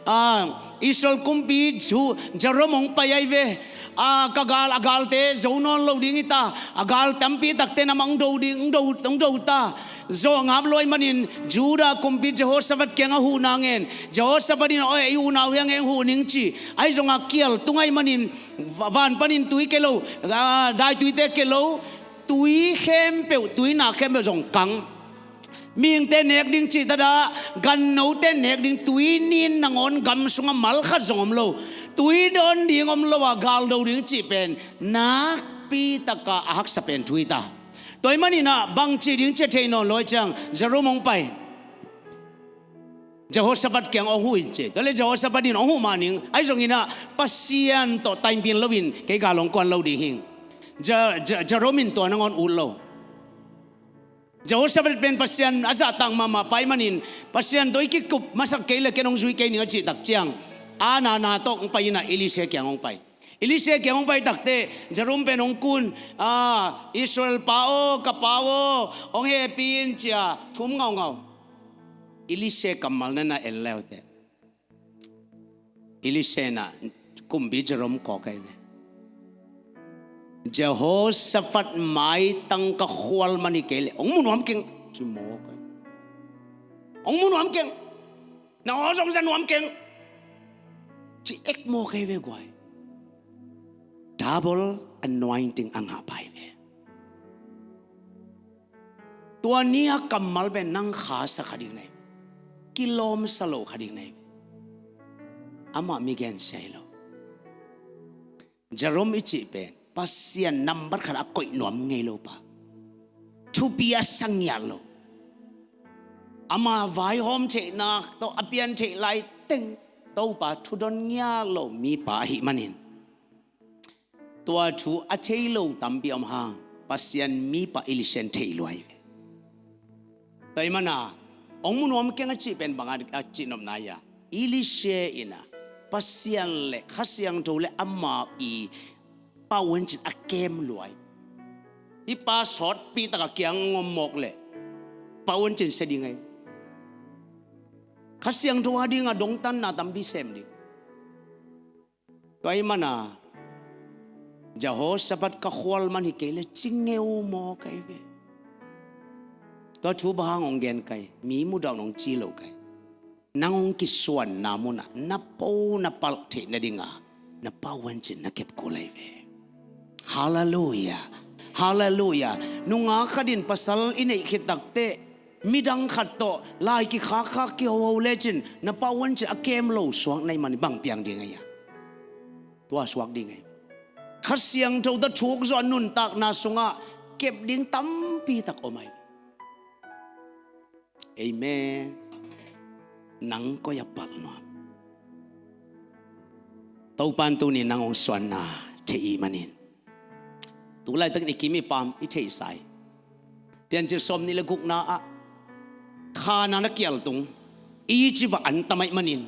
ah, Israel kumpi Ju-, Jerom hong pai ahi ve. Ah, ka gal, a galte zo nawn lo ding hi ta. A gal tampi takte namah hong do ding, hong do, hong do ta. Zawh ngap lo ahih manin Judah kumpi Jehoshaphat kiangah huhna ngen. Jehoshaphat in, "Oi, ei unau hiang eng huh ning," ci. Ahi zongah kial tung ahih manin va-, van panin tui kei lo, ah, daituite kei lo, tui khempeuh, tuinak khempeuh zong kang. Mihingte nek ding cih tada, gannote nek ding, tui nin nangawn gam sungah mal khat zong om lo. Tui dawn ding om lo a, gal do ding cih pen nakpi taka a haksa pen thu hi ta. Tua hih maninah bangci ding cia thei nawn lo ahih ciang Jerom hong pai. Jehoshaphat kiang hong huh in ci. Tua le Jehoshaphat in hong huh mah ning, ahi zonginah Pasian tawh tainpin loin kei gal hong kuan lo ding hing. Je-, Je-, Jerom in tua nangawn ut lo. Jehoshaphat pen Pasian a zahtak mahmah pa ahih manin, Pasian tawh i kikup masak kei le ken hong zui kei ning a cih tak ciang, a nana tawh hong pai inah Elisha kiang hong pai. Elisha kiang hong pai takte Jerom pen hong kun, ah, Israel pa aw, ka pa aw, hong hehpih in cia thum ngaungau. Elisha kammal na na en leuteh, Elisha inah kumpi Jerom kawk ahi ve. Jehoshaphat maitang ka khual man hi kei leh hong mu nuam keng, ci mawk ahi. Hong mu nuam keng. Na aw zong za nuam keng, ci ek mawk ahi ve guai. Double anointing a ngah pa hi ve. Tua ni a kammal pen nang khasa kha ding na hi ve. Kilawmsa lo kha ding na hi ve. Amah mi gensia hi lo. Jerom i cih pen Pasian nambat khat a koih nuam ngei lo pa. Thupi a sa ngiat lo. Ama vaihawm theihna tawh a pian theih lai teng Topa thudon ngiat lo mipa ahih manin, tua thu a thei lo tampi om hang Pasian mipa Elisha in thei lua hi ve. Tua hih mana hong mu nuam keng a cih pen bang a, a cih nopna hi a, Elisha inah Pasian le Kha Siangtho le amau i pauan cin a kem lua hi. Hih pa sawtpi taka kiang ngom mawk leh pauan cin sia ding ahi. Kha Siangtho a dinga dongtanna tampi sem ding. Tua hih mana Jehoshaphat ka khual man hi kei le ci ngeu mawk ahi ve. Tua thu bang hang hong gen kai, mi mudah hong ci lo kai. Nang hong kisuanna munah na po na palh theih nadinga na pauan cin na kep kul ahi ve. Halleluia. Halleluia. Nungak khat in pasal i neih khit takteh midang khat tawh lai kikhakkhak kihoho lecin na pauan cin a kem lo suak na hih manin bang piang ding ahi a? Tua suak ding ahi. Kha Siangtho tawh thuk zawh a nuntakna sungah kep ding tampi tak om ahi. Amen. Nang koi a palh nuam? Topan tuni nang hong suanna thei ih manin, tu laitakin i kim i pam i theihsa hi. Piancil sawm nih le gukna ah Khanan a kial tung, Egypt ah an tam ahih manin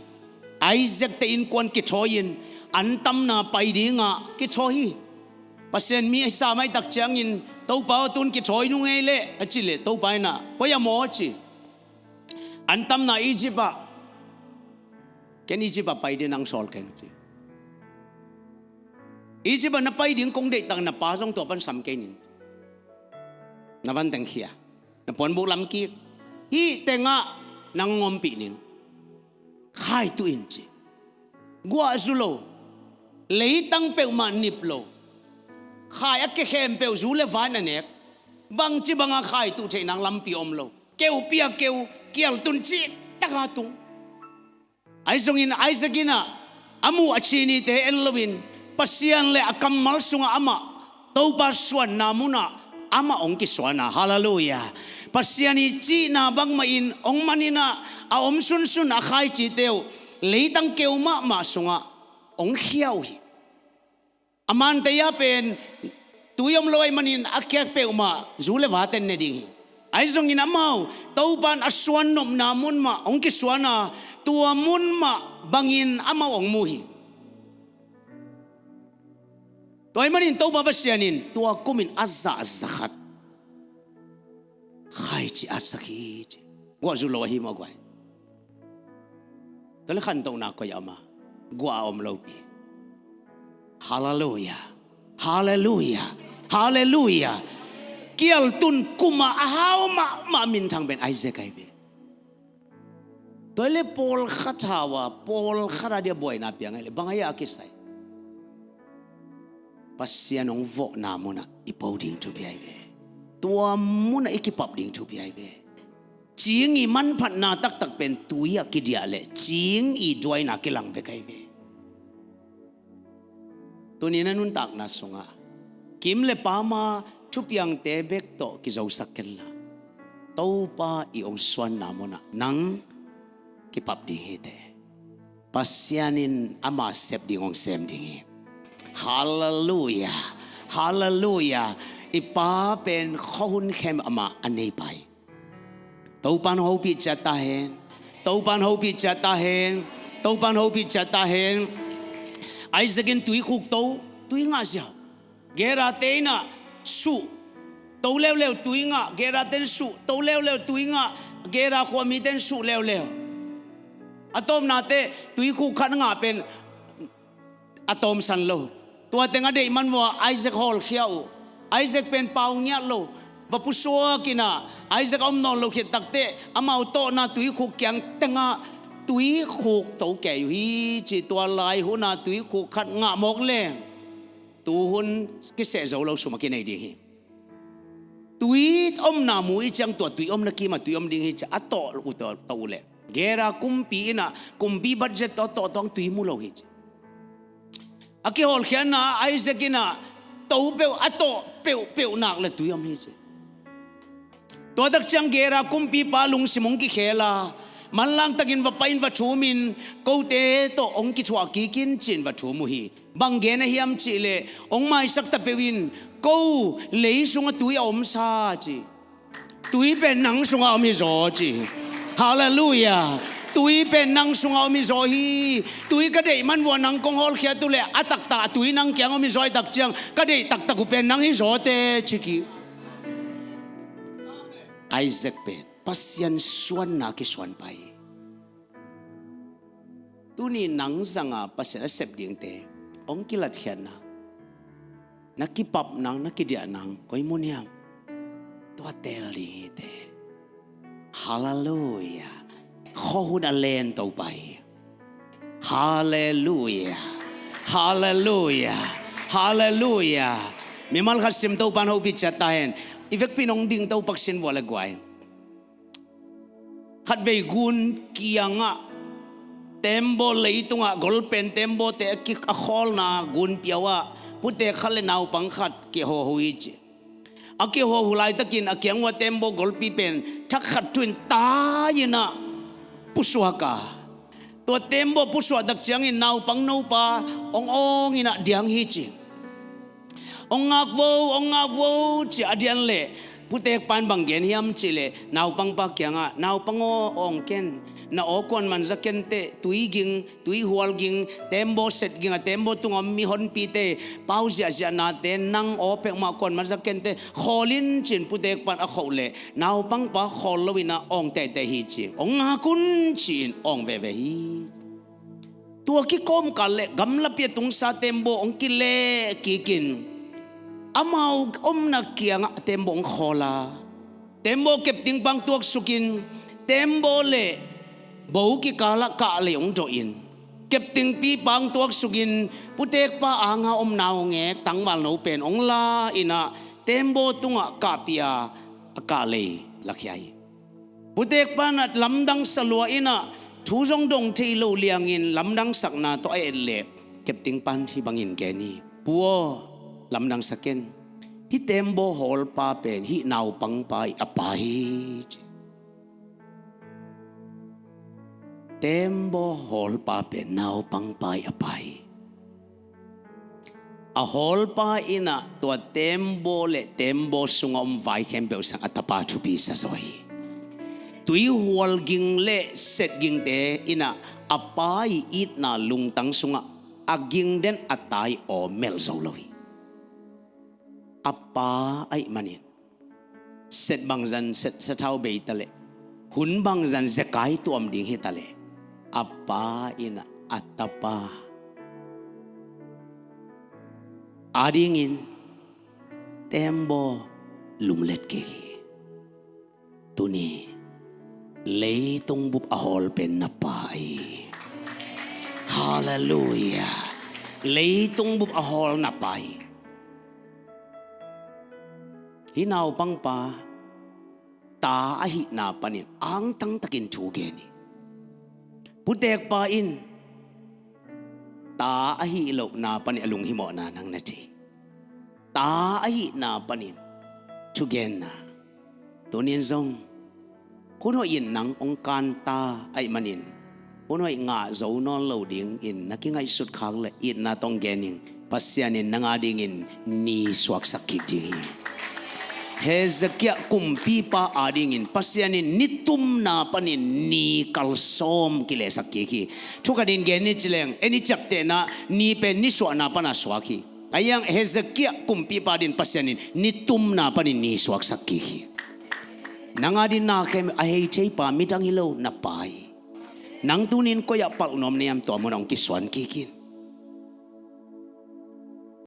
Isaac te innkuan kithawi-in an tamna pai dingah kithawi hi. Pasian mi a sam ahih tak ciangin, "Topa aw, tun kithawi nung ei leh," a cih leh Topa inah, "Koi a maw?" a ci. "An tamna Egypt ah, ken Egypt ah pai ding nang sawl keng," ci. "Egypt ah na pai ding kong deihtak na pa zong tua pan sam kei ning. Na van teng khia, na puanbuk lam kik, hih tengah nang ngompih ning. Khaitu in," ci. Guah zu lo, leitang peuhmah nip lo, Khai a keu khempeuh zu le va in a nek. Bangci banga khai tuh theih nang lampi om lo. Keupi a keu, kial tun cih taka tung. Ahi zongin Isaac in ah a muh a cinite en loin Pasian le a kammal sungah amah Topa suanna munah amah hong kisuana. Halleluiah. Pasian i cihna bangmah in hong manin ah a om sunsun a khaicite uh leitang keu mahmah sungah hong khia uh hi. A mante ah pen tui om lo ahih manin a kiak peuhmah zu le vaten ne ding hi. Ahi zongin amau Topan a suan nopna mun mah hong kisuana, tua mun mah bangin amau hong mu hi. Tua ahih manin Topa Pasian in tua kumin a zah zakhat khaici atsak hi ci. Guah zu lo ahi maw guai? Tua le khantohna koi a om a, guah a om lopi. Halleluiah. Halleluiah. Halleluiah. Kial tun kuma a hau mahmah minthang pen Isaac ahi ve. Tua le pawlkhat hau a, pawlkhat a dia buaina piang ahi le bang ahi a kisai? Pasian hong vawhna munah i po ding thupi ahi ve. Tua munah i kipap ding thupi ahi ve. Cing i manphatna taktak pen tui a kidiah le cing i duaina kilang bek ahi ve. Tuni na nuntakna sungah kim le pama thupiangte bek tawh kizosak kenla, Topa i hong suanna munah nang kipap ding hi te. Pasian in ama sep ding hong sem ding hi. Halleluiah. Halleluiah. I pa pen khuahun khem amah a neipa hi. Topan hopih ciat ta hen. Topan hopih ciat ta hen. Topan hopih ciat ta hen. Isaac in tuikhuk to, tui ngah ziau. Gerate in ah suh, to leuleu tui ngah. Gerate in suh, to leuleu tui ngah. Gera khuamite in suh leuleu. A tawpnate tuikhuk khat ngah pen a tawmsan lo. Tua teng a deih man vua Isaac hawlkhia uh. Isaac pen pau ngiat lo. Va pusuak in ah Isaac a om nawn lo khit takteh amau tawhna tuikhuk kiang tengah tuikhuk to kei uh hi ci. Tua lai hunah tuikhuk khat ngah mawk leng tuhun kiseh zo lo sum a kinei ding hi. Tui omna mu i ciang tua tui omna kimah tui om ding hi ci a tawh uh, tawh uh leh Gera kumpi in ah kumpi budget tawh tawh tawh tui mu lo hi ci. A kihawlkhiatna Isaac in ah to peuh a tawh peuhpeuh nak le tui om hi ci. Tua tak ciang Gera kumpipa lungsim hong kikhel a, manlang takin va pai in va thum in, kote tawh hong kithuah kik in ci-in va thum uh hi. Bang gen a hiam cih leh hong maisak ta peuh in, ko lei sungah tui a omsa ci. Tui pen nang sungah om hi zaw ci. Halleluiah. Tui pen nang sungah om hi zaw hi. Tui ka deih man vua nang kong hawlkhiat uh leh a taktak a tui nang kiang om hi zaw hi tak ciang ka deih taktak uh pen nang hi zaw te ci ki. Isaac pen Pasian suanna kisuan pai. Tuni nang zanga Pasian a sep dingte hong kilatkhiatna, na kipap nang, na kidiah nang koi mun hiam? Tua teel ding hi te. Halleluiah. Khuahun a len Topa hi. Halleluiah. Halleluiah. Halleluiah. Mimal khat sim, Topan hopih ciat ta hen. I vekpi in hong ding Topa kiang sin vua le guai. Khatvei gun kiangah tembaw, leitungah golpen tembawte a ki, a khawlna gunpi ah putek khat le naupang khat kihawhu hi ci. A kihawhu laitakin a kiang uah tembaw golpi pen thak khat thu-in tai-in ah pusuak a, tua tembaw pusuah tak ciangin naupang nopa hong awng in ah diang hi ci. Hong ngak vo, hong ngak vo ci a dian leh putekpa in bang gen hiam cih leh naupangpa kiangah, naupang aw, awng ken, na aw kuan manza ken teh, tui ging, tui hual ging, tembaw set ging a tembaw tungah om mi honpite pau ziahziah nate nang aw peuhmah kuan manza ken teh, khawl in ci-in putekpa in a khauh leh naupangpa khawl loin ah awng teitei hi ci. Hong ngak un ci-in awng veve hi. Tua kikawmkal le gamlapi a tungsa tembaw hong kileh kikin amau omna kiangah tembaw hong khawl a, tembaw kep ding pang tuaksukin tembaw le bo kikalah kahlei hong dawhin Keptingpipa hong tuaksukin putekpa anga om naungek tangvalno pen hong la in ah tembaw tungah kahpih a, a kahlei lakhia hi. Putekpa in ah lamdang sa lua in ah thu zong dong thei lo liangin lamdangsakna tawh a et leh keptingpa in hih bangin gen hi. Pu aw, lamdangsak in. Hih tembaw hawlpa pen hih naupangpa ii a pa hi, ci. Tembaw hawlpa pen naupangpa ii a pa hi. A hawlpa in ah tua tembaw le tembaw sungah om vai khempeuh sang a tapa thupi sa zaw hi. Tuihual ging le set gingte in ah a pa ii itna lungtang sungah a ging den a ta ii aw melh zo lo hi. A pa ahih manin set bangzah set sathau bei ta leh, hun bangzah zekai tuam ding hi ta leh, a pa in ah a tapa adingin tembaw lumlet kik hi. Tuni leitung bup a hawl pen na pa hi. Halleluiah. Leitung bup a hawl na pa hi. Hih naupangpa ta ahihna panin angtangtakin thu gen hi. Putekpa in ta ahih lohna panin a lunghimawhna nang na thei. Ta ahihna panin thugenna. Tunin zong hun hoih in nang hong kanta ahih manin hun hoih ngah zo nawn lo dingin na kingaihsut khak leh itna tawh gen ning. Pasian in nang adingin ni suaksak kik ding hi. Hezekiah kumpipa adingin Pasian in nitumna panin ni kalsawm kilehsak kik hi. Thu khatin gen ni ci leng, en i ciaptehna ni pen nisuahna pana suak hi. Ahi hang Hezekiah kumpipa adingin Pasian in nitumna panin ni suaksak kik hi. Nang adingin na khem a hei theipa midang hi lo na pa hi. Nang tunin koi-ah palh nuam na hiam, tua munah hong kisuan kik in.